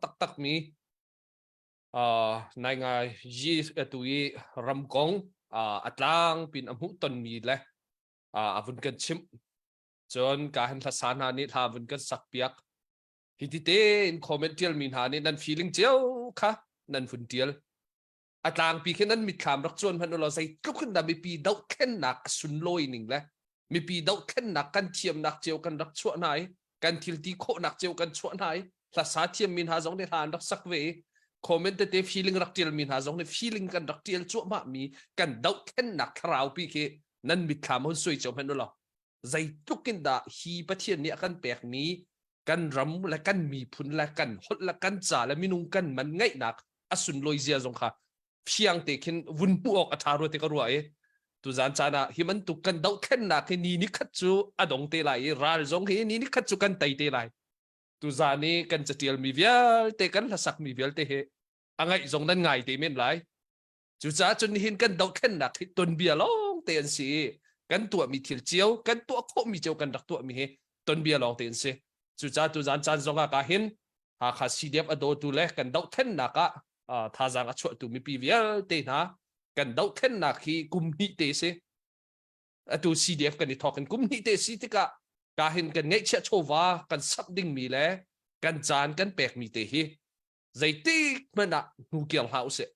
taktak mi uh, nai ngai yi atu i ram kong uh, atlang pin a hmuh ton mi le uh, a vun kan chim Cun ka hin hlasa hna nih hla vun kan sak piak. Hi ti tein comment ṭialmi hna nih nan feeling cio kha nan vun ṭial. A tlangpi khi nan mitthlam rak cuan hmanh ulaw zeitluk in dah mipi dohthlennak a sunlawi ning le mipi dohthlennak kan thiamnak cio kan rak chuah hna i kan thil ti khawhnak cio kan chuah hna i hlasa thiammi hna zong nih hla an rak sak ve i comment tete feeling rak ṭialmi hna zong nih feeling kan rak ṭial cuahmah mi kan dohthlennak thlaraupi khi nan mitthlam hun sui cio hmanh ulaw zeitluk in dah hi Pathian nih a kan pekmi kan ram le kan miphun le kan holh le kan ca le minung kan man ngeihnak a sunlawi zia zong kha fiang te khin vun hmuh awk a ṭha rua te ka ruah i tuzan caan ah hi bantuk kan dohthlennak hi ni ni khat cu a dong te lai i ral zong hi ni ni khat cu kan tei te lai tuzan i kan catialmi vialte kan hlasakmi vialte hi a ngaih zong nan ngai te men lai Cucaah cun nihin kan dohthlennak hi tonbia lawng te an si i kan tuahmi thil cio, kan tuah khawhmi cio kan rak tuahmi hi tonbia lawng te an si. Cucaah tuzaan caan zong ah ka hin Hakha CDF a dawtu le kan dohthlennak ah thazaang a chuahtu mipi vialte hna kan dohthlennak hi kum hnih te si. Atu CDF kan i thawk in kum hnih te si tikah ka hin kan ngeihchiah chawva kan samh dingmi le kan caan kan pekmi te hi zeitik hmanh ah hnukir hlah usih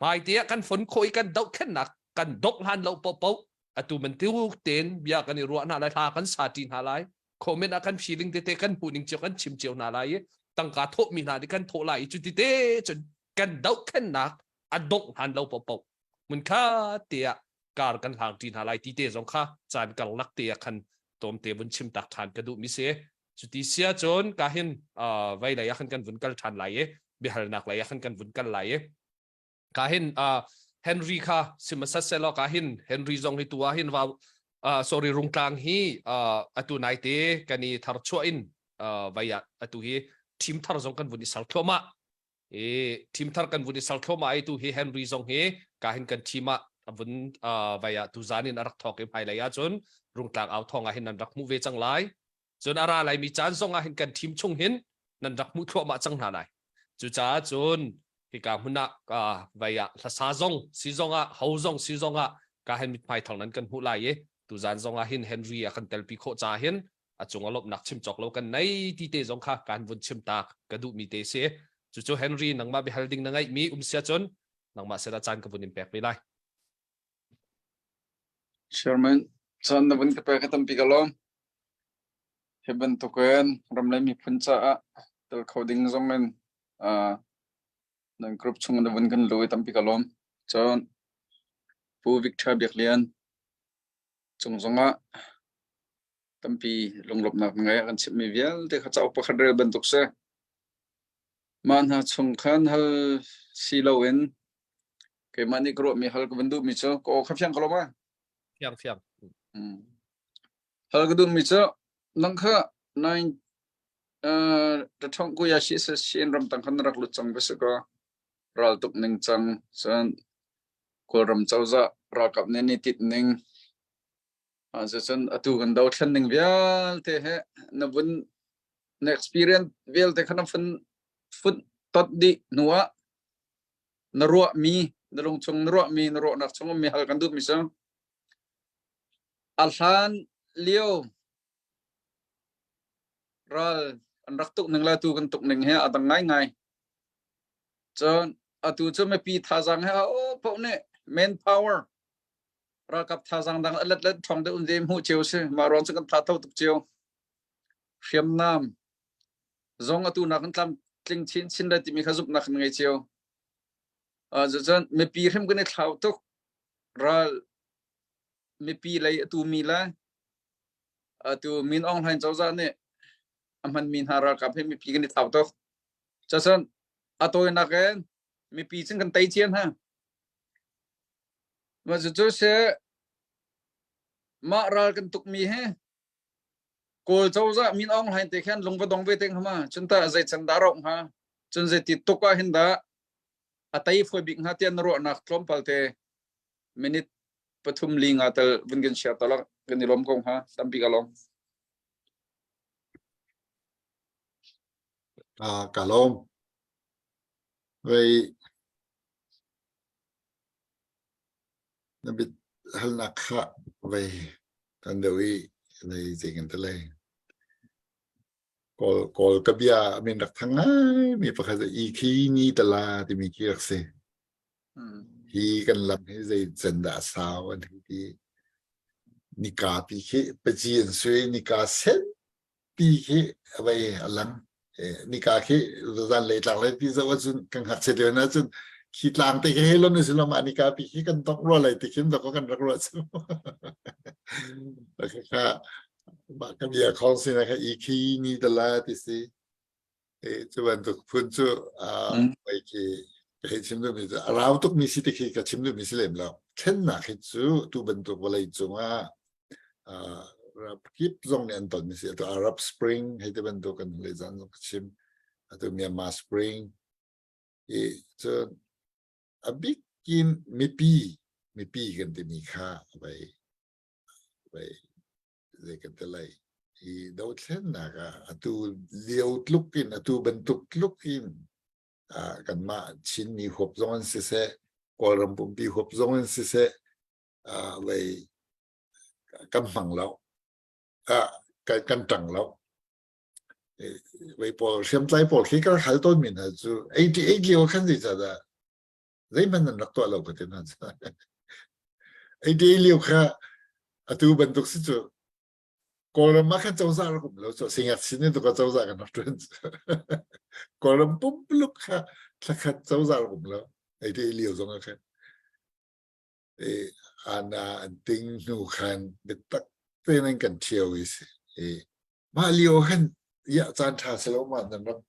hmaite ah kan fon khawh i kan dohthlennak kan dongh hlan lo paohpaoh atu man tuk tein bia kan i ruah hna lai hla kan sa ṭi hna lai comment ah kan feeling tete kan hmuh ning cio kan chim cio hna lai i tangka thawh mi hna nih kan thawh lai i cuti te cun kan dohthlennak a dongh hlan lo paohpaoh mun kha te ah kar kan hlang ṭi hna lai ti te zong kha caan karlak te ah khan tlawmte vun chim tak ṭhan ka duh mi si Cuti sia cun ka hin vei lei ah khan kan vun kal ṭhan lai i biahalnak lei ah khan kan vun kal lai i ka hin Henry kha simasat selaw ka hin Henry zong hi tu ah hin vau sorry rungtlang hi atu nai te kan i thar chuah in vai ah atu hi team thar zong kan vun i ser thluahmah i team thar kan vun i ser thluahmah i tu hi Henry zong hi ka hin kan team ah vun vai ah tu zan in a rak thawk i hmailei ah cun rungtlang au thawng ah hin nan rak hmuh ve cang lai Cun a ra laimi caan zong ah hin kan team chung hin nan rak hmuh thluahmah cang hna lai. Cucaah cun Hika hmun ah ka vai ah hlasa zong si zong ah ho zong si zong ah ka hen mithmai thang nan kan hmuh lai i tuzan zong ah hin Henry a kan telpi khawh ca hin a cung a lawmhnak chim cawk lo kan nei ti te zong kha kan vun chim tak ka duh mi te si. Cucu Henry nangmah biahal ding na ngeih mi um sia cun nangmah sila caan ka vun in pek ve lai. Chairman, caan na vun ka pek ka tampi ka lawm. Hi bantukin ramlei miphun caah tel kho ding zong in uh, nan group chung na vun kan lu i tampi ka lawm. Cun Pu Victor Biak Lian cung zongah tampi lunglawmhnak ngai a kan chimhmi vialte kha cauk pakhat rel bantuk si. Mah hna chung khan hal si loin keimah nih ka ruahmi hal ka van duhmi cu ka aw kha fiang ka lawm ah. Fiang fiang. Mm. Hal ka duhmi cu nang kha nine uh, tathong ku ya shi se shin ram tang khan rak lut cang va si ko ral tuk ning cang cun kawlram cozah ralkap nih ni tit ning Cucun atu kan dothlen ning vialte he na vun na experience vialte kha na fun fun tot dih hnu ah na ruahmi na lungchung na ruahmi na ruahnak chung ummi hal kan duhmi cu a hlan lio ral an rak tuk ning le atu kan tuk ning he a dang ngaingai. Cun atu cu mipi thazaang he a o paoh nih man power Ralkap thazaang dang a let let ṭhawng deuh in hmuh cio si. Mah ruang cu kan tha tho tuk cio. Hriamnam zong atu nak kan tlam tling chin chin lai timi kha zumhnak kan ngei cio. Uh, cucun mipi hrim kan i thlau tuk. Ral mipi lei atu mi le atu Min Aung Hlaing cozah nih a hmanmi hna ralkap hi mipi kan i thlau tuk. Cucun a tawinak in mipi cun kan tei cian ha. Mah cucu si mah ral kan tukmi hi Kawl cozah Min Aung Hlaing te khan lung va dong ve te hnga ma cun tah zei can dah rauh hnga cun zeiti tuk ah hin dah a tei fawi bik hnga tiah na ruahnak tlawmpal te minute pathum li nga tal vun kan share ta kan i lawm ko hnga tampi ka lawm. Ah, ka lawm. Vei Na bit halnak kha vei kan deuh i lei zei kan ti lai. Kawl Kawl ka bia a min rak thang ngai mi pakhat i khi ni tala timi khi rak si. Hi kan lam hi zei can dah a sau an hei ti. Nika pi khi paci an sui nika sen pi khi a vei a lang nika khi zanlei tlang lei pi zoh ahcun kan ngakchia lio na cun khi tlang te khi hei lon usi law mah nika pi khi kan tong rua lai ti khin dok kan rak ruah cu kha mah ka bia khong sin kha i khi ni tala ti si cu bantuk phun cu wei khi ka hei chim duhmi cu a rau tukmi si ti khi ka chim duhmi si lem lo thlennak hi cu tu bantuk vawlei cungah Arab kip zong nih an tonmi si atu Arab Spring hei ti bantuk kan le zan zong ka chim atu Myanmar Spring i cun a bikin mipi mipi kan timi kha vai vai zei kan ti lai hi dothlennak ah atu lio tluk in atu bantuk tluk in kanmah Chinmi huap zong in siseh Kawlram pumpi huap zong in siseh vei kan hmang lo kan ṭang lo vei pawl hriamtlai pawl khi ka rak hal tawn mi hna cu 88 lio khan zeicahdah zeihmanh nan rak tuah lo ka ti hna 88 lio kha atu bantuk si cu Kawlram ah khan cozah rak um lo cu singak sin in tuka cozah kan rak ṭuan Kawlram pumpuluk kha thlakhat cozah rak um lo 88 lio zong ah khan e ana an ting hnu khan biatak tein an kan ṭhio i si e mah lio khan ya caan ṭha si lo ma nan rak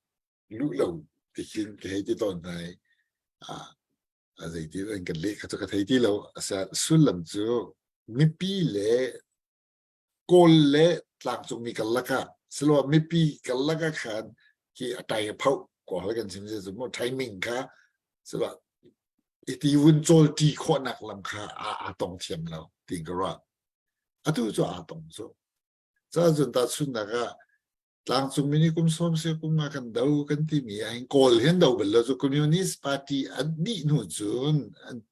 luh lo ti khin ka hei ti tawn hna i a zeiti an kan leh kha cu ka thei ti lo asa sullam cu mipi le kawl le tlangcungmi karlak ah siloah mipi karlak ah khan khi a tai a phoh kawl kan chim si cu mu timing kha siloah iti vun cawl ṭi khawhnak lam kha a aa tong thiam lo ti ka ruah atu cu aa tong cu cun tahchunhnak ah. Tlangcung mi nih kum sawm se kum nga kan do kan timi ah hin Kawl hin do bal lo cu Communist Party an dih hnu cun an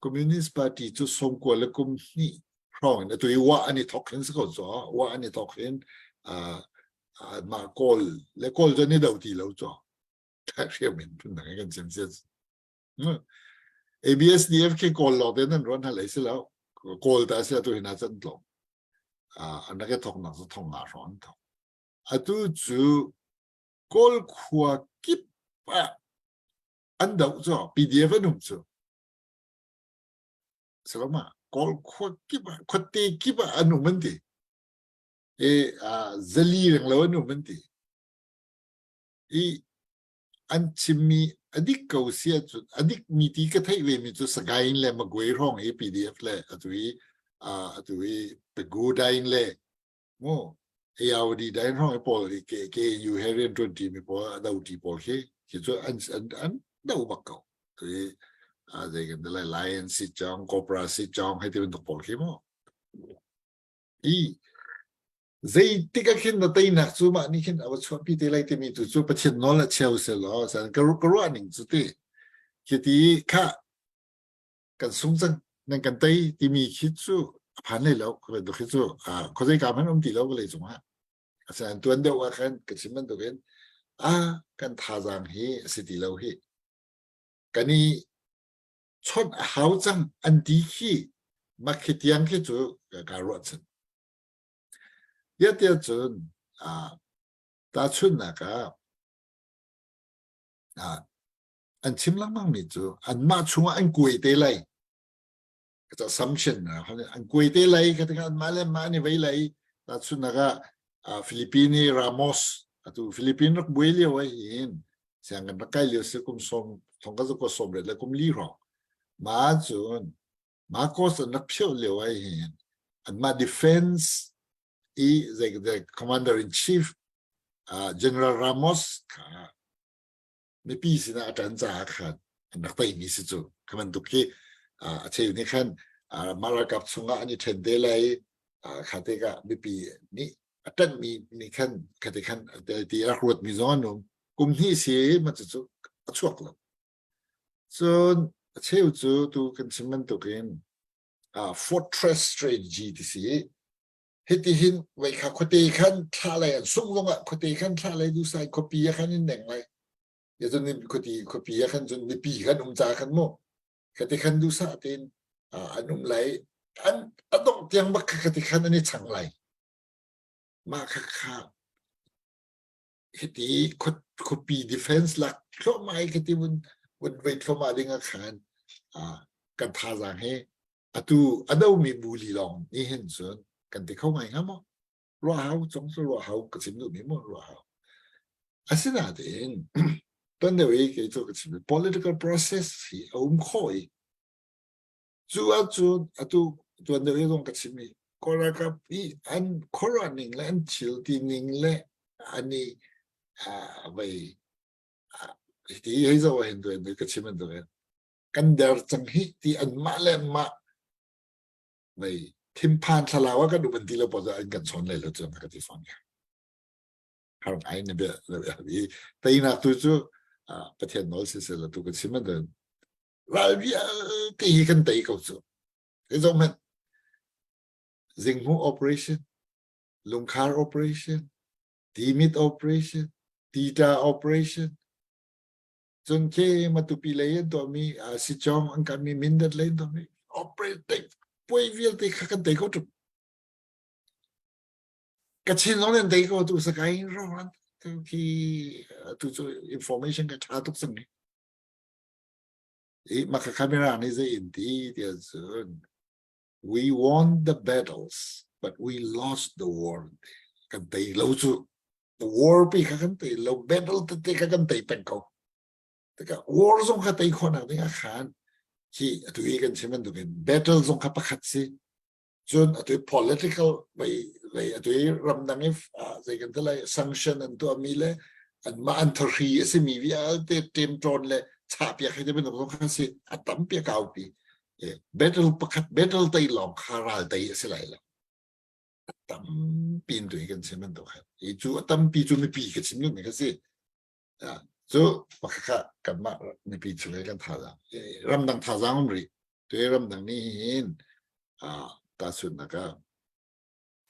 Communist Party cu sawmkua le kum hnih hrawng in atu i wa an i thok hin si ko cu wa an i thok hin mah Kawl le Kawl cu an i do ti lo cu hriam in phun dang kan chim si ABSDF khi Kawl lawng te nan ruan hal ei si lo Kawl ta si atu hin ah can tlawm an rak i thoknak cu thong nga hrawng an thok. Atu cu Kawl khua kip ah an doh cu PDF an um cu. Saloma Kawl khua kip ah khuate kip ah an um an ti. E zali reng lo an um an ti. I an chimmi a dik ko si ahcun a dik mi ti ka theih ve mi cu Sagaing le Magway hrawng i PDF le atu i atu i Pagodaing le mu ARD daing hrawng i pawl i KU he rian ṭuan ṭi mi pawl a do ṭi pawl khi khi cu an an an do bak ko i zei kan ti lai Lion si chong Cobra si chong hei ti bantuk pawl khi mu i Zeitik ah khin na teinak cu mah nih khin a va chuahpi te lai timi tu cu Pathian nawl a cheu seh law san ka ka ruah ning cu ti khi ti kha kan sung cang nan kan tei timi khi cu a phan lei lo bantuk khi cu khuazei ka hmanh um ti lo vawlei cung ah asinain tuan deuh ah khan ka chim bantukin a kan thazaang hi a si ti lo hi kan i chawnh a hau cang an ti khi mah khi tiang khi cu ka ruah chan Tiah cun tahchunhnak ah an chim lengmang mi cu anmah chungah an kuai te lai. Assumption an kuai te lai ka tikah anmah le anmah an i vei lai. Tahchunhnak ah Philippine i Ramos atu Philippine rak buai lio ah hin sianginn rak kai lio si kum sawm thong ka zakua sawm riat le kum li hrawng. Mah cun Marcos an rak phioh lio ah hin anmah defense i zei the commander in chief uh, General Ramos kha mipi sinah a ṭan caah khan an rak teimi si cu kha bantuk khi uh, a cheu nih khan uh, mah ralkap chungah an i ṭhen te lai uh, kha tikah mipi nih a ṭanhmi nih khan kha ti khan ti rak ruatmi zong an um kum hnih si ma cu a chuak lo Cun a cheu cu tu kan chim bantukin uh, fortress strategy ti si. Hiti hin vei kha khuate khan thla lei an sung zongah khuate khan thla lei du sai khuapi ah khan in neng lai. Ya cun khuati khuapi ah khan cun mipi khan um ca khan mu. Khati khan du sa tein uh, an um lai. An adong tiang bak khati khan an i chang lai. Mah kha kha hiti khuapi defense lak thluahmah i khiti vun vun vei thluahmah ding ah khan kan thazaang hi atu a domi bu lilong nih hin cun kan ti kho ngai hnga maw ruah hau cong cu ruah hau ka chim duhmi maw ruah hau asinain tuan deuh i kei cu ka chim political process hi a um khawh i Cu ahcun atu tuan deuh i zong ka chim i Kawl ralkap i an khuaruah ning le an thil ti ning le an i vei ti hei zoh ah hin tuan ka chim bantuk in kan der cang hi ti anmah le anmah vei thinphan thlalau ah kan um an ti lo paoh an kan chawn lai lo cu ka ti fawn. Har ngai na bia i teinak tu cu Pathian nawl siseh la tu ka chim an ral vialte hi kan tei ko cu hi zoh hmanh zinghmuh operation lungkhar operation timit operation tita operation cun ke matupi lei an tuahmi sichong an kanmi mindat lei an tuahmi operate puai vialte kha kan tei ko tuk Kachin zong nih an tei ko tu sakai ro khi tu cu information ka tha tuk cang ni I mah kha camera nih zei in ti tiah cun we won the battles but we lost the war kan tei lo cu the war pi kha kan tei lo battle tete kha kan tei peng ko tikah war zong kha tei khawhnak ding ah khan hi atu hi kan chim bantukin battle zong kha pakhat si Cun atu political vei vei atu i ramdang i zei kan ti lai sanction an tuahmi le anmah an thahri a simi vialte ṭemṭawn le chahpiak hi ti bantuk zong kha si a tampi a kaupi. Battle pakhat battle tei lawng kha ral tei a si lai lo. Tampi in tu hi kan chim bantuk khan. I cu a tampi cu mipi ka chim duhmi kha si. Cu pakhat kha kanmah mipi chung i kan thazaang ramdang thazaang um rih. Tu hi ramdang nih hin tahchunhnak ah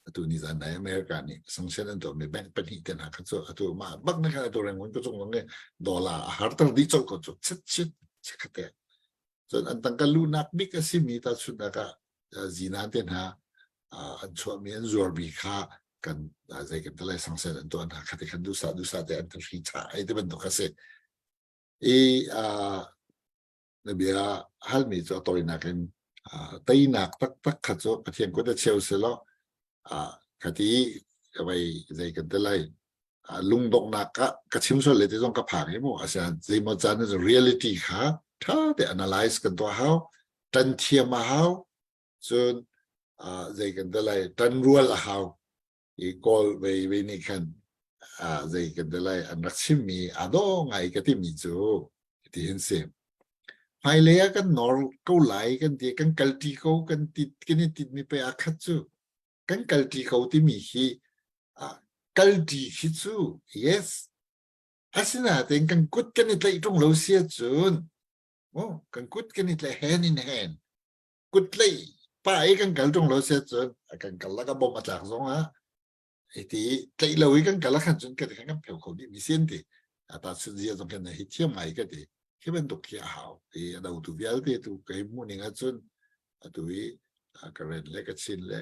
atu ni zan nai America nih sanction an tuahmi bank pahnih te hna kha cu atu mah bak na khan atu Rangoon ka cung zong i dollar a harter dih colh ko cu chit chit chikkhat Cun an tangka luhnak bik a simi tahchunhnak ah zinan te hna an chuahmi an zuarmi kha kan zei kan talai sangsen an tuah hna kha te khan dusa dusa te an hri cha ai te bantuk a si. I na bia halmi cu a tawinak in teinak taktak kha cu Pathian kut a cheu selaw khati vai zei kan ti lai lungdonghnak ah ka chim sual le ti zong ka phang i mu asian zeimaw caan is reality kha tha te analyze kan tuah hau tan thiam a hau cun zei kan ti lai tan rual a hau i kawl vei vei nih khan zei kan ti lai an rak chimmi a do ngai ka timi cu ti hin si hmailei ah kan nor ko lai kan ti kan kalṭi ko kan ti kan i titmi pe a khat cu kan kalṭi ko timi hi kalṭi khi cu yes asinain kan kut kan i tlaih ṭung lo si ahcun oh kan kut kan i tlaih hand in hand kut tlaih pa i kan kal ṭung lo si ahcun kan kal la ka bom a tlak zong ah ti tlaih lo i kan kal ah khan cun kan kan pheu kho dih mi sin ti ata sun zia zong kan hi thiam ngai ka ti khi bantuk khi a hau ti a do tu vialte tu kai mu ning ahcun atu i Karen le Kachin le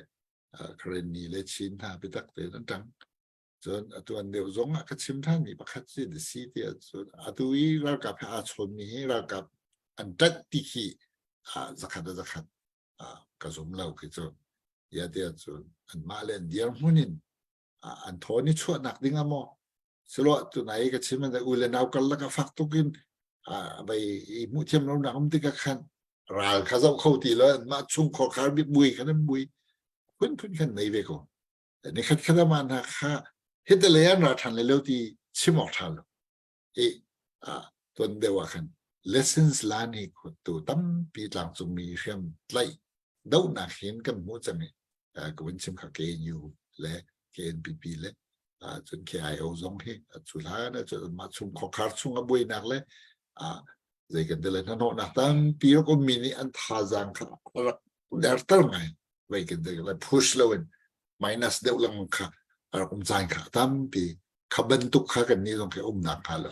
Karen ni le Chin hna biatak tein an ṭang cun atu an deuh zong ah ka chim ṭhan mi pakhat si na si ti ahcun atu i ralkap he aa chawn mi hi ralkap an ṭanh ti khi zakhat a zakhat ka zum lo khi cu ya ti ahcun anmah le an dirhmun in an thawn i chuahnak ding ah maw silo tunai ka chim an u le nau karlak a fak tuk in vai i hmuh thiam lo nak um tikah khan ral kha zoh kho ti lo mah chung khor bik bui khan an bui phun phun khan nei ve ko ni khat khat ama na kha hita le an ra than le lo ti chim awk tha lo i ton deuh ah khan lessons learned hi tu tampi tlangcungmi hriam tlaih dohnak hin kan hmuh cang i ka vun chim kha KNU le KNPP le cun KIO zong hi cu hlan ah cun mah chung khuakhar chung a buainak le zei kan ti le hnahnawhnak tampi rak ummi nih an thazaang kha rak derter ngai vei kan ti le push lo in minus deuh lengmang kha a rak um caan kha tampi kha bantuk kha kan nih zong khi umnak hnga lo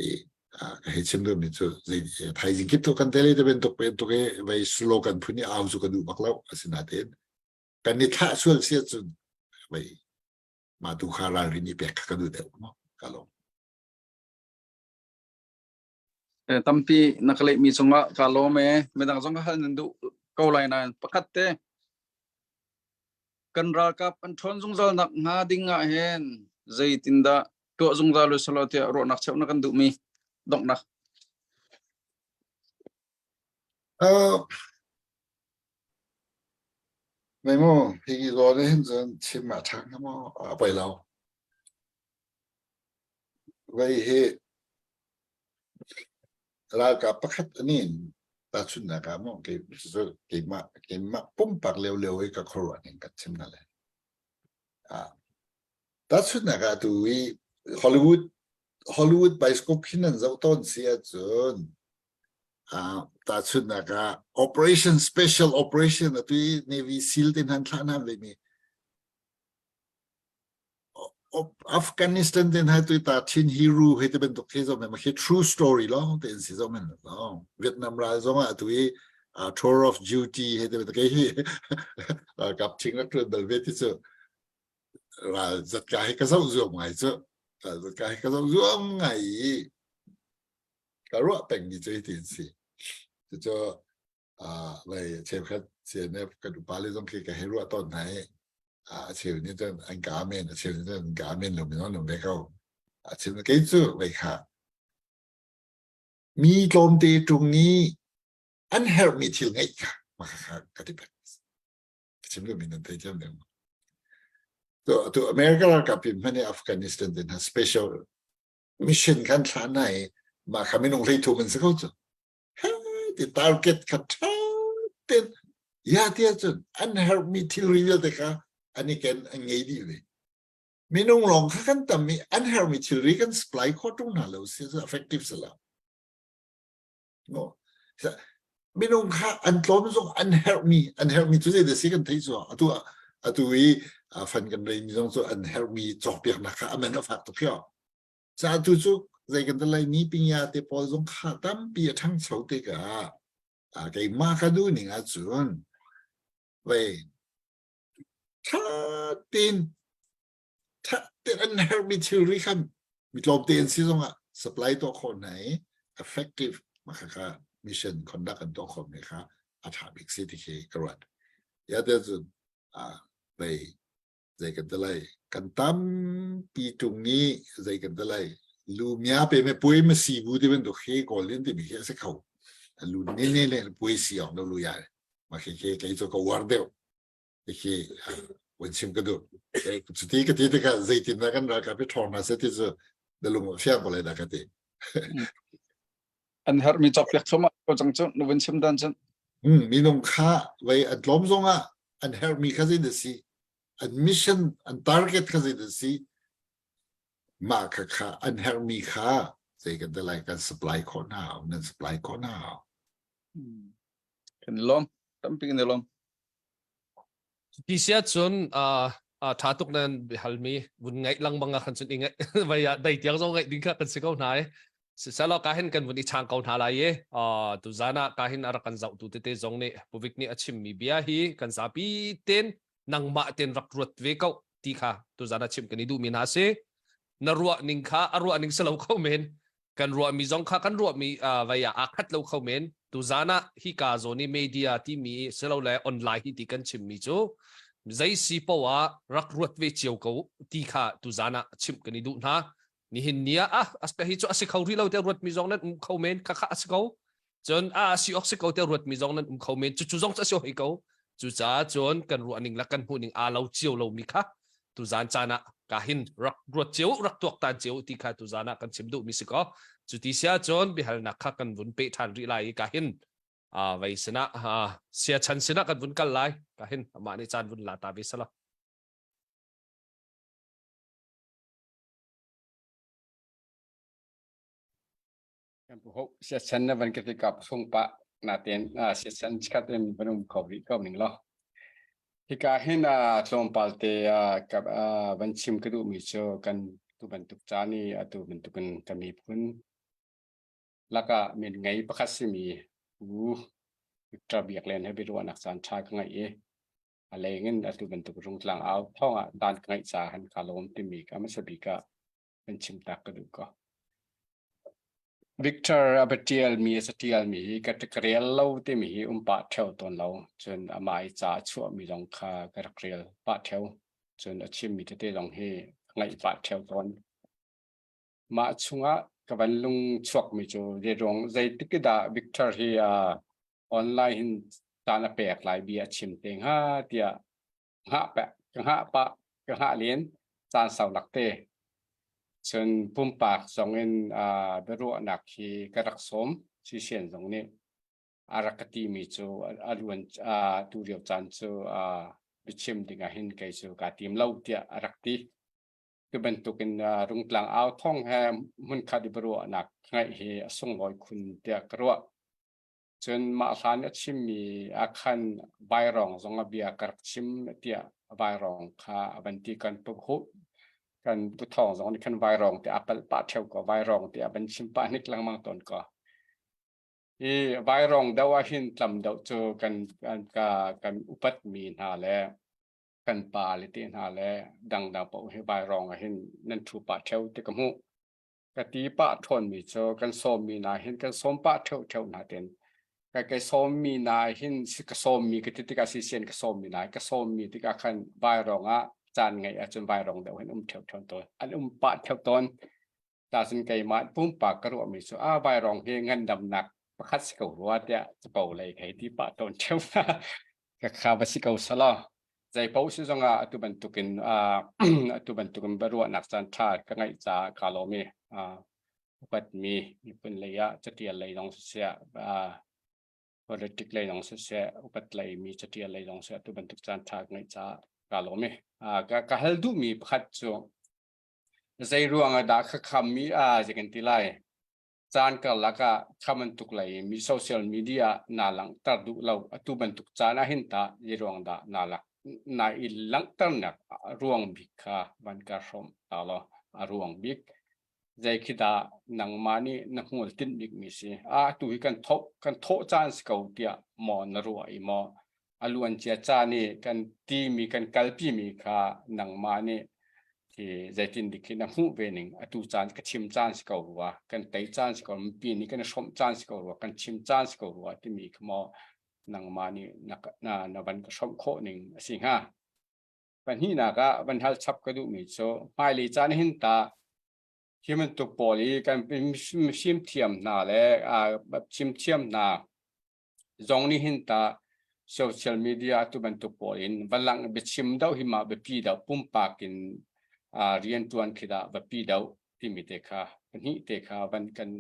i ka hei chim duhmi cu thaizing kip tu kan tele te bantuk bantuk i vei slogan phun i au cu ka duh bak lo asinain kan i thlah sual si ahcun vei mah tu kha ralrin i pek kha ka duh deuh mo ka lawm Tampi na ka lehmi cungah ka lawm e. Midang zong ka hal nan duh ko lai nain pakhat te kan ralkap an ṭhawn zungzal nak hnga ding ah hin zeitindah tuah zungzal u selaw tiah ruahnak cheuh na kan duhmi donghnak. Uh, Nei mu, hi zawn hin cun chim ah ṭha hnga maw? A poi lo. Vei hi ralkap pakhat anin tahchunhnak ah maw kei keimah keimah pumpak lio i ka khuaruah ning kan chim na le. Ah, tahchunhnak ah tu i Hollywood Hollywood bioscope khin nan zoh tawn si ahcun ah tahchunhnak ah operation special operation atu i Navy SEAL te hna an thlah hna ve mi Afghanistan ten hai tu ta Thin Hero he te bantuk khi zo men khi true story lo te in si zo men lo Vietnam ral zong ah tu i tour of duty he te bantuk hi ralkap thing rak tuan bal ve ti cu ral zat ka hi ka zoh zuam ngai cu ral zat ka hi ka zoh zuam ngai i ka ruah peng mi cu hi ti in si cu lei cheukhat CNF kan upa le zong khi ka hei ruah tawn hna i a cheu nih cun an ka amen a cheu nih cun an ka amen lo mi zong an um ve ko a cheu kei cu vei kha mi tlawmte ṭung i an herhmi thil ngeih kha mah kha ka ti peng ka chim duhmi nan thei thiam deuh to to America ralkap in hmanh i Afghanistan tin ha special mission kan thlah na i mah kha minung hlei thum an si ko cu ti target kha ṭha ten ya ti ahcun an herhmi thilri vialte kha. an i ken an ngei dih ve. Minung lawng kha kan tam i an herhmi thilri kan supply khawh ṭung hna lo si effective si lo. No. Minung kha an tlawm zong an herhmi an herhmi cu zei si kan theih cu atu atu i fan kan rei mi zong cu an herhmi cawkpiaknak kha aman a fak tuk hio. Ca tu cu zei kan lai ni pingya te pawl zong kha tampi a ṭhangcho tikah keimah ka duh ning ahcun vei ṭha tein ṭha tein an herhmi thilri khan mi tlawmte an si zongah supply tuah khawh hna i effective mah kha mission conduct an tuah khawh mi kha a ṭha bik si ti khi ka ruat. Ya te cun vei zei kan ti lai kan tampi ṭung nih zei kan ti lai lu mya pe me puai ma si bu ti bantuk he kawl in timi khi a si kho lu ne ne le puai si awk lo lu ya ma khi khi kei cu ka uar deuh khi wan chim ka duh cuti ka ti tikah zeitin dah kan ralkap hi ṭhawng hna seh ti cu na lung a fiang ko lai dah ka ti An herhmi cawkpiak thluahmah ko cang cu na vun chim dan cun. Minung kha vei an tlawm zongah an herhmi kha zei dah si an mission an target kha zei dah si mah kha kha an herhmi kha zei kan lai kan supply khawh hna nan supply khawh hna Kan lawm tampi kan i lawm. Ti sia cun tha tuk nan biahalmi vun ngaih lengmang ah khan cun i ngaih vai ah dai tiang zong ngaih ding kha kan si ko hna i siselaw ka hin kan vun i chang ko hna lai i tuzan ah ka hin a rak kan zohtu tete zong nih Puvik nih a chimmi bia hi kan zapi ten nangmah ten rak ruat ve ko ti kha tuzan ah chim kan i duhmi hna si na ruah ning kha a ruah ning si lo kho men kan ruahmi zong kha kan ruahmi vai ah aa khat lo kho men tuzan ah hika zawn i media timi silole online hi ti kan chimmi cu zei si poah rak ruat ve cio ko ti kha tuzan ah chimh kan i duh hna nihin ni ah ah hi cu a si kho rih lo te ruatmi zong nan um kho men kha kha a si ko cun a si ok si ko te ruatmi zong nan um kho men cu cu zong cu a si hoi ko cucaah cun kan ruah ning le kan hmuh ning aa lo cio lomi kha tuzan caan ah ka hin rak ruat cio rak tuaktan cio ti kha tuzan ah kan chim duhmi si ko cu ti sia cun biahalnak kha kan vun pe ṭhan rih lai i ka hin vei sinah sia chan sinah kan vun kal lai ka hin amah nih caan vun la ta ve sala Kan pu ho siasen na van ka ti kap sung pa naten siasen chikat in van um kho rih ko ning law. Hika hin tlawmpal te ka van chim ka duhmi cu kan tu bantuk caan i atu bantukin ka miphun lakah min ngei pakhat simi Pu Victor Biak Len he biaruahnak caan ṭha ka ngeih i a leng in atu bantuk rungtlang au thawng ah dan ka ngeih caah han ka lawm timi ka hmasa bik ah kan chim tak ka duh ko. Victor a va ṭialmi a catialmi hi ka ka rel lo timi hi um pah ṭheo tawn lo. Cun amah i ca a chuahmi zong kha ka rak rel pah ṭheo. Cun a chimmi tete zong hi ka ngaih pah ṭheo tawn. Mah chungah ka van lung chuakmi cu zeiruang zeitik dah Victor hi uh, online hin caan a pek lai bia a chim te hnga tiah hngah pah ka hngah pah ka hngah len caan sau lak te cun pumpak zong in uh, biaruahnak hi ka rak sawm sisian zong nih a rak ka ti mi cu a luan uh, tu lio caan cu uh, biachim ding ah hin kei cu kaa tim lo tiah a rak ti tu bantukin uh, rungtlang au thong he hmunkhat i biaruahnak ngaih hi a sunglawi khun tiah ka ruah Cun mah hlan a chimmi ah khan vairawng zong a bia ka rak chim tiah vairawng kha a van ti kan pu kan pu thawng zong nih khan vairawng ti a palh pah ṭheo ko vairawng ti a van chim pah hnik lengmang tawn ko. Hi vairawng deuh ah hin tlam deuh cu kan kan ka kan upatmi hna le kan pa le te hna le dangdang paoh hi vairawng ah hin nan ṭhu pah ṭheo ti ka hmuh. Ka ti pah ṭhawnmi cu kan sawmmi hna hin kan sawm pah ṭheoṭheo hna ten ka ka sawmmi hna hin ka sawmmi ka ti tikah sisian ka sawmmi hna ka sawmmi tikah khan vairawng ah caan ngeih ahcun vairawng deuh hin um ṭheoṭheo tawn an um pah ṭheo tawn ta cun keimah pumpak ka ruahmi cu a vairawng hi ngandamnak pakhat si ko rua tiah capo lei ka hei ti pah tawn ṭheo ka kha va si ko sala zei paoh si zongah atu bantukin atu bantukin biaruahnak caan ṭha ka ngeih caah kaa lawm i upatmi miphun lei ah catial lei zong siseh politic lei zong siseh upat lei mi catial lei zong siseh atu bantuk caan ṭha ka ngeih caah ka lawm. Ka lawm i ka ka hal duhmi pakhat cu zei ruang ah dah kha mi a zei kan ti lai caan karlak ah kha bantuk lei mi social media naa langhter duh lo atu bantuk caan ah hin tah zei ruang dah naa lak na i langhternak ruang bik kha van ka hrawm ta law a ruang bik zei khi dah nangmah nih na hmual tinh bik mi si a tu hi kan thawh kan thawh caan si ko tiah maw na ruah i maw a luancia caan i kan timi kan kalpimi kha nangmah nih khi zeitin dik khi na hmuh ve ning atu caan ka chim caan si ko rua kan tei caan si ko mipi nih kan hrawmh caan si ko rua kan chim caan si ko rua timi kha maw nangmah nih na na, na van ka hrawmh khawh ning a si hnga pahnihnak ah van hal chap ka duhmi cu hmailei caan hin ta hi bantuk pawl i kan fimthiam hna le chimthiam hna zong nih hin ta social media tu bantuk pawl in va lang biachim deuh hi mah biapi deuh pumpak in riantuan khi dah biapi deuh timi te kha pahnih te kha van kan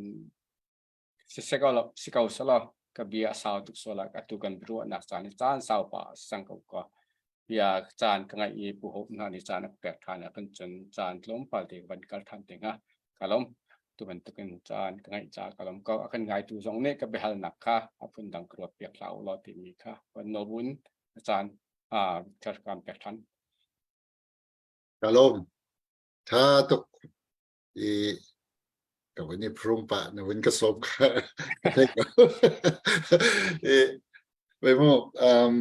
si ko selaw ka bia a sau tuk sual ah atu kan biaruahnak caan hi caan sau pah a si cang ko kaw bia caan ka ngaih i Pu Hope hna nih caan a ka pek ṭhan ah kan cun caan tlawmpal te van kal ṭhan te hnga ka lawm tu bantukin caan ka ngaih caah ka lawm ko a kan ngaitu zong nih ka biahalnak kha a phundang ka ruat piak hlah u law timi kha van nawlbun caan kan pek ṭhan ka lawm tha tuk i ka vun i phrum pah na vun ka sawm kha i wei mu um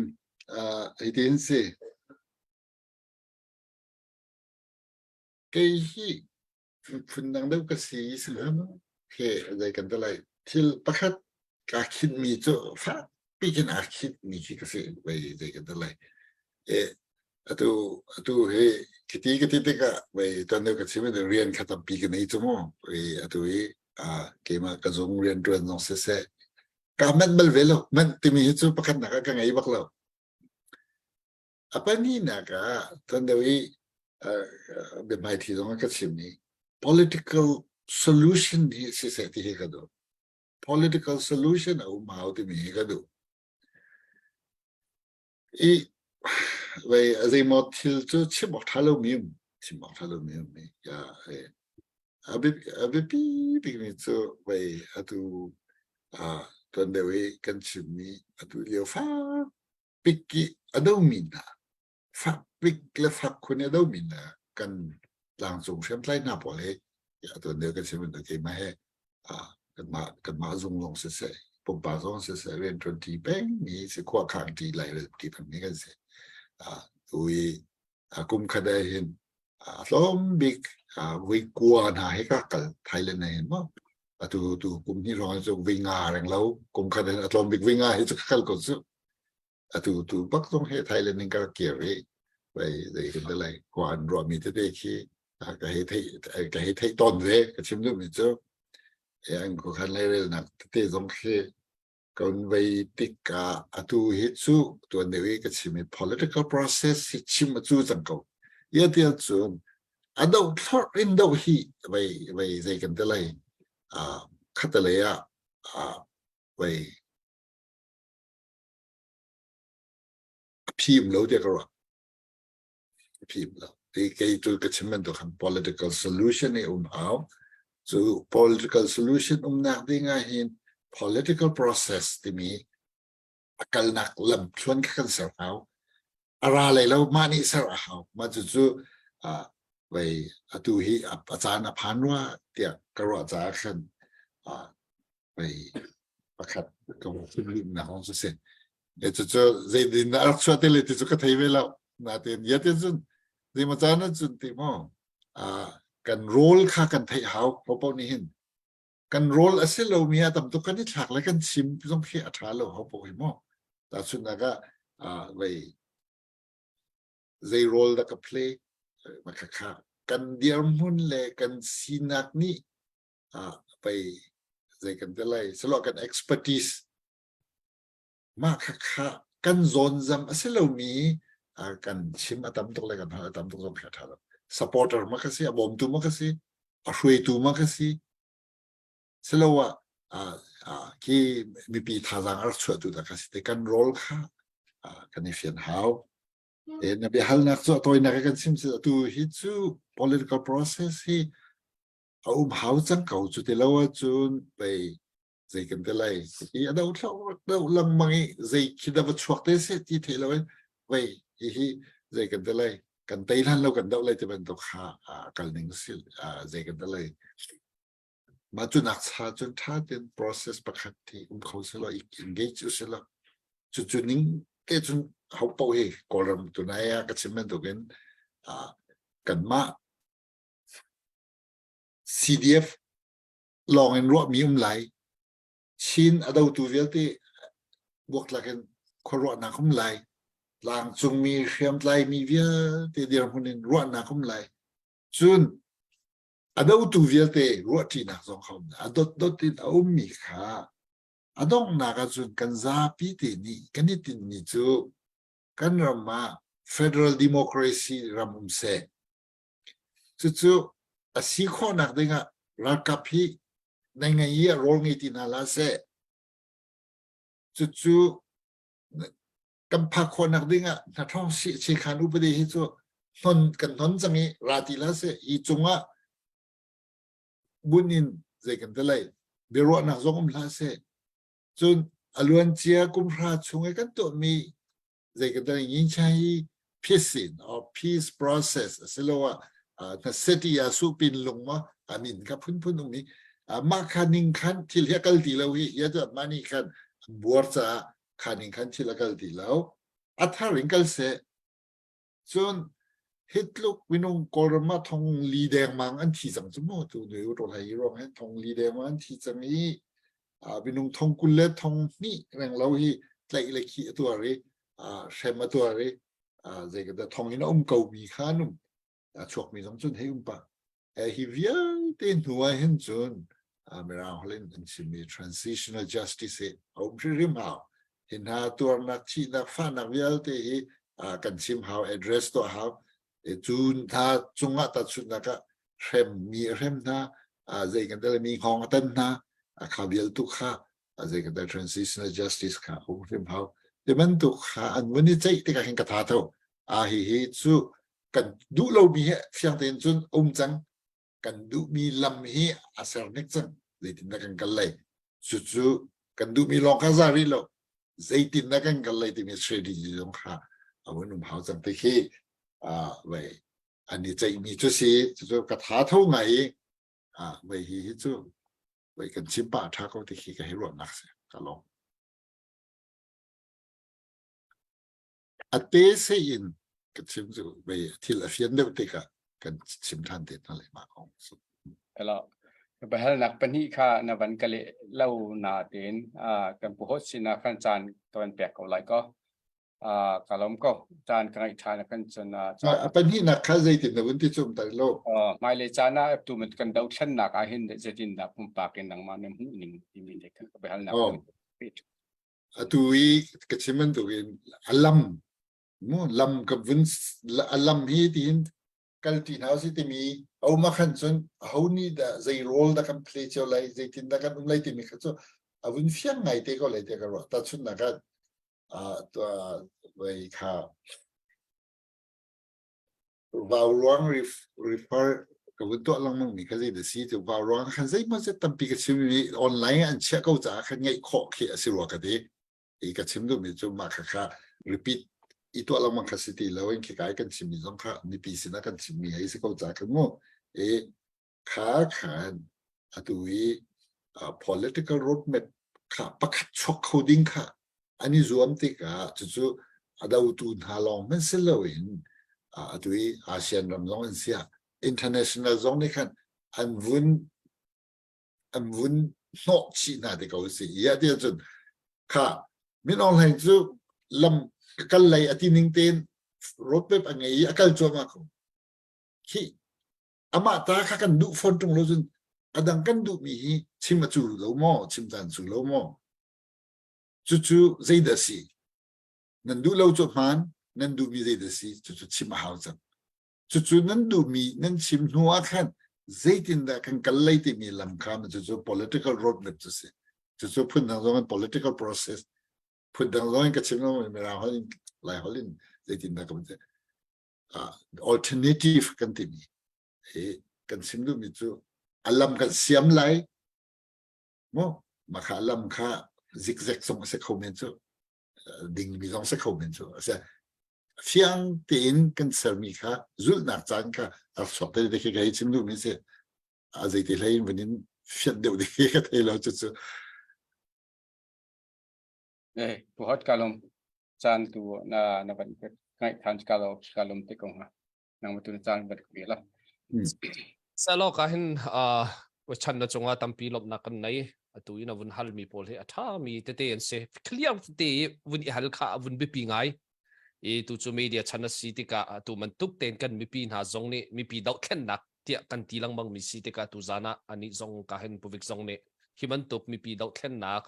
uh hitin si kei hi phundang deuh ka si si he zei kan ti lai thil pakhat kaa khinmi cu fakpi khin aa khinmi khi ka si wei zei kan ti lai e atu atu hi khiti ka ti tikah wei tuan deuh ka chim rian kha tampi ka nei cu mu wei atu hi a keimah ka zung rian ṭuan zong siseh ka manh bal ve lo manh timi hi cu pakhatnak ah ka ngei bak lo A pahnihnak ah tuan deuh i biahmaithi zong ka chim i political solution hi siseh ti hi ka duh. Political solution a um hau timi hi ka duh. I vei a zeimaw thil cu chim awk ṭha lomi um, chim awk ṭha lomi um i ya a biapi bikmi cu vei atu tuan deuh i kan chimmi atu lio fak pik i a domi hna fak pik le fak khun i a domi hna kan tlangcung hriamtlai hna pawl hi atuan deuh kan chim bantuk keimah he kanmah kanmah zung zong siseh pumpak zong siseh rian ṭuan ṭi peng mi si khua khang ṭi lai ṭi peng mi kan si tu i kum khat ah hin a tlawm bik voi kua hna he ka kal Thailand ah hin maw atu tu kum hnih hrawng cu voi nga reng lo kum khat hin a tlawm bik voi nga hi cu ka kal ko cu atu tu bak zong he Thailand in ka kir i vai zei kan te lai khua an ruahmi tete khi ka hei theih ka hei theih tawn ve ka chim duhmi cu an khuakhan lairelnak tete zong khi kan vei tikah atu hi cu tuan deuh i ka chim i political process hi chim a cu cang ko ia tiah cun a doh thlorh in doh hi vei vei zei kan ti lai khatalei ah vei a phim lo tiah ka ruah a phim lo ti kei tu ka chim bantuk khan political solution i um hau cu political solution umnak ding ah hin political process timi a kalnak lam thluan kha kan ser hau a ra lei lo mah nih ser a hau mah cu cu vei atu hi a caan a phan rua tiah ka ruah caah khan vei pakhat ka na hong su sin e cu cu zeitin dah rak chuah te le ti cu ka thei ve lo natin ya te cun zeimaw caan ah cun ti maw kan role kha kan theih hau popo nih hin kan role a si lomi ah tam tuk kan i thlak le kan chim zong khi a ṭha lo ho po hi maw tahchunhnak ah vei zei role dah ka play kha kha kan dirhmun le kan sinak nih ah pei zei kan ti lai silo kan expertise mah kha kha kan zawnzam a si lomi kan chim a tam tuk le kan hal a tam tuk zong khi a ṭha lo supporter ma ka si a bawmtu ma ka si a hruaitu ma ka si siloah khi mipi thazaang a rak chuahtu dah ka si te kan role kha kan i fian hau. E na biahalnak cu a tawinak kan chim si atu hi cu political process hi a um hau cang ko cu ti lo ahcun pei zei kan ti lai hi a do thlo do lengmang i zei khi da va chuak te se ti thei lo in vei hi hi zei kan ti lai kan tei hlan lo kan doh lai ti bantuk kha kal ning si zei kan ti lai mah cu nak cha cun tha ten process pakhat hi um kho selaw engage u selaw cu cu ning te cun ho po hi kawlram tunai ah ka chim bantukin kanmah CDF lawng in ruahmi um lai Chin a dotu vialte buaktlak in khuaruahnak um lai tlangcungmi hriamtlaimi vialte dirhmun in ruahnak um lai cun a dotu vialte ruahṭinak zong kha um a dotdot in a ummi kha a donghnak ahcun kan zapi te nih kan i tinhmi cu kan ram ah federal democracy ram um seh Cucu a si khawhnak dingah ralkap hi nai ngei i a rawl ngei ti hna hlah seh. Cucu kan phak khawhnak dingah hnathawng chekhan upadi hi cu hnon kan hnon cang i ra ti hlah seh. Hi cungah bunh in zei kan ti lai biaruahnak zong um hlah seh. Cun a luancia kum hra chung i kan tuahmi zei kan hi peace in or peace process asiloah na city ah supin lung ma amin kha phunphun um i mah kha ning khan thil hi a kal ti lo hi hi cu mah nih khan buar caah kha ning khan thil a kal ti lo a thar in kal seh cun hitluk minung kawlram ah thong li dengmang an thi cang cu mu tu nu to lai ruang he thong li dengmang an thi cang i minung thong 20 le thong hnih reng lo hi tlaih le khih a tuar i hrem a tuar i zei ka thong in a um ko mi kha an um a chuak mi zong cun hei um pah hi vialte hnu ah hin cun mirang holh in an chimmi transitional justice hi a um hrimhrim hau hi hna tuarnak thihnak fahnak vialte hi kan chim hau address tuah hau cu hna cungah tahchunhnak ah hrem mi a hrem hna zei kan tel mi hngawng a tan hna kha vial tu kha zei kan tel transitional justice kha um hrim hau ti bantuk kha an vun i ceih tikah hin ka tha tho a hi hi cu kan duh lomi hi fiang tein cun um cang kan duhmi lam hi a ser nik cang zeitin dah kan kal lai cucu kan duhmi lawng kha za rih lo zeitin dah kan kal lai timi strategy zong kha a vun um hau cang ti khi vei an i ceihmi cu si cucu ka tha tho ngai i vei hi hi cu vei kan chim pah tha ko ti khi ka hi ruahnak si ka lawm A te in ka chim cu vei thil a fian deuh tikah kan chim ṭhan te hna lai mah kong cu. Hello. Bahalnak pahnih kha na van ka leh lo na tein kan puhot sinah khan caan ka van pek ko lai ko. Ka lawm ko. Caan ka ngaih ṭhan kan cun A pahnihnak kha zeitin na vun ti cum tai lo. Hmailei caan ah tu kan dothlennak ah hin zeitin dah pumpak in nangmah na hmuh ning timi le kha ka biahalnak. Atu i ka chim bantukin a lam mu lam ka vun a lam hi tiin kal ti hna si timi a um ah khan cun aho nih dah zei role dah kan play cio lai zeitin dah kan um lai timi kha cu a vun fiang ngai te ko lai tiah ka ruah tahchunhnak ah vei kha Vauruang refer ka vun tuah lengmang mi kha zei dah si cu vauruang khan zeimaw zet tampi ka chim mi online an chiah ko caah khan ngaih khawh khi a si rua ka ti. I ka chim duhmi cu mah kha kha repeat i tuah lengmang kha si ti lo in khi kai kan chimmi zong kha mipi sinah kan chimmi hei si ko caah khan mu. I kha khan atu i political roadmap kha pakhat chuak kho ding kha an i zuam tikah cucu a dotu hna lawng hmanh si loin atu i ASEAN ram zong an siah international zong nih khan an vun an vun hnawh chih hna ti ko si ia ti cun kha Min Aung Hlaing cu lam kal lei a ti ning tein roadmap a ngei i a kal cuahmah ko khi amah ta kha kan duh fawn ṭung lo cun a dang kan duhmi hi chim a cu lo maw chim caan cu lo maw cucu zeidah si nan duh lo cu hmaan nan duhmi zeidah si cucu chim a hau cang cucu nan duhmi nan chim hnu ah khan zeitindah kan kal lei timi lam kha cucu political roadmap cu si cucu phundang zong in political process phundang zong in ka chim lo mirang holh in lai holh in. Zeitindah kan ti alternative kan timi hi kan chim duhmi cu a lam kan siam lai mu mah kha lam kha zikzek zong a si kho men cu dingmi zong si kho men cu a si fiang tein kan sermi kha zulhnak caan kha a chuak te te khi ka hei chim duhmi si a zeiti hlei in vun in fianh deuh ding ka thei lo cu cu Eh, pu hot kalom caan tu na na van ngai than ka lo ka lom te ko ha nang tu caan van ka la. Salo ka hin chan na cungah tampi lawmhnak kan nei. Atu in a vun halmi pawl hi a ṭhami tete an si. Clear tete i vun i hal kha a vun biapi ngai. I tu cu media chan a si tikah atu bantuk tein kan mipi hna zong nih mipi dohthlennak tiah kan ti lengmang mi si tikah tu zan ah anih zong ka hin puvik zong nih hi bantuk mipi dohthlennak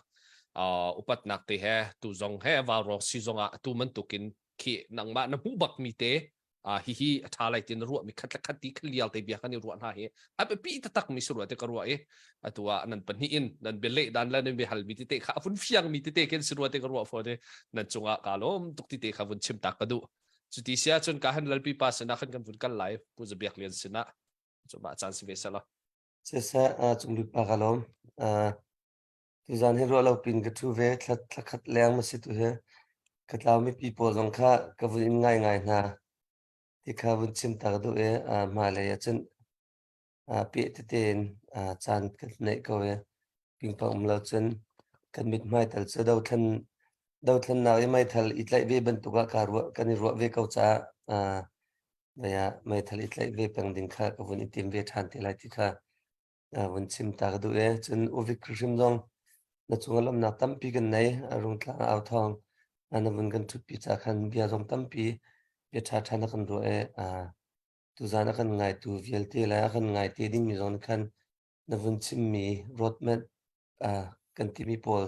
upatnak te he tu zong he vaurawk si zong ah atu bantukin khi nangmah na hmuh bak mi te hihi a ṭha lai ti na ruah mi khat le khat ti khalial te bia kan i ruah hna hi a biapi taktak mi si rua te ka ruah i atu ah nan pahnih in nan bia leh dan le nan bia hal mi tete kha a vun fiang mi tete khin si rua te ka ruah fawn i nan cungah ka lawm tuk tete kha vun chim tak ka duh. Cuti si ahcun ka han lalpi pa sinah khan kan vun kal lai Pu Za Biak Lian sinah cu mah caan si ve sela. Siseh, cungbik pa ka lawm. Tuzaan hi ruah lo pin ka ṭhu ve. Thla thlakhat leng ma si tu hi. Ka tlau mipi pawl zong kha ka vun in ngai ngai hna. Ti kha vun chim ta ka duh i hmailei ah cun peh tete in caan kan neih ko i pingpang um lo cun kan mithmai tal cu dothlen dothlennak i meithal i tlaih ve bantuk ah kaa ruah kan i ruah ve ko caah vei ah meithal i tlaih ve peng ding kha ka vun i tim ve ṭhan te lai ti kha vun chim ta ka duh i cun Uvik hrim zong na cung ah lawmhnak tampi kan nei. Rungtlang au thawng na vun kan ṭhutpi ca khan bia zong tampi bia ṭhaṭha na kan ruah i tuzaan a kan ngaitu vialte le a kan ngai te dingmi zong nih khan na vun chimmi roadmap kan timi pawl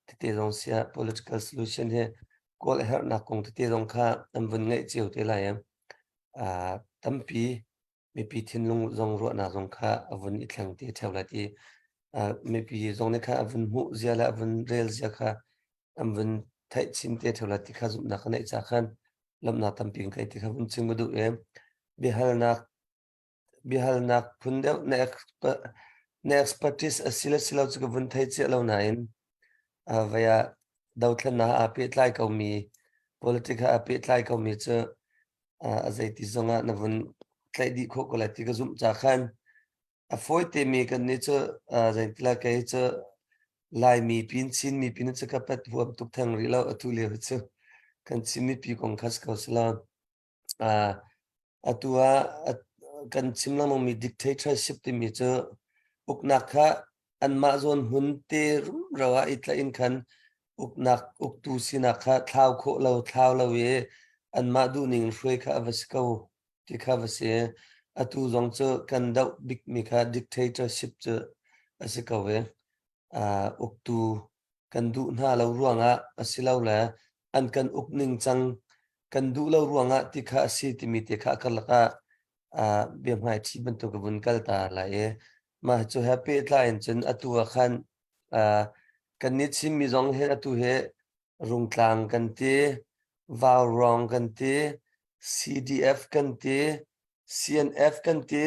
tete zong siah political solution hi kawl a herhnak kong tete zong kha an vun ngeih cio te lai i tampi mipi thinlung zong ruahnak zong kha a vun i thleng te ṭheo lai ti mipi zong nih khan a vun hmuh zia le a vun rel zia kha an vun theih chin te ṭheo lai ti kha zumhnak ka neih ca khan lawmhnak tampi kan ngei ti kha vun chim ka duh i biahalnak biahalnak phun deuh na na expertise a si le si lo cu ka vun thei cia lo nain vei ah dothlennak aa pehtlai komi politic ah aa pehtlai komi cu a zeiti zongah na vun tlaih dih khawh ko lai ti ka zumh ca khan a fawi temi kan nih cu zeintila kei cu Laimi pin Chinmi pin cu ka pat huam tuk theng rih lo atu lio cu kan Chinmi pi kong kha si ko sila atu ah kan chim lengmang mi dictatorship timi cu uknak kha anmah zawn hmun te rumro ah i tlaih in khan uknak uktu sinak kha thlau khawh lo thlau lo i anmah duhning in hruai kha a va si ko ti kha va si. Atu zong cu kan doh bikmi kha dictatorship cu a si ko i uktu kan duh hna lo ruangah asilole an kan uk ning cang kan duh lo ruangah ti kha a si timi te kha a karlak ah biahmaiṭhi bantuk ka vun kal ta lai i mah cu he pehtlai in cun atu ah khan kannih Chinmi zong hin atu hi Rungtlang kan ti, Vaurawng kan ti, CDF kan ti, CNF kan ti,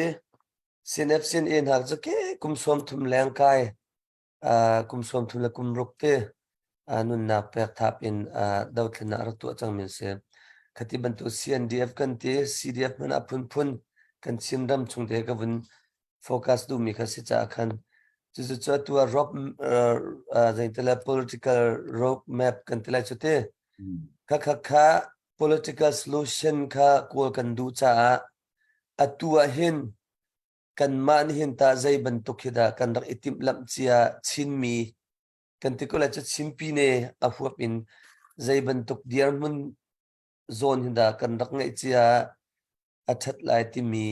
CNF CNA hna cu ke kum 30 leng kai kum 30 le kum ruk te nunnak pek thap in dothlennak rak tuah cangmi an si. Khati bantuk CNDF kan ti, CDF hmanh ah phunphun kan Chin ram chung te ka vun focus duhmi kha si caah khan cucu cu atu ah road zeitile political road map kan ti lai cu ti. Kha kha kha political solution kha kawl kan duh caah atu ah hin kanmah nih hin tah zei bantuk hi dah kan rak i timhlamh cia Chinmi kan ti ko lai cu Chinpi ne a huap in zei bantuk dirhmun zawn hi dah kan rak ngeih cia a ṭhat lai timi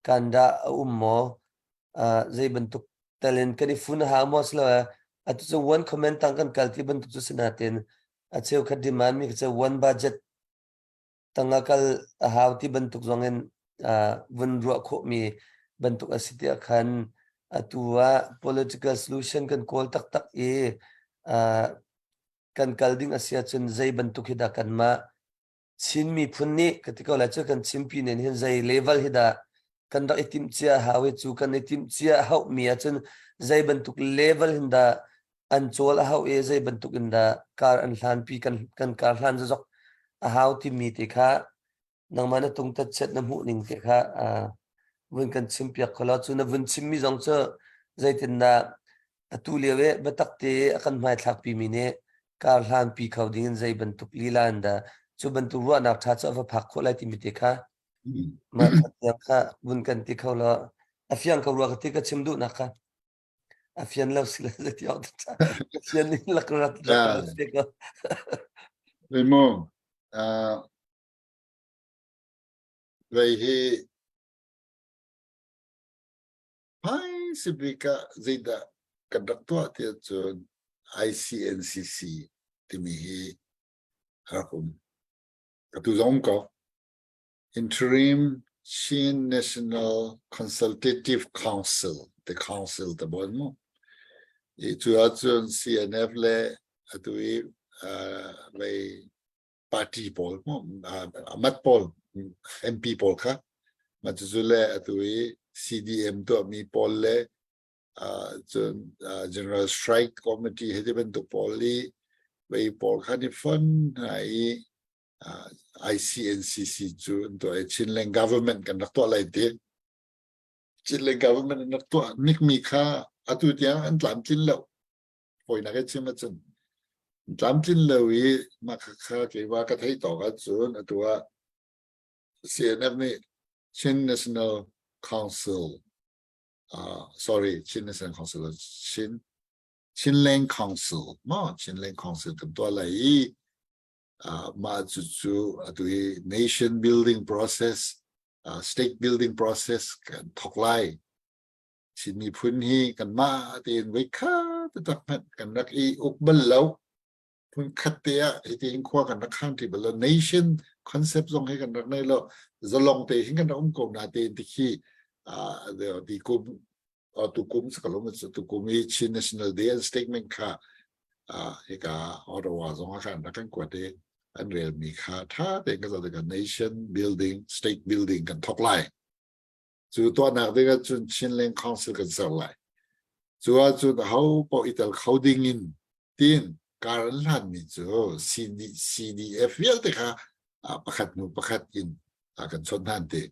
kan dah a um maw uh, zei bantuk talin kan i fun ha maw silo atu cu one comment tang kan kal ti bantuk cu sinatin a cheukhat demand mi cu one budget tanga kal a hau ti bantuk zong in vun ruah khawhmi bantuk a si tiah khan atu ah political solution kan kawl taktak i kan kal ding a si ahcun zei bantuk hi dah kanmah. Chin miphun nih ka ti ko lai cu kan Chinpi nen hin zei level hi dah kan rak i timh cia hau i cu kan i timh cia hauh mi ahcun zei bantuk level hin dah an cawl a hauh i zei bantuk in dah kar an hlanpi kan kan kar hlan zok a hau timi te kha nangmah na tungtat chiat na hmuh ning te kha vun kan chim piak kho lo cu na vun chimmi zong cu zeitindah atu lio i biatak te a kan hmaithlak pi mi nih kar hlan pi kho ding in zei bantuk lila in dah cu bantuk ruahnak ṭha cu a va phak khawh lai timi te kha mah tiang kha vun kan ti kho lo a fiang ko rua ka ti ka chim duhnak kha a fian lo si le zeiti awk ka fian ning lak rat rat te ko Remo Vei hi hmaisabik ah zeidah kan rak tuah ti ahcun ICNCC timi hi a rak um. Atu zong um ko. Interim Chin National Consultative Council, the council te bon mu. I cu ahcun CNF le atu i uh, vei party pawl mat pawl MP pawl kha mah cucu le atu i CDM tuahmi pawl le cun General Strike Committee he ti bantuk pawl i vei pawl kha ni fon hna i ICNCC cu an tuah i Chinland government kan rak tuah lai ti Chinland government an rak tuah nikmi kha atu tiang an tlamtlin lo Hawinak i chim ahcun tlamtlin lo i mah khakha keimah ka theih tawk ahcun atu ah CNF nih Chin National Council uh, sorry Chin National Council Chin Chinland Council maw Chinland Council kan tuah lai i uh, mah cucu atu hi nation building process uh, state building process kan thok lai Chin miphun hi kanmah tein voikhat taktak hmanh kan rak i uk bal lo. Phunkhat te ah hitin khua kan rak khang ṭi bal lo. Nation concept zong hi kan rak nei lo. Zalong te hin kan rak um ko na tein tikhi ti kum tu kum sakalum tu kum i Chin National Day and statement kha hika Ottawa zong ah khan rak kan kuat i an relmi kha ṭha tein ka zoh tikah nation building state building kan thok lai. Cu tuahnak ding ahcun Chinland Council kan ser lai. Cu ahcun aho paoh i tel kho ding in tiin kar an hlanmi cu CD, CDF vialte kha pakhat hnu pakhat in kan chawnh hna te.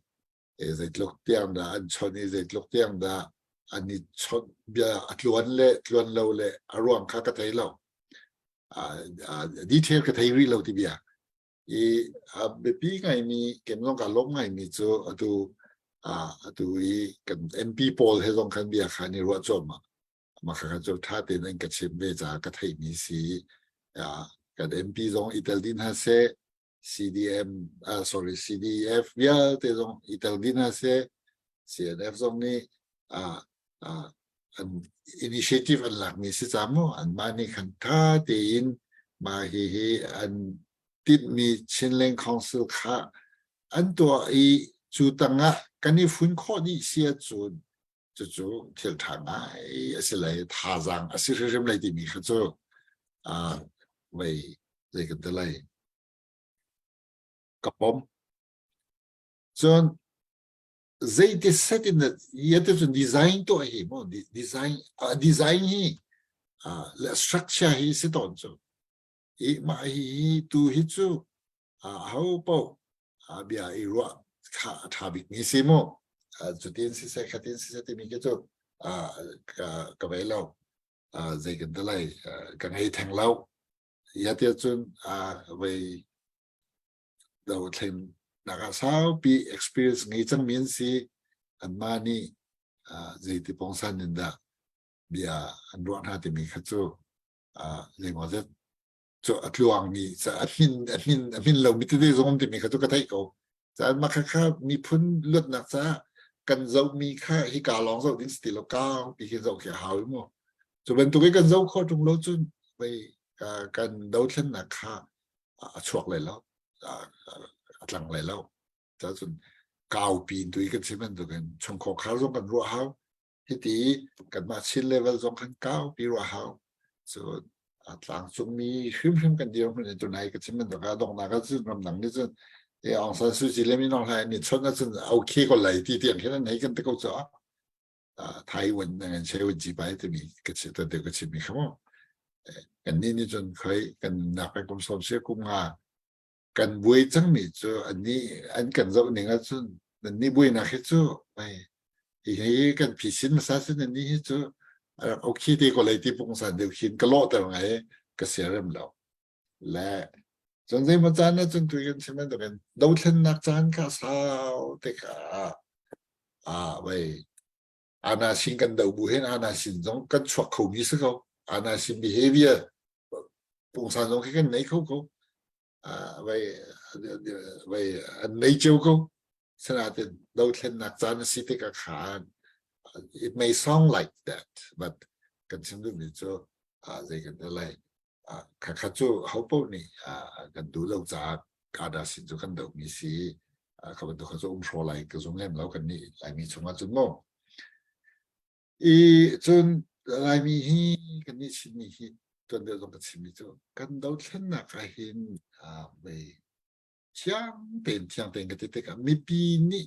E, zeitluk tiang dah an chawnh i zeitluk tiang dah an i chawnh bia a tluan le tluan lo le a ruang kha ka thei lo. Detail ka thei rih lo ti bia. I a biapi ngaimi kem zong kaa lawm ngaimi cu atu atu i kan MP pawl he zong khan bia kha an i ruah cuahmah. Mah kha cu ṭha tein an ka chimh ve caah ka theihmi si. Kan MP zong i tel dih hna seh, CDM, uh, sorry, CDF vialte zong i tel dih hna seh, CNF zong nih uh, uh, an initiative an lakmi si ca mu anmah nih khan ṭha tein mah hihi an tinhmi Chinland Council kha an tuah i cu tangah kan i fun khawh dih si ahcun cucu thil ṭha ngai a si lai thazaang a si hrimhrim lai timi kha cu uh, vei zei kan ti lai ka pom cun zeiti set in yate cun design tuah hi mo design design hi le structure hi si tawn cu i mah hi tu hi cu ho paoh bia i ruah kha a ṭha bik mi si mu cutin siseh khatin siseh timi khi cu ka ka vei lo zei kan ti lai ka ngei theng lo ya tiah cun vei dothlennak ah saupi experience ngei cangmi an si. Anmah nih zeiti pongsan in dah bia an ruah hna timi kha cu zeimawzet cu a tluangmi a hmin a hmin a hmin lomi tete zong um timi kha cu ka theih ko. Caan mah kha miphun luatnak caah kan zohmi kha hika lawng zoh ding si ti lo kau ti khi zoh khi a hau i mu. Cu bantuk i kan zoh khawh ṭung lo cun vei kan dothlennak kha a chuak lai lo a tlang lai lo cun kaupi in tui kan si bantukin chungkhar khar zong kan ruah hau hiti kanmah Chin level zong kan kaupi ruah hau so. Tlangcungmi hrimhrim kan dirhmun in tunai ka chim bantuk ah donghnak ah cun ramdang nih cun e Aung San Suu Kyi le Min Aung Hlaing nih chawnh ahcun okay ko lai ti tiang khin an hei kan ti ko cu. Taiwan nan cheu ji bai timi ka chim te ka chim mi kha mu. Kan nih nih cun khoi kan nak kan kum som sia kum nga kan buai cangmi cu annih an kan zoh ning ahcun nannih buainak hi cu hei hi hi kan phisin hmasa sin nannih hi cu a rak okay te ko lei ti pungsan deuh khin ka lawhter ngai ka siarem lo le cun zeimaw caan ah cun tui kan chim bantukin dothlennak caan kha sau te kha ah wei ana sin kan do bu hin ana sin zong kan chuak kho mi si ko ana sin behavior pungsan zong khi kan nei kho ko vai vai an nei cio ko sanatin dothlennak caan a si tikah khan it may sound like that but kan chim duhmi cu zei kan ti lai kha cu ho paoh nih kan duh lo caah kada sin cu kan dohmi si kha bantuk kha cu um hraw lai ka zum lem lo kan nih laimi chungah cun mu I cun Laimi hi kannih Chinmi hi tuan deuh zong ka chimmi cu kan dothlennak ah hin vei thiang tein thiang tein ka ti tikah mipi nih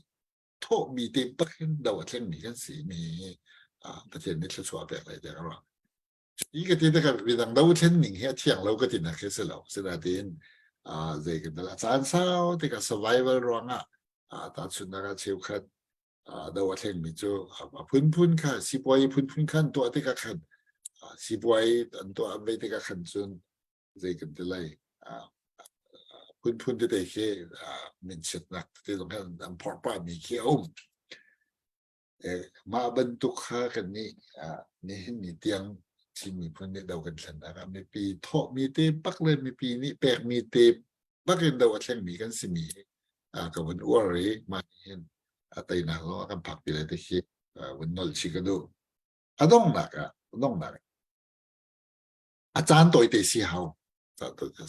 thawhmi te bak hin do a thlengmi kan si mi Pathian nih thluachuah pek lai tiah ka ruah. Hi ka ti tikah midang do thlen ning hi a thiang lo ka ti nak khi si lo. Sinain zei kan a caan sau tikah survival ruangah tahchunhnak ah cheukhat do a thlengmi cu a phunphun kha sipuai phunphun khan tuah tikah khan sipuai an tuah an vei tikah khan cun zei kan ti lai phunphun tete khi minchiatnak tete zong khan an phorh pahmi khi a um. Mah bantuk kha kan nih nihin ni tiang Chin miphun nih do kan thlennak ah mipi thawhmi te bak le mipi nih pekmi te bak in do a thlengmi kan simi ka vun uar i mah hin a teinak zong a kan phakpi lai ti khi vun nolh chih ka duh. A donghnak ah, a donghnak a caan tawite si hau.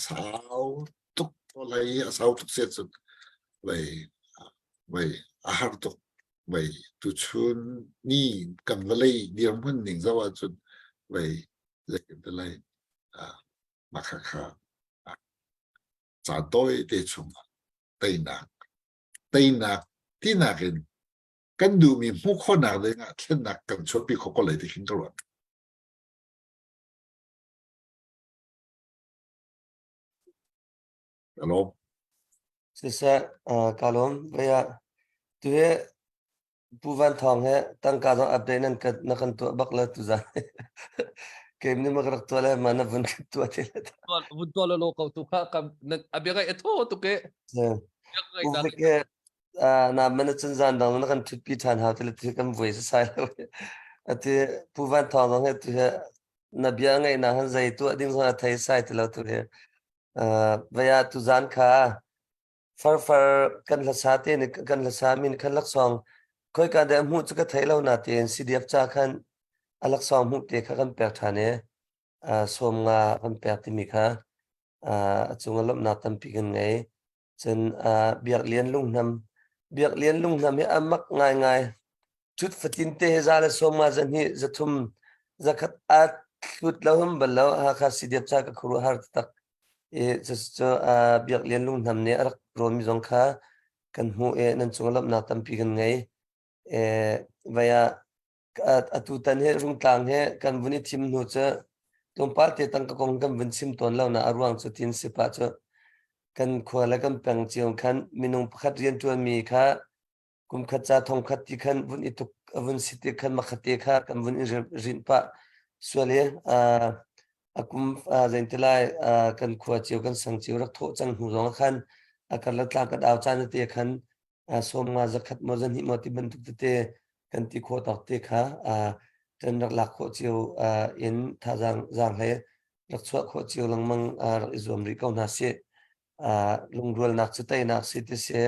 Sau tuk lai a sau tuk set cun vei vei a har tuk vei tuchun ni kan vawlei dirhmun ning zoh ahcun vei zeitin te lai mah kha kha caan tawite chungah teinak teinak tinak in kan duhmi hmuh khawhnak dingah thlennak kan chuahpi khawh ko lai ti khin ka ruat. Ka lawm. Siseh, ka lawm. Vei ah tu hi Pu Van Thawng he tangka zong update nan kan na kan tuah bak la tuzan. Kem ni ma ka rak tuah le ma na vun kan tuah te le. Vun tuah lo ko tu kha ka a bia ngai tho tu ke. Pu Vic he na man cun zan dang na kan thut pi than hau te le ti kan vui sa sai lo. Ati Pu Van Thawng zong he tu he na bia ngai na han zei tuah ding zong a thei sai ti lo tu he. Vaya tu zan kha Farfar kan hlasa te nih kan hlasa mi nih khan laksawng khoika dah hmuh cu ka thei lo natein CDF ca khan a laksawng hmuh te kha kan pek ṭhan i sawm nga kan pek timi kha a cung ah lawmhnak tampi kan ngei. Cun Biak Lian Lunghnam Biak Lian Lunghnam hi a mak ngaingai. Ṭhut fatin te hi za le sawm nga zahnih zathum zakhat a tlut lo hum bal lo Hakha CDF ca ka khuaruahhar taktak. I cucu Biak Lian Lunghnam nih a rak rawnmi zong kha kan hmuh i nan cung ah lawmhnak tampi kan ngei. Vai ah atutan hi Rungtlang hi kan vun i thim hnu cu tlawmpal te tangka kong kan vun chim tawn lo na a ruang cu tin si pah cu kan khua le kan peng cio khan minung pakhat rianṭuanmi kha kumkhat ca thongkhat ti khan vun i tuk a vun si ti khan makhat te kha kan vun i rinh pah sual i a kum zein ti lai kan khua cio kan sang cio rak thawh cang hnu zong ah khan a karlak tlang kan au caan te khan sawm nga zakhat maw zahnih maw ti bantuk tete kan ti khawh tawk te kha kan rak lak khawh cio in thazaang zaang hlei rak chuah khawh cio lengmang rak i zuam rih ko hna sih lungrualnak cu teinak si ti si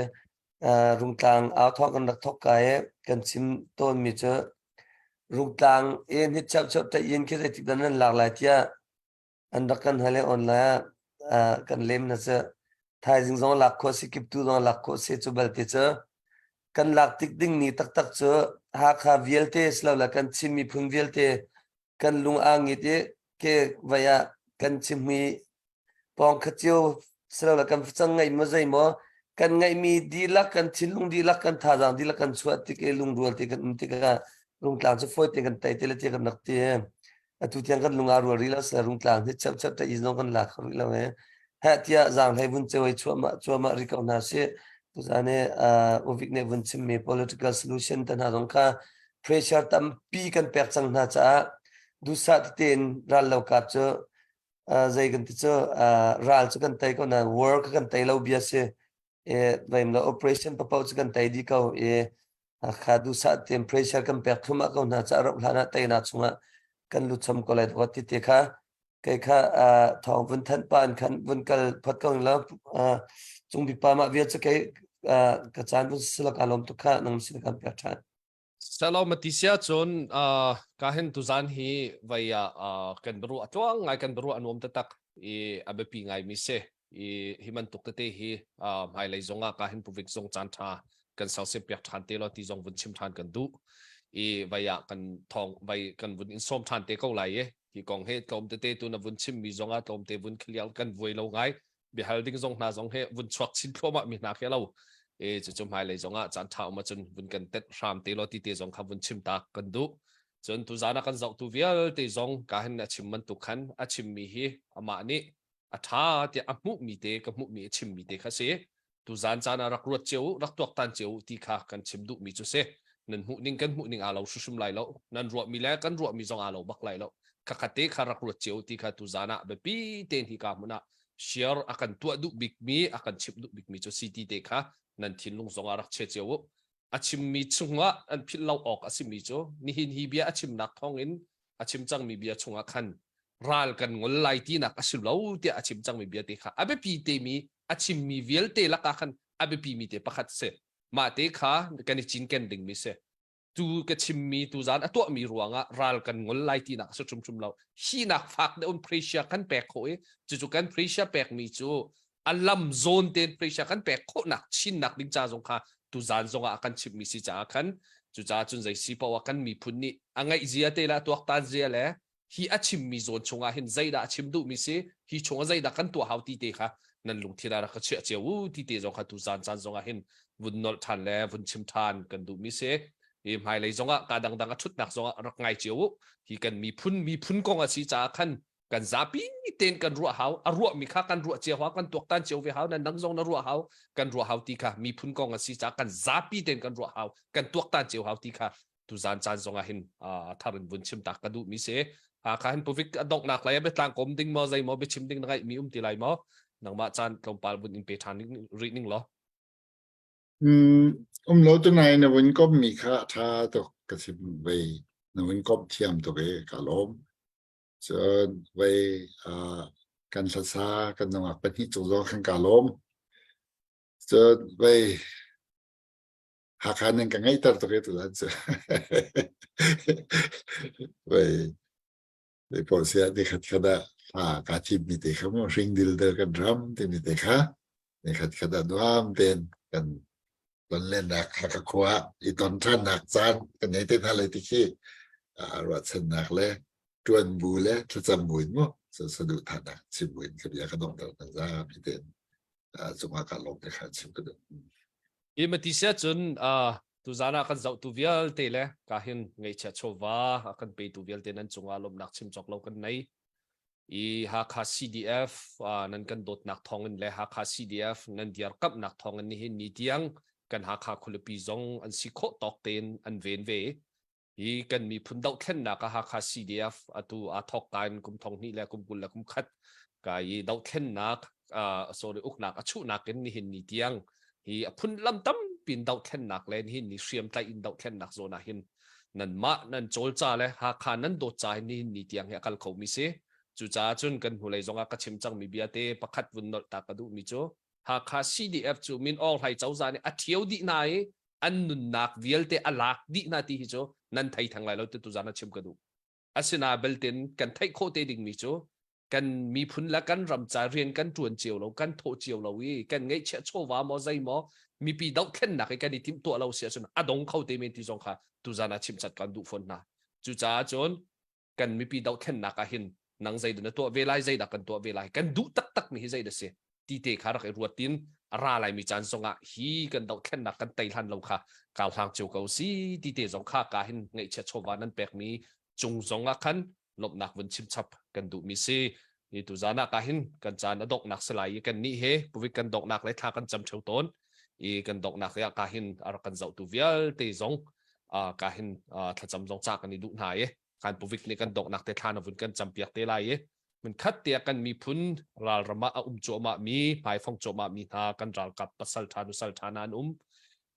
Rungtlang au thawng kan rak thawk ka i kan chim tawnmi cu Rungtlang i hnit cheucheu ṭaih in khi zeitik dah nan lak lai tiah an rak kan hal i online ah kan lem hna cu thaizing zong lak khawh si kiptu zong lak khawh si cu balte cu kan lak tik ding ni taktak cu Hakha vialte silole kan Chin miphun vialte kan lung aa ngit i ke vai ah. Kan cihmui pawng khat cio silole kan facang ngeih maw zei maw kan ngeihmi dihlak kan thinlung dihlak kan thazaang dihlak kan chuah tik i lungrual te kan um tikah rungtlang cu fawi te kan tei te le tiah kan rak ti. Atu tiang kan lung aa rual rih lo sila rungtlang hi chep chep te i zong kan la kho rih lo e. Heh tiah zaanghlei vun ceu ei chuahmah cuahmah rih ko hna sih. Tuzaan i Uvik nih vun chimmi political solution te hna zong kha pressure tampi kan pek cang hna caah duhsah tete in ral lo kap cu zei kan ti cu ral cu kan tei ko na war kha kan tei lo bia si e vaim lo operation papo cu kan tei di ko e kha duhsah tein pressure kan pek thum ko hna ca rauh hlan ah teinak chungah kan lut chom ko lai ti te kha kei kha thawng vun thanh pa in khan vun kal phot ko la cung bi pa ma vial cu kei ka caan vun sila ka lom tu kha nang sin kan pek than Selo matisia cun ka hin tuzan hi vai ah kan biaruah a tluang ngai kan biaruah a nuam taktak i a biapi ngai mi si i hi bantuk tete hi hmailei zong ah ka hin puvik zong caan tha kan sersiam piak than te lo ti zong vun chim than kan duh i vai ah kan thong vai kan vun in sawm than te ko lai i hi kong he tlawm tete tu na vun chim mi zong ah tlawm te vun clear kan vuai lo ngai biahal ding zong hna zong he vun chuak chin thluahmah mi hna khi lo e cucu hmailei zong ah caan ṭha um ahcun vun kan tet hram te lo ti te zong kha vun chim ta kan duh cun tuzaan ah kan zohtu vialte zong ka hin a chim bantuk khan a chimmi hi amah nih a ṭha tiah a hmuhmi te ka hmuhmi a chimmi te kha si tuzaan caan ah rak ruat cio u rak tuaktan cio u ti kha kan chim duhmi cu si nan hmuh ning kan hmuh ning aa lo hrimhrim lai lo nan ruahmi le kan ruahmi zong aa lo bak lai lo khakhat te kha rak ruat cio ti kha tuzaan ah biapi tein hi ka hmun ah share a kan tuah duh bikmi a kan chimh duh bikmi cu si ti te kha nan thinlung zong ah rak chia cio u a chimmi chungah an philh lo awk a simi cu nihin hi bia a chimnak thawngin a chim cangmi bia chungah khan ral kan ngol lai tinak a si lo tiah a chim cangmi bia te kha a biapi temi a chimmi vialte lakah khan a biapi mi te pakhat si mah te kha kan i cinken dingmi si tu ka chimmi tuzaan a tuahmi ruangah ral kan ngol lai tinak a si hrimhrim lo hinak fak deuh in pressure kan pek khawh i cucu kan pressure pekmi cu a lam zawn tein pressure kan pek khawhnak chinnak ding ca zong kha tuzaan zongah a kan chimhmi si caah khan cucaah cun zei si paoh ah kan miphun nih a ngaih zia te le a tuaktan zia le hi a chimmi zawn chungah hin zeidah a chim duhmi si hi chungah zeidah kan tuah hau ti te kha nan lungthin ah rak ka chiah cio u ti te zong kha tu zan caan zongah hin vun nolh ṭhan le vun chim ṭhan kan duhmi si hi hmailei zongah ka dangdang a ṭhutnak zongah rak ngai cio u hi kan miphun miphun kong a si caah khan kan zapi tein kan ruah hau a ruahmi kha kan ruah cio hau kan tuaktan cio ve hau nan dang zong na ruah hau kan ruah hau ti kha miphun kong a si caah kan zapi tein kan ruah hau kan tuaktan cio hau ti kha tuzaan caan zong ah hin thar in vun chim tak ka duh mi si kha hin puvik a donghnak lai biatlang kom ding maw zei maw biachim ding na ngaih mi um ti lai maw nangmah caan tlawmpal vun in pe ṭhan rih ning law Um lo tu nai na vun kom mi kha tha tuk ka chim vei na vun kom thiam tuk e ka lawm cun vei kan hlasa kan nungak pahnih cung zong khan ka lawm cun vei Hakha nan ka ngeihter tuk i tuzan cu. Vei vei pawl sia ni khat khat ah hla kaa thimmi te kha mu hring dildel kan ram timi te kha ni khat khat ah nuam tein kan tonlennak Hakha khua i ton ṭhannak caan kan ngei te hna lai ti khi ruahchannak le ṭuan bu le thlacam bu in mu saduhthahnak chim bu in ka bia ka donghter hna zapi tein cungah ka lawm te kha chim ka duh. Hi mati sia cun tuzaan ah kan zohtu vialte le ka hin ngaihchia chawva a kan petu vialte nan cungah lawmhnak chim cawk lo kan nei. I Hakha CDF nan kan dawtnak thawngin le Hakha CDF nan diarkamhnak thawngin nihin ni tiang kan Hakha khualipi zong an si khawh tawk tein an ven ve. Hi kan miphun dohthlennak ah Hakha CDF atu aa thawk ka in kum thong hnih le kum 20 le kum khat ka i dohthlennak sorry uknak a chuhnak in nihin ni tiang hi a phun lam tampi in dohthlennak le nihin ni hriamtlaih in dohthlennak zawn ah hin nanmah nan cawlca le Hakha nan dawt ca hin nihin ni tiang hi a kal khomi si. Cucaah cun kan hnulei zongah ka chim cangmi bia te pakhat vun nolh ta ka duhmi cu Hakha CDF cu Min Aung Hlai cozah nih a ṭhio dih hna i an nunnak vialte a lak dih hna ti hi cu nan thei theng lai lo ti tuzaan ah chim ka duh. Asina beltin kan theih khawh te dingmi cu kan miphun le kan ram ca rian kan ṭuan cio lo, kan thawh cio lo i kan ngeihchiah chawva maw zei maw mipi dohthlennak i kan i timhtuah lo si ahcun a dong kho te men ti zong kha tuzaan ah chimchat kan duh fawn hna. Cucaah cun kan mipi dohthlennak ah hin. Nang zeidah na tuah ve lai, zeidah kan tuah ve lai, kan duh taktak mi hi zeidah si ti te kha rak i ruat in a ra laimi caan zongah hi kan dohthlennak kan tei hlan lo kha kau hlang cio ko si ti te zong kha ka hin ngaihchia chawva nan pekmi cung zong ah khan lawmhnak vun chim chap kan duhmi si. Ni tu zan ah ka hin kan caan a donghnak si lai i kan nih he puvik kan donghnak le thla kan cam theo tawn i kan donghnak ah ka hin a rak kan zohtu vialte zong ka hin thlacam zong ca kan i duh hna i kan puvik nih kan donghnak te thla na vun kan cam piak te lai i mun khat tiah kan miphun ralram ah a um cuahmah mi hmaifong cuahmah mi hna kan ralkap pasal tha nusal tha hna an um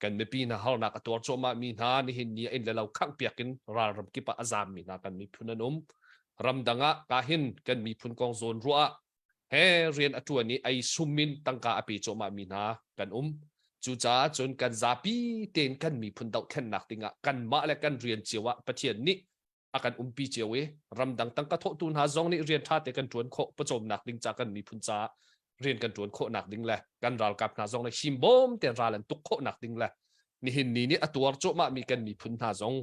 kan mipi hna harnak a tuar cuahmah mi hna nihin ni a inn le lo khangh piak in ralram kip ah a zaam mi hna kan miphun an um ramdang ah ka hin kan miphun kong zawn ruah ah he rian a tuan i ei sum in tangka a pe cuahmah mi hna kan um cucaah cun kan zapi tein kan miphun dohthlennak dingah kanmah le kan rian cio ah Pathian nih a kan umpi cio i ramdang tangka thawhtu hna zong nih rian ṭha te kan ṭuan khawh pawcawmnak ding ca kan miphun caah rian kan ṭuan khawhnak ding le kan ralkap hna zong nih himbawm te ral an tuk khawhnak ding le nihin ni nih a tuar cuahmah mi kan miphun hna zong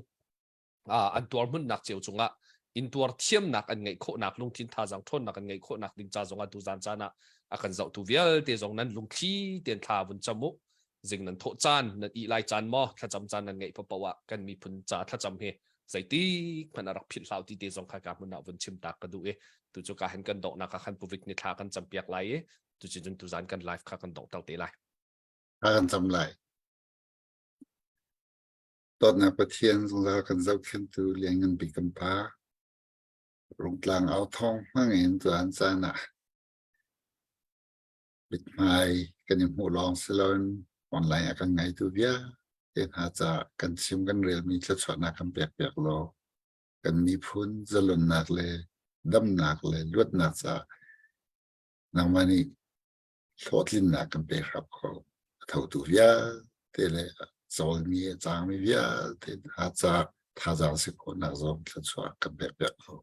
an tuar hmunnak cio cungah intuar thiamnak an ngeih khawhnak lungthin thazaang ṭhawnnak an ngeih khawhnak ding ca zong ah tuzan caan ah a kan zohtu vialte zong nan lungthli tein thla vun cam u zing nan thawh caan nan ih lai caan maw thlacam caan nan ngeih paoh ah kan miphun ca thlacam hi zeitik hmanh a rak philh hlau ti te zong kha ka hmun ah vun chim tak ka duh i tu cu ka hen kan donghnak ah khan puvik ni thla kan cam piak lai i tu cun tuzan kan live kha kan donghter te lai. Kan cam lai. Dawtnak Pathian zungzal kan zohkhenhtu lianngan bik kan Pa, Rungtlang au thawng hmang in tuan caan ah mithmai kan i hmuh lawng si loin online ah kan ngaitu vialte hna caah kan chim kan relmi thluachuahnak kan pek piak law kan miphun zalonnak le damnak le luatnak caah nangmah nih hlawhtlinnak kan pek hram ko. A thotu vialte le a cawlmi a cangmi vialte hna caah thazaang si khawhnak zong thluachuah kan pek piak ko.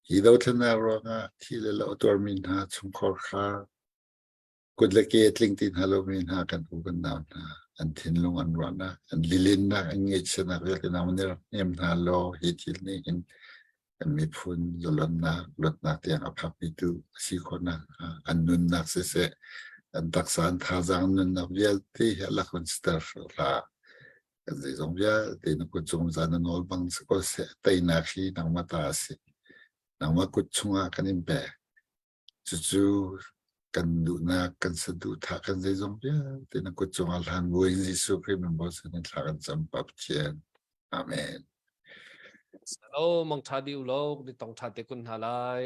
Hi dothlennak ruangah thi le lo a tuarmi hna chungkhar kha kut le ke tling ti hna lomi hna kan u kan nau hna an thinlung an ruahnak an lilennak an ngaihchiatnak vialte nang nih rak hnem hna law hi thil nih hin kan miphun zalonnak luatnak tiang a phakpitu a si khawhnak hnga an nunnak siseh an taksa an thazaang nunnak vialte hi a lak hun siter hlah kan zeizong vialte na kut cung za na nawl bang si ko seh teinak hi nangmah ta a si nangmah kut chungah kan in pek cucu kan duhnak kan saduhthah kan zeizong vialte na kut cungah hlan buin Jesuh Khrih min bochan in thla kan cam Pa Pathian amen Hello, mang tha di u lo, ni tong tha te kun hna lai.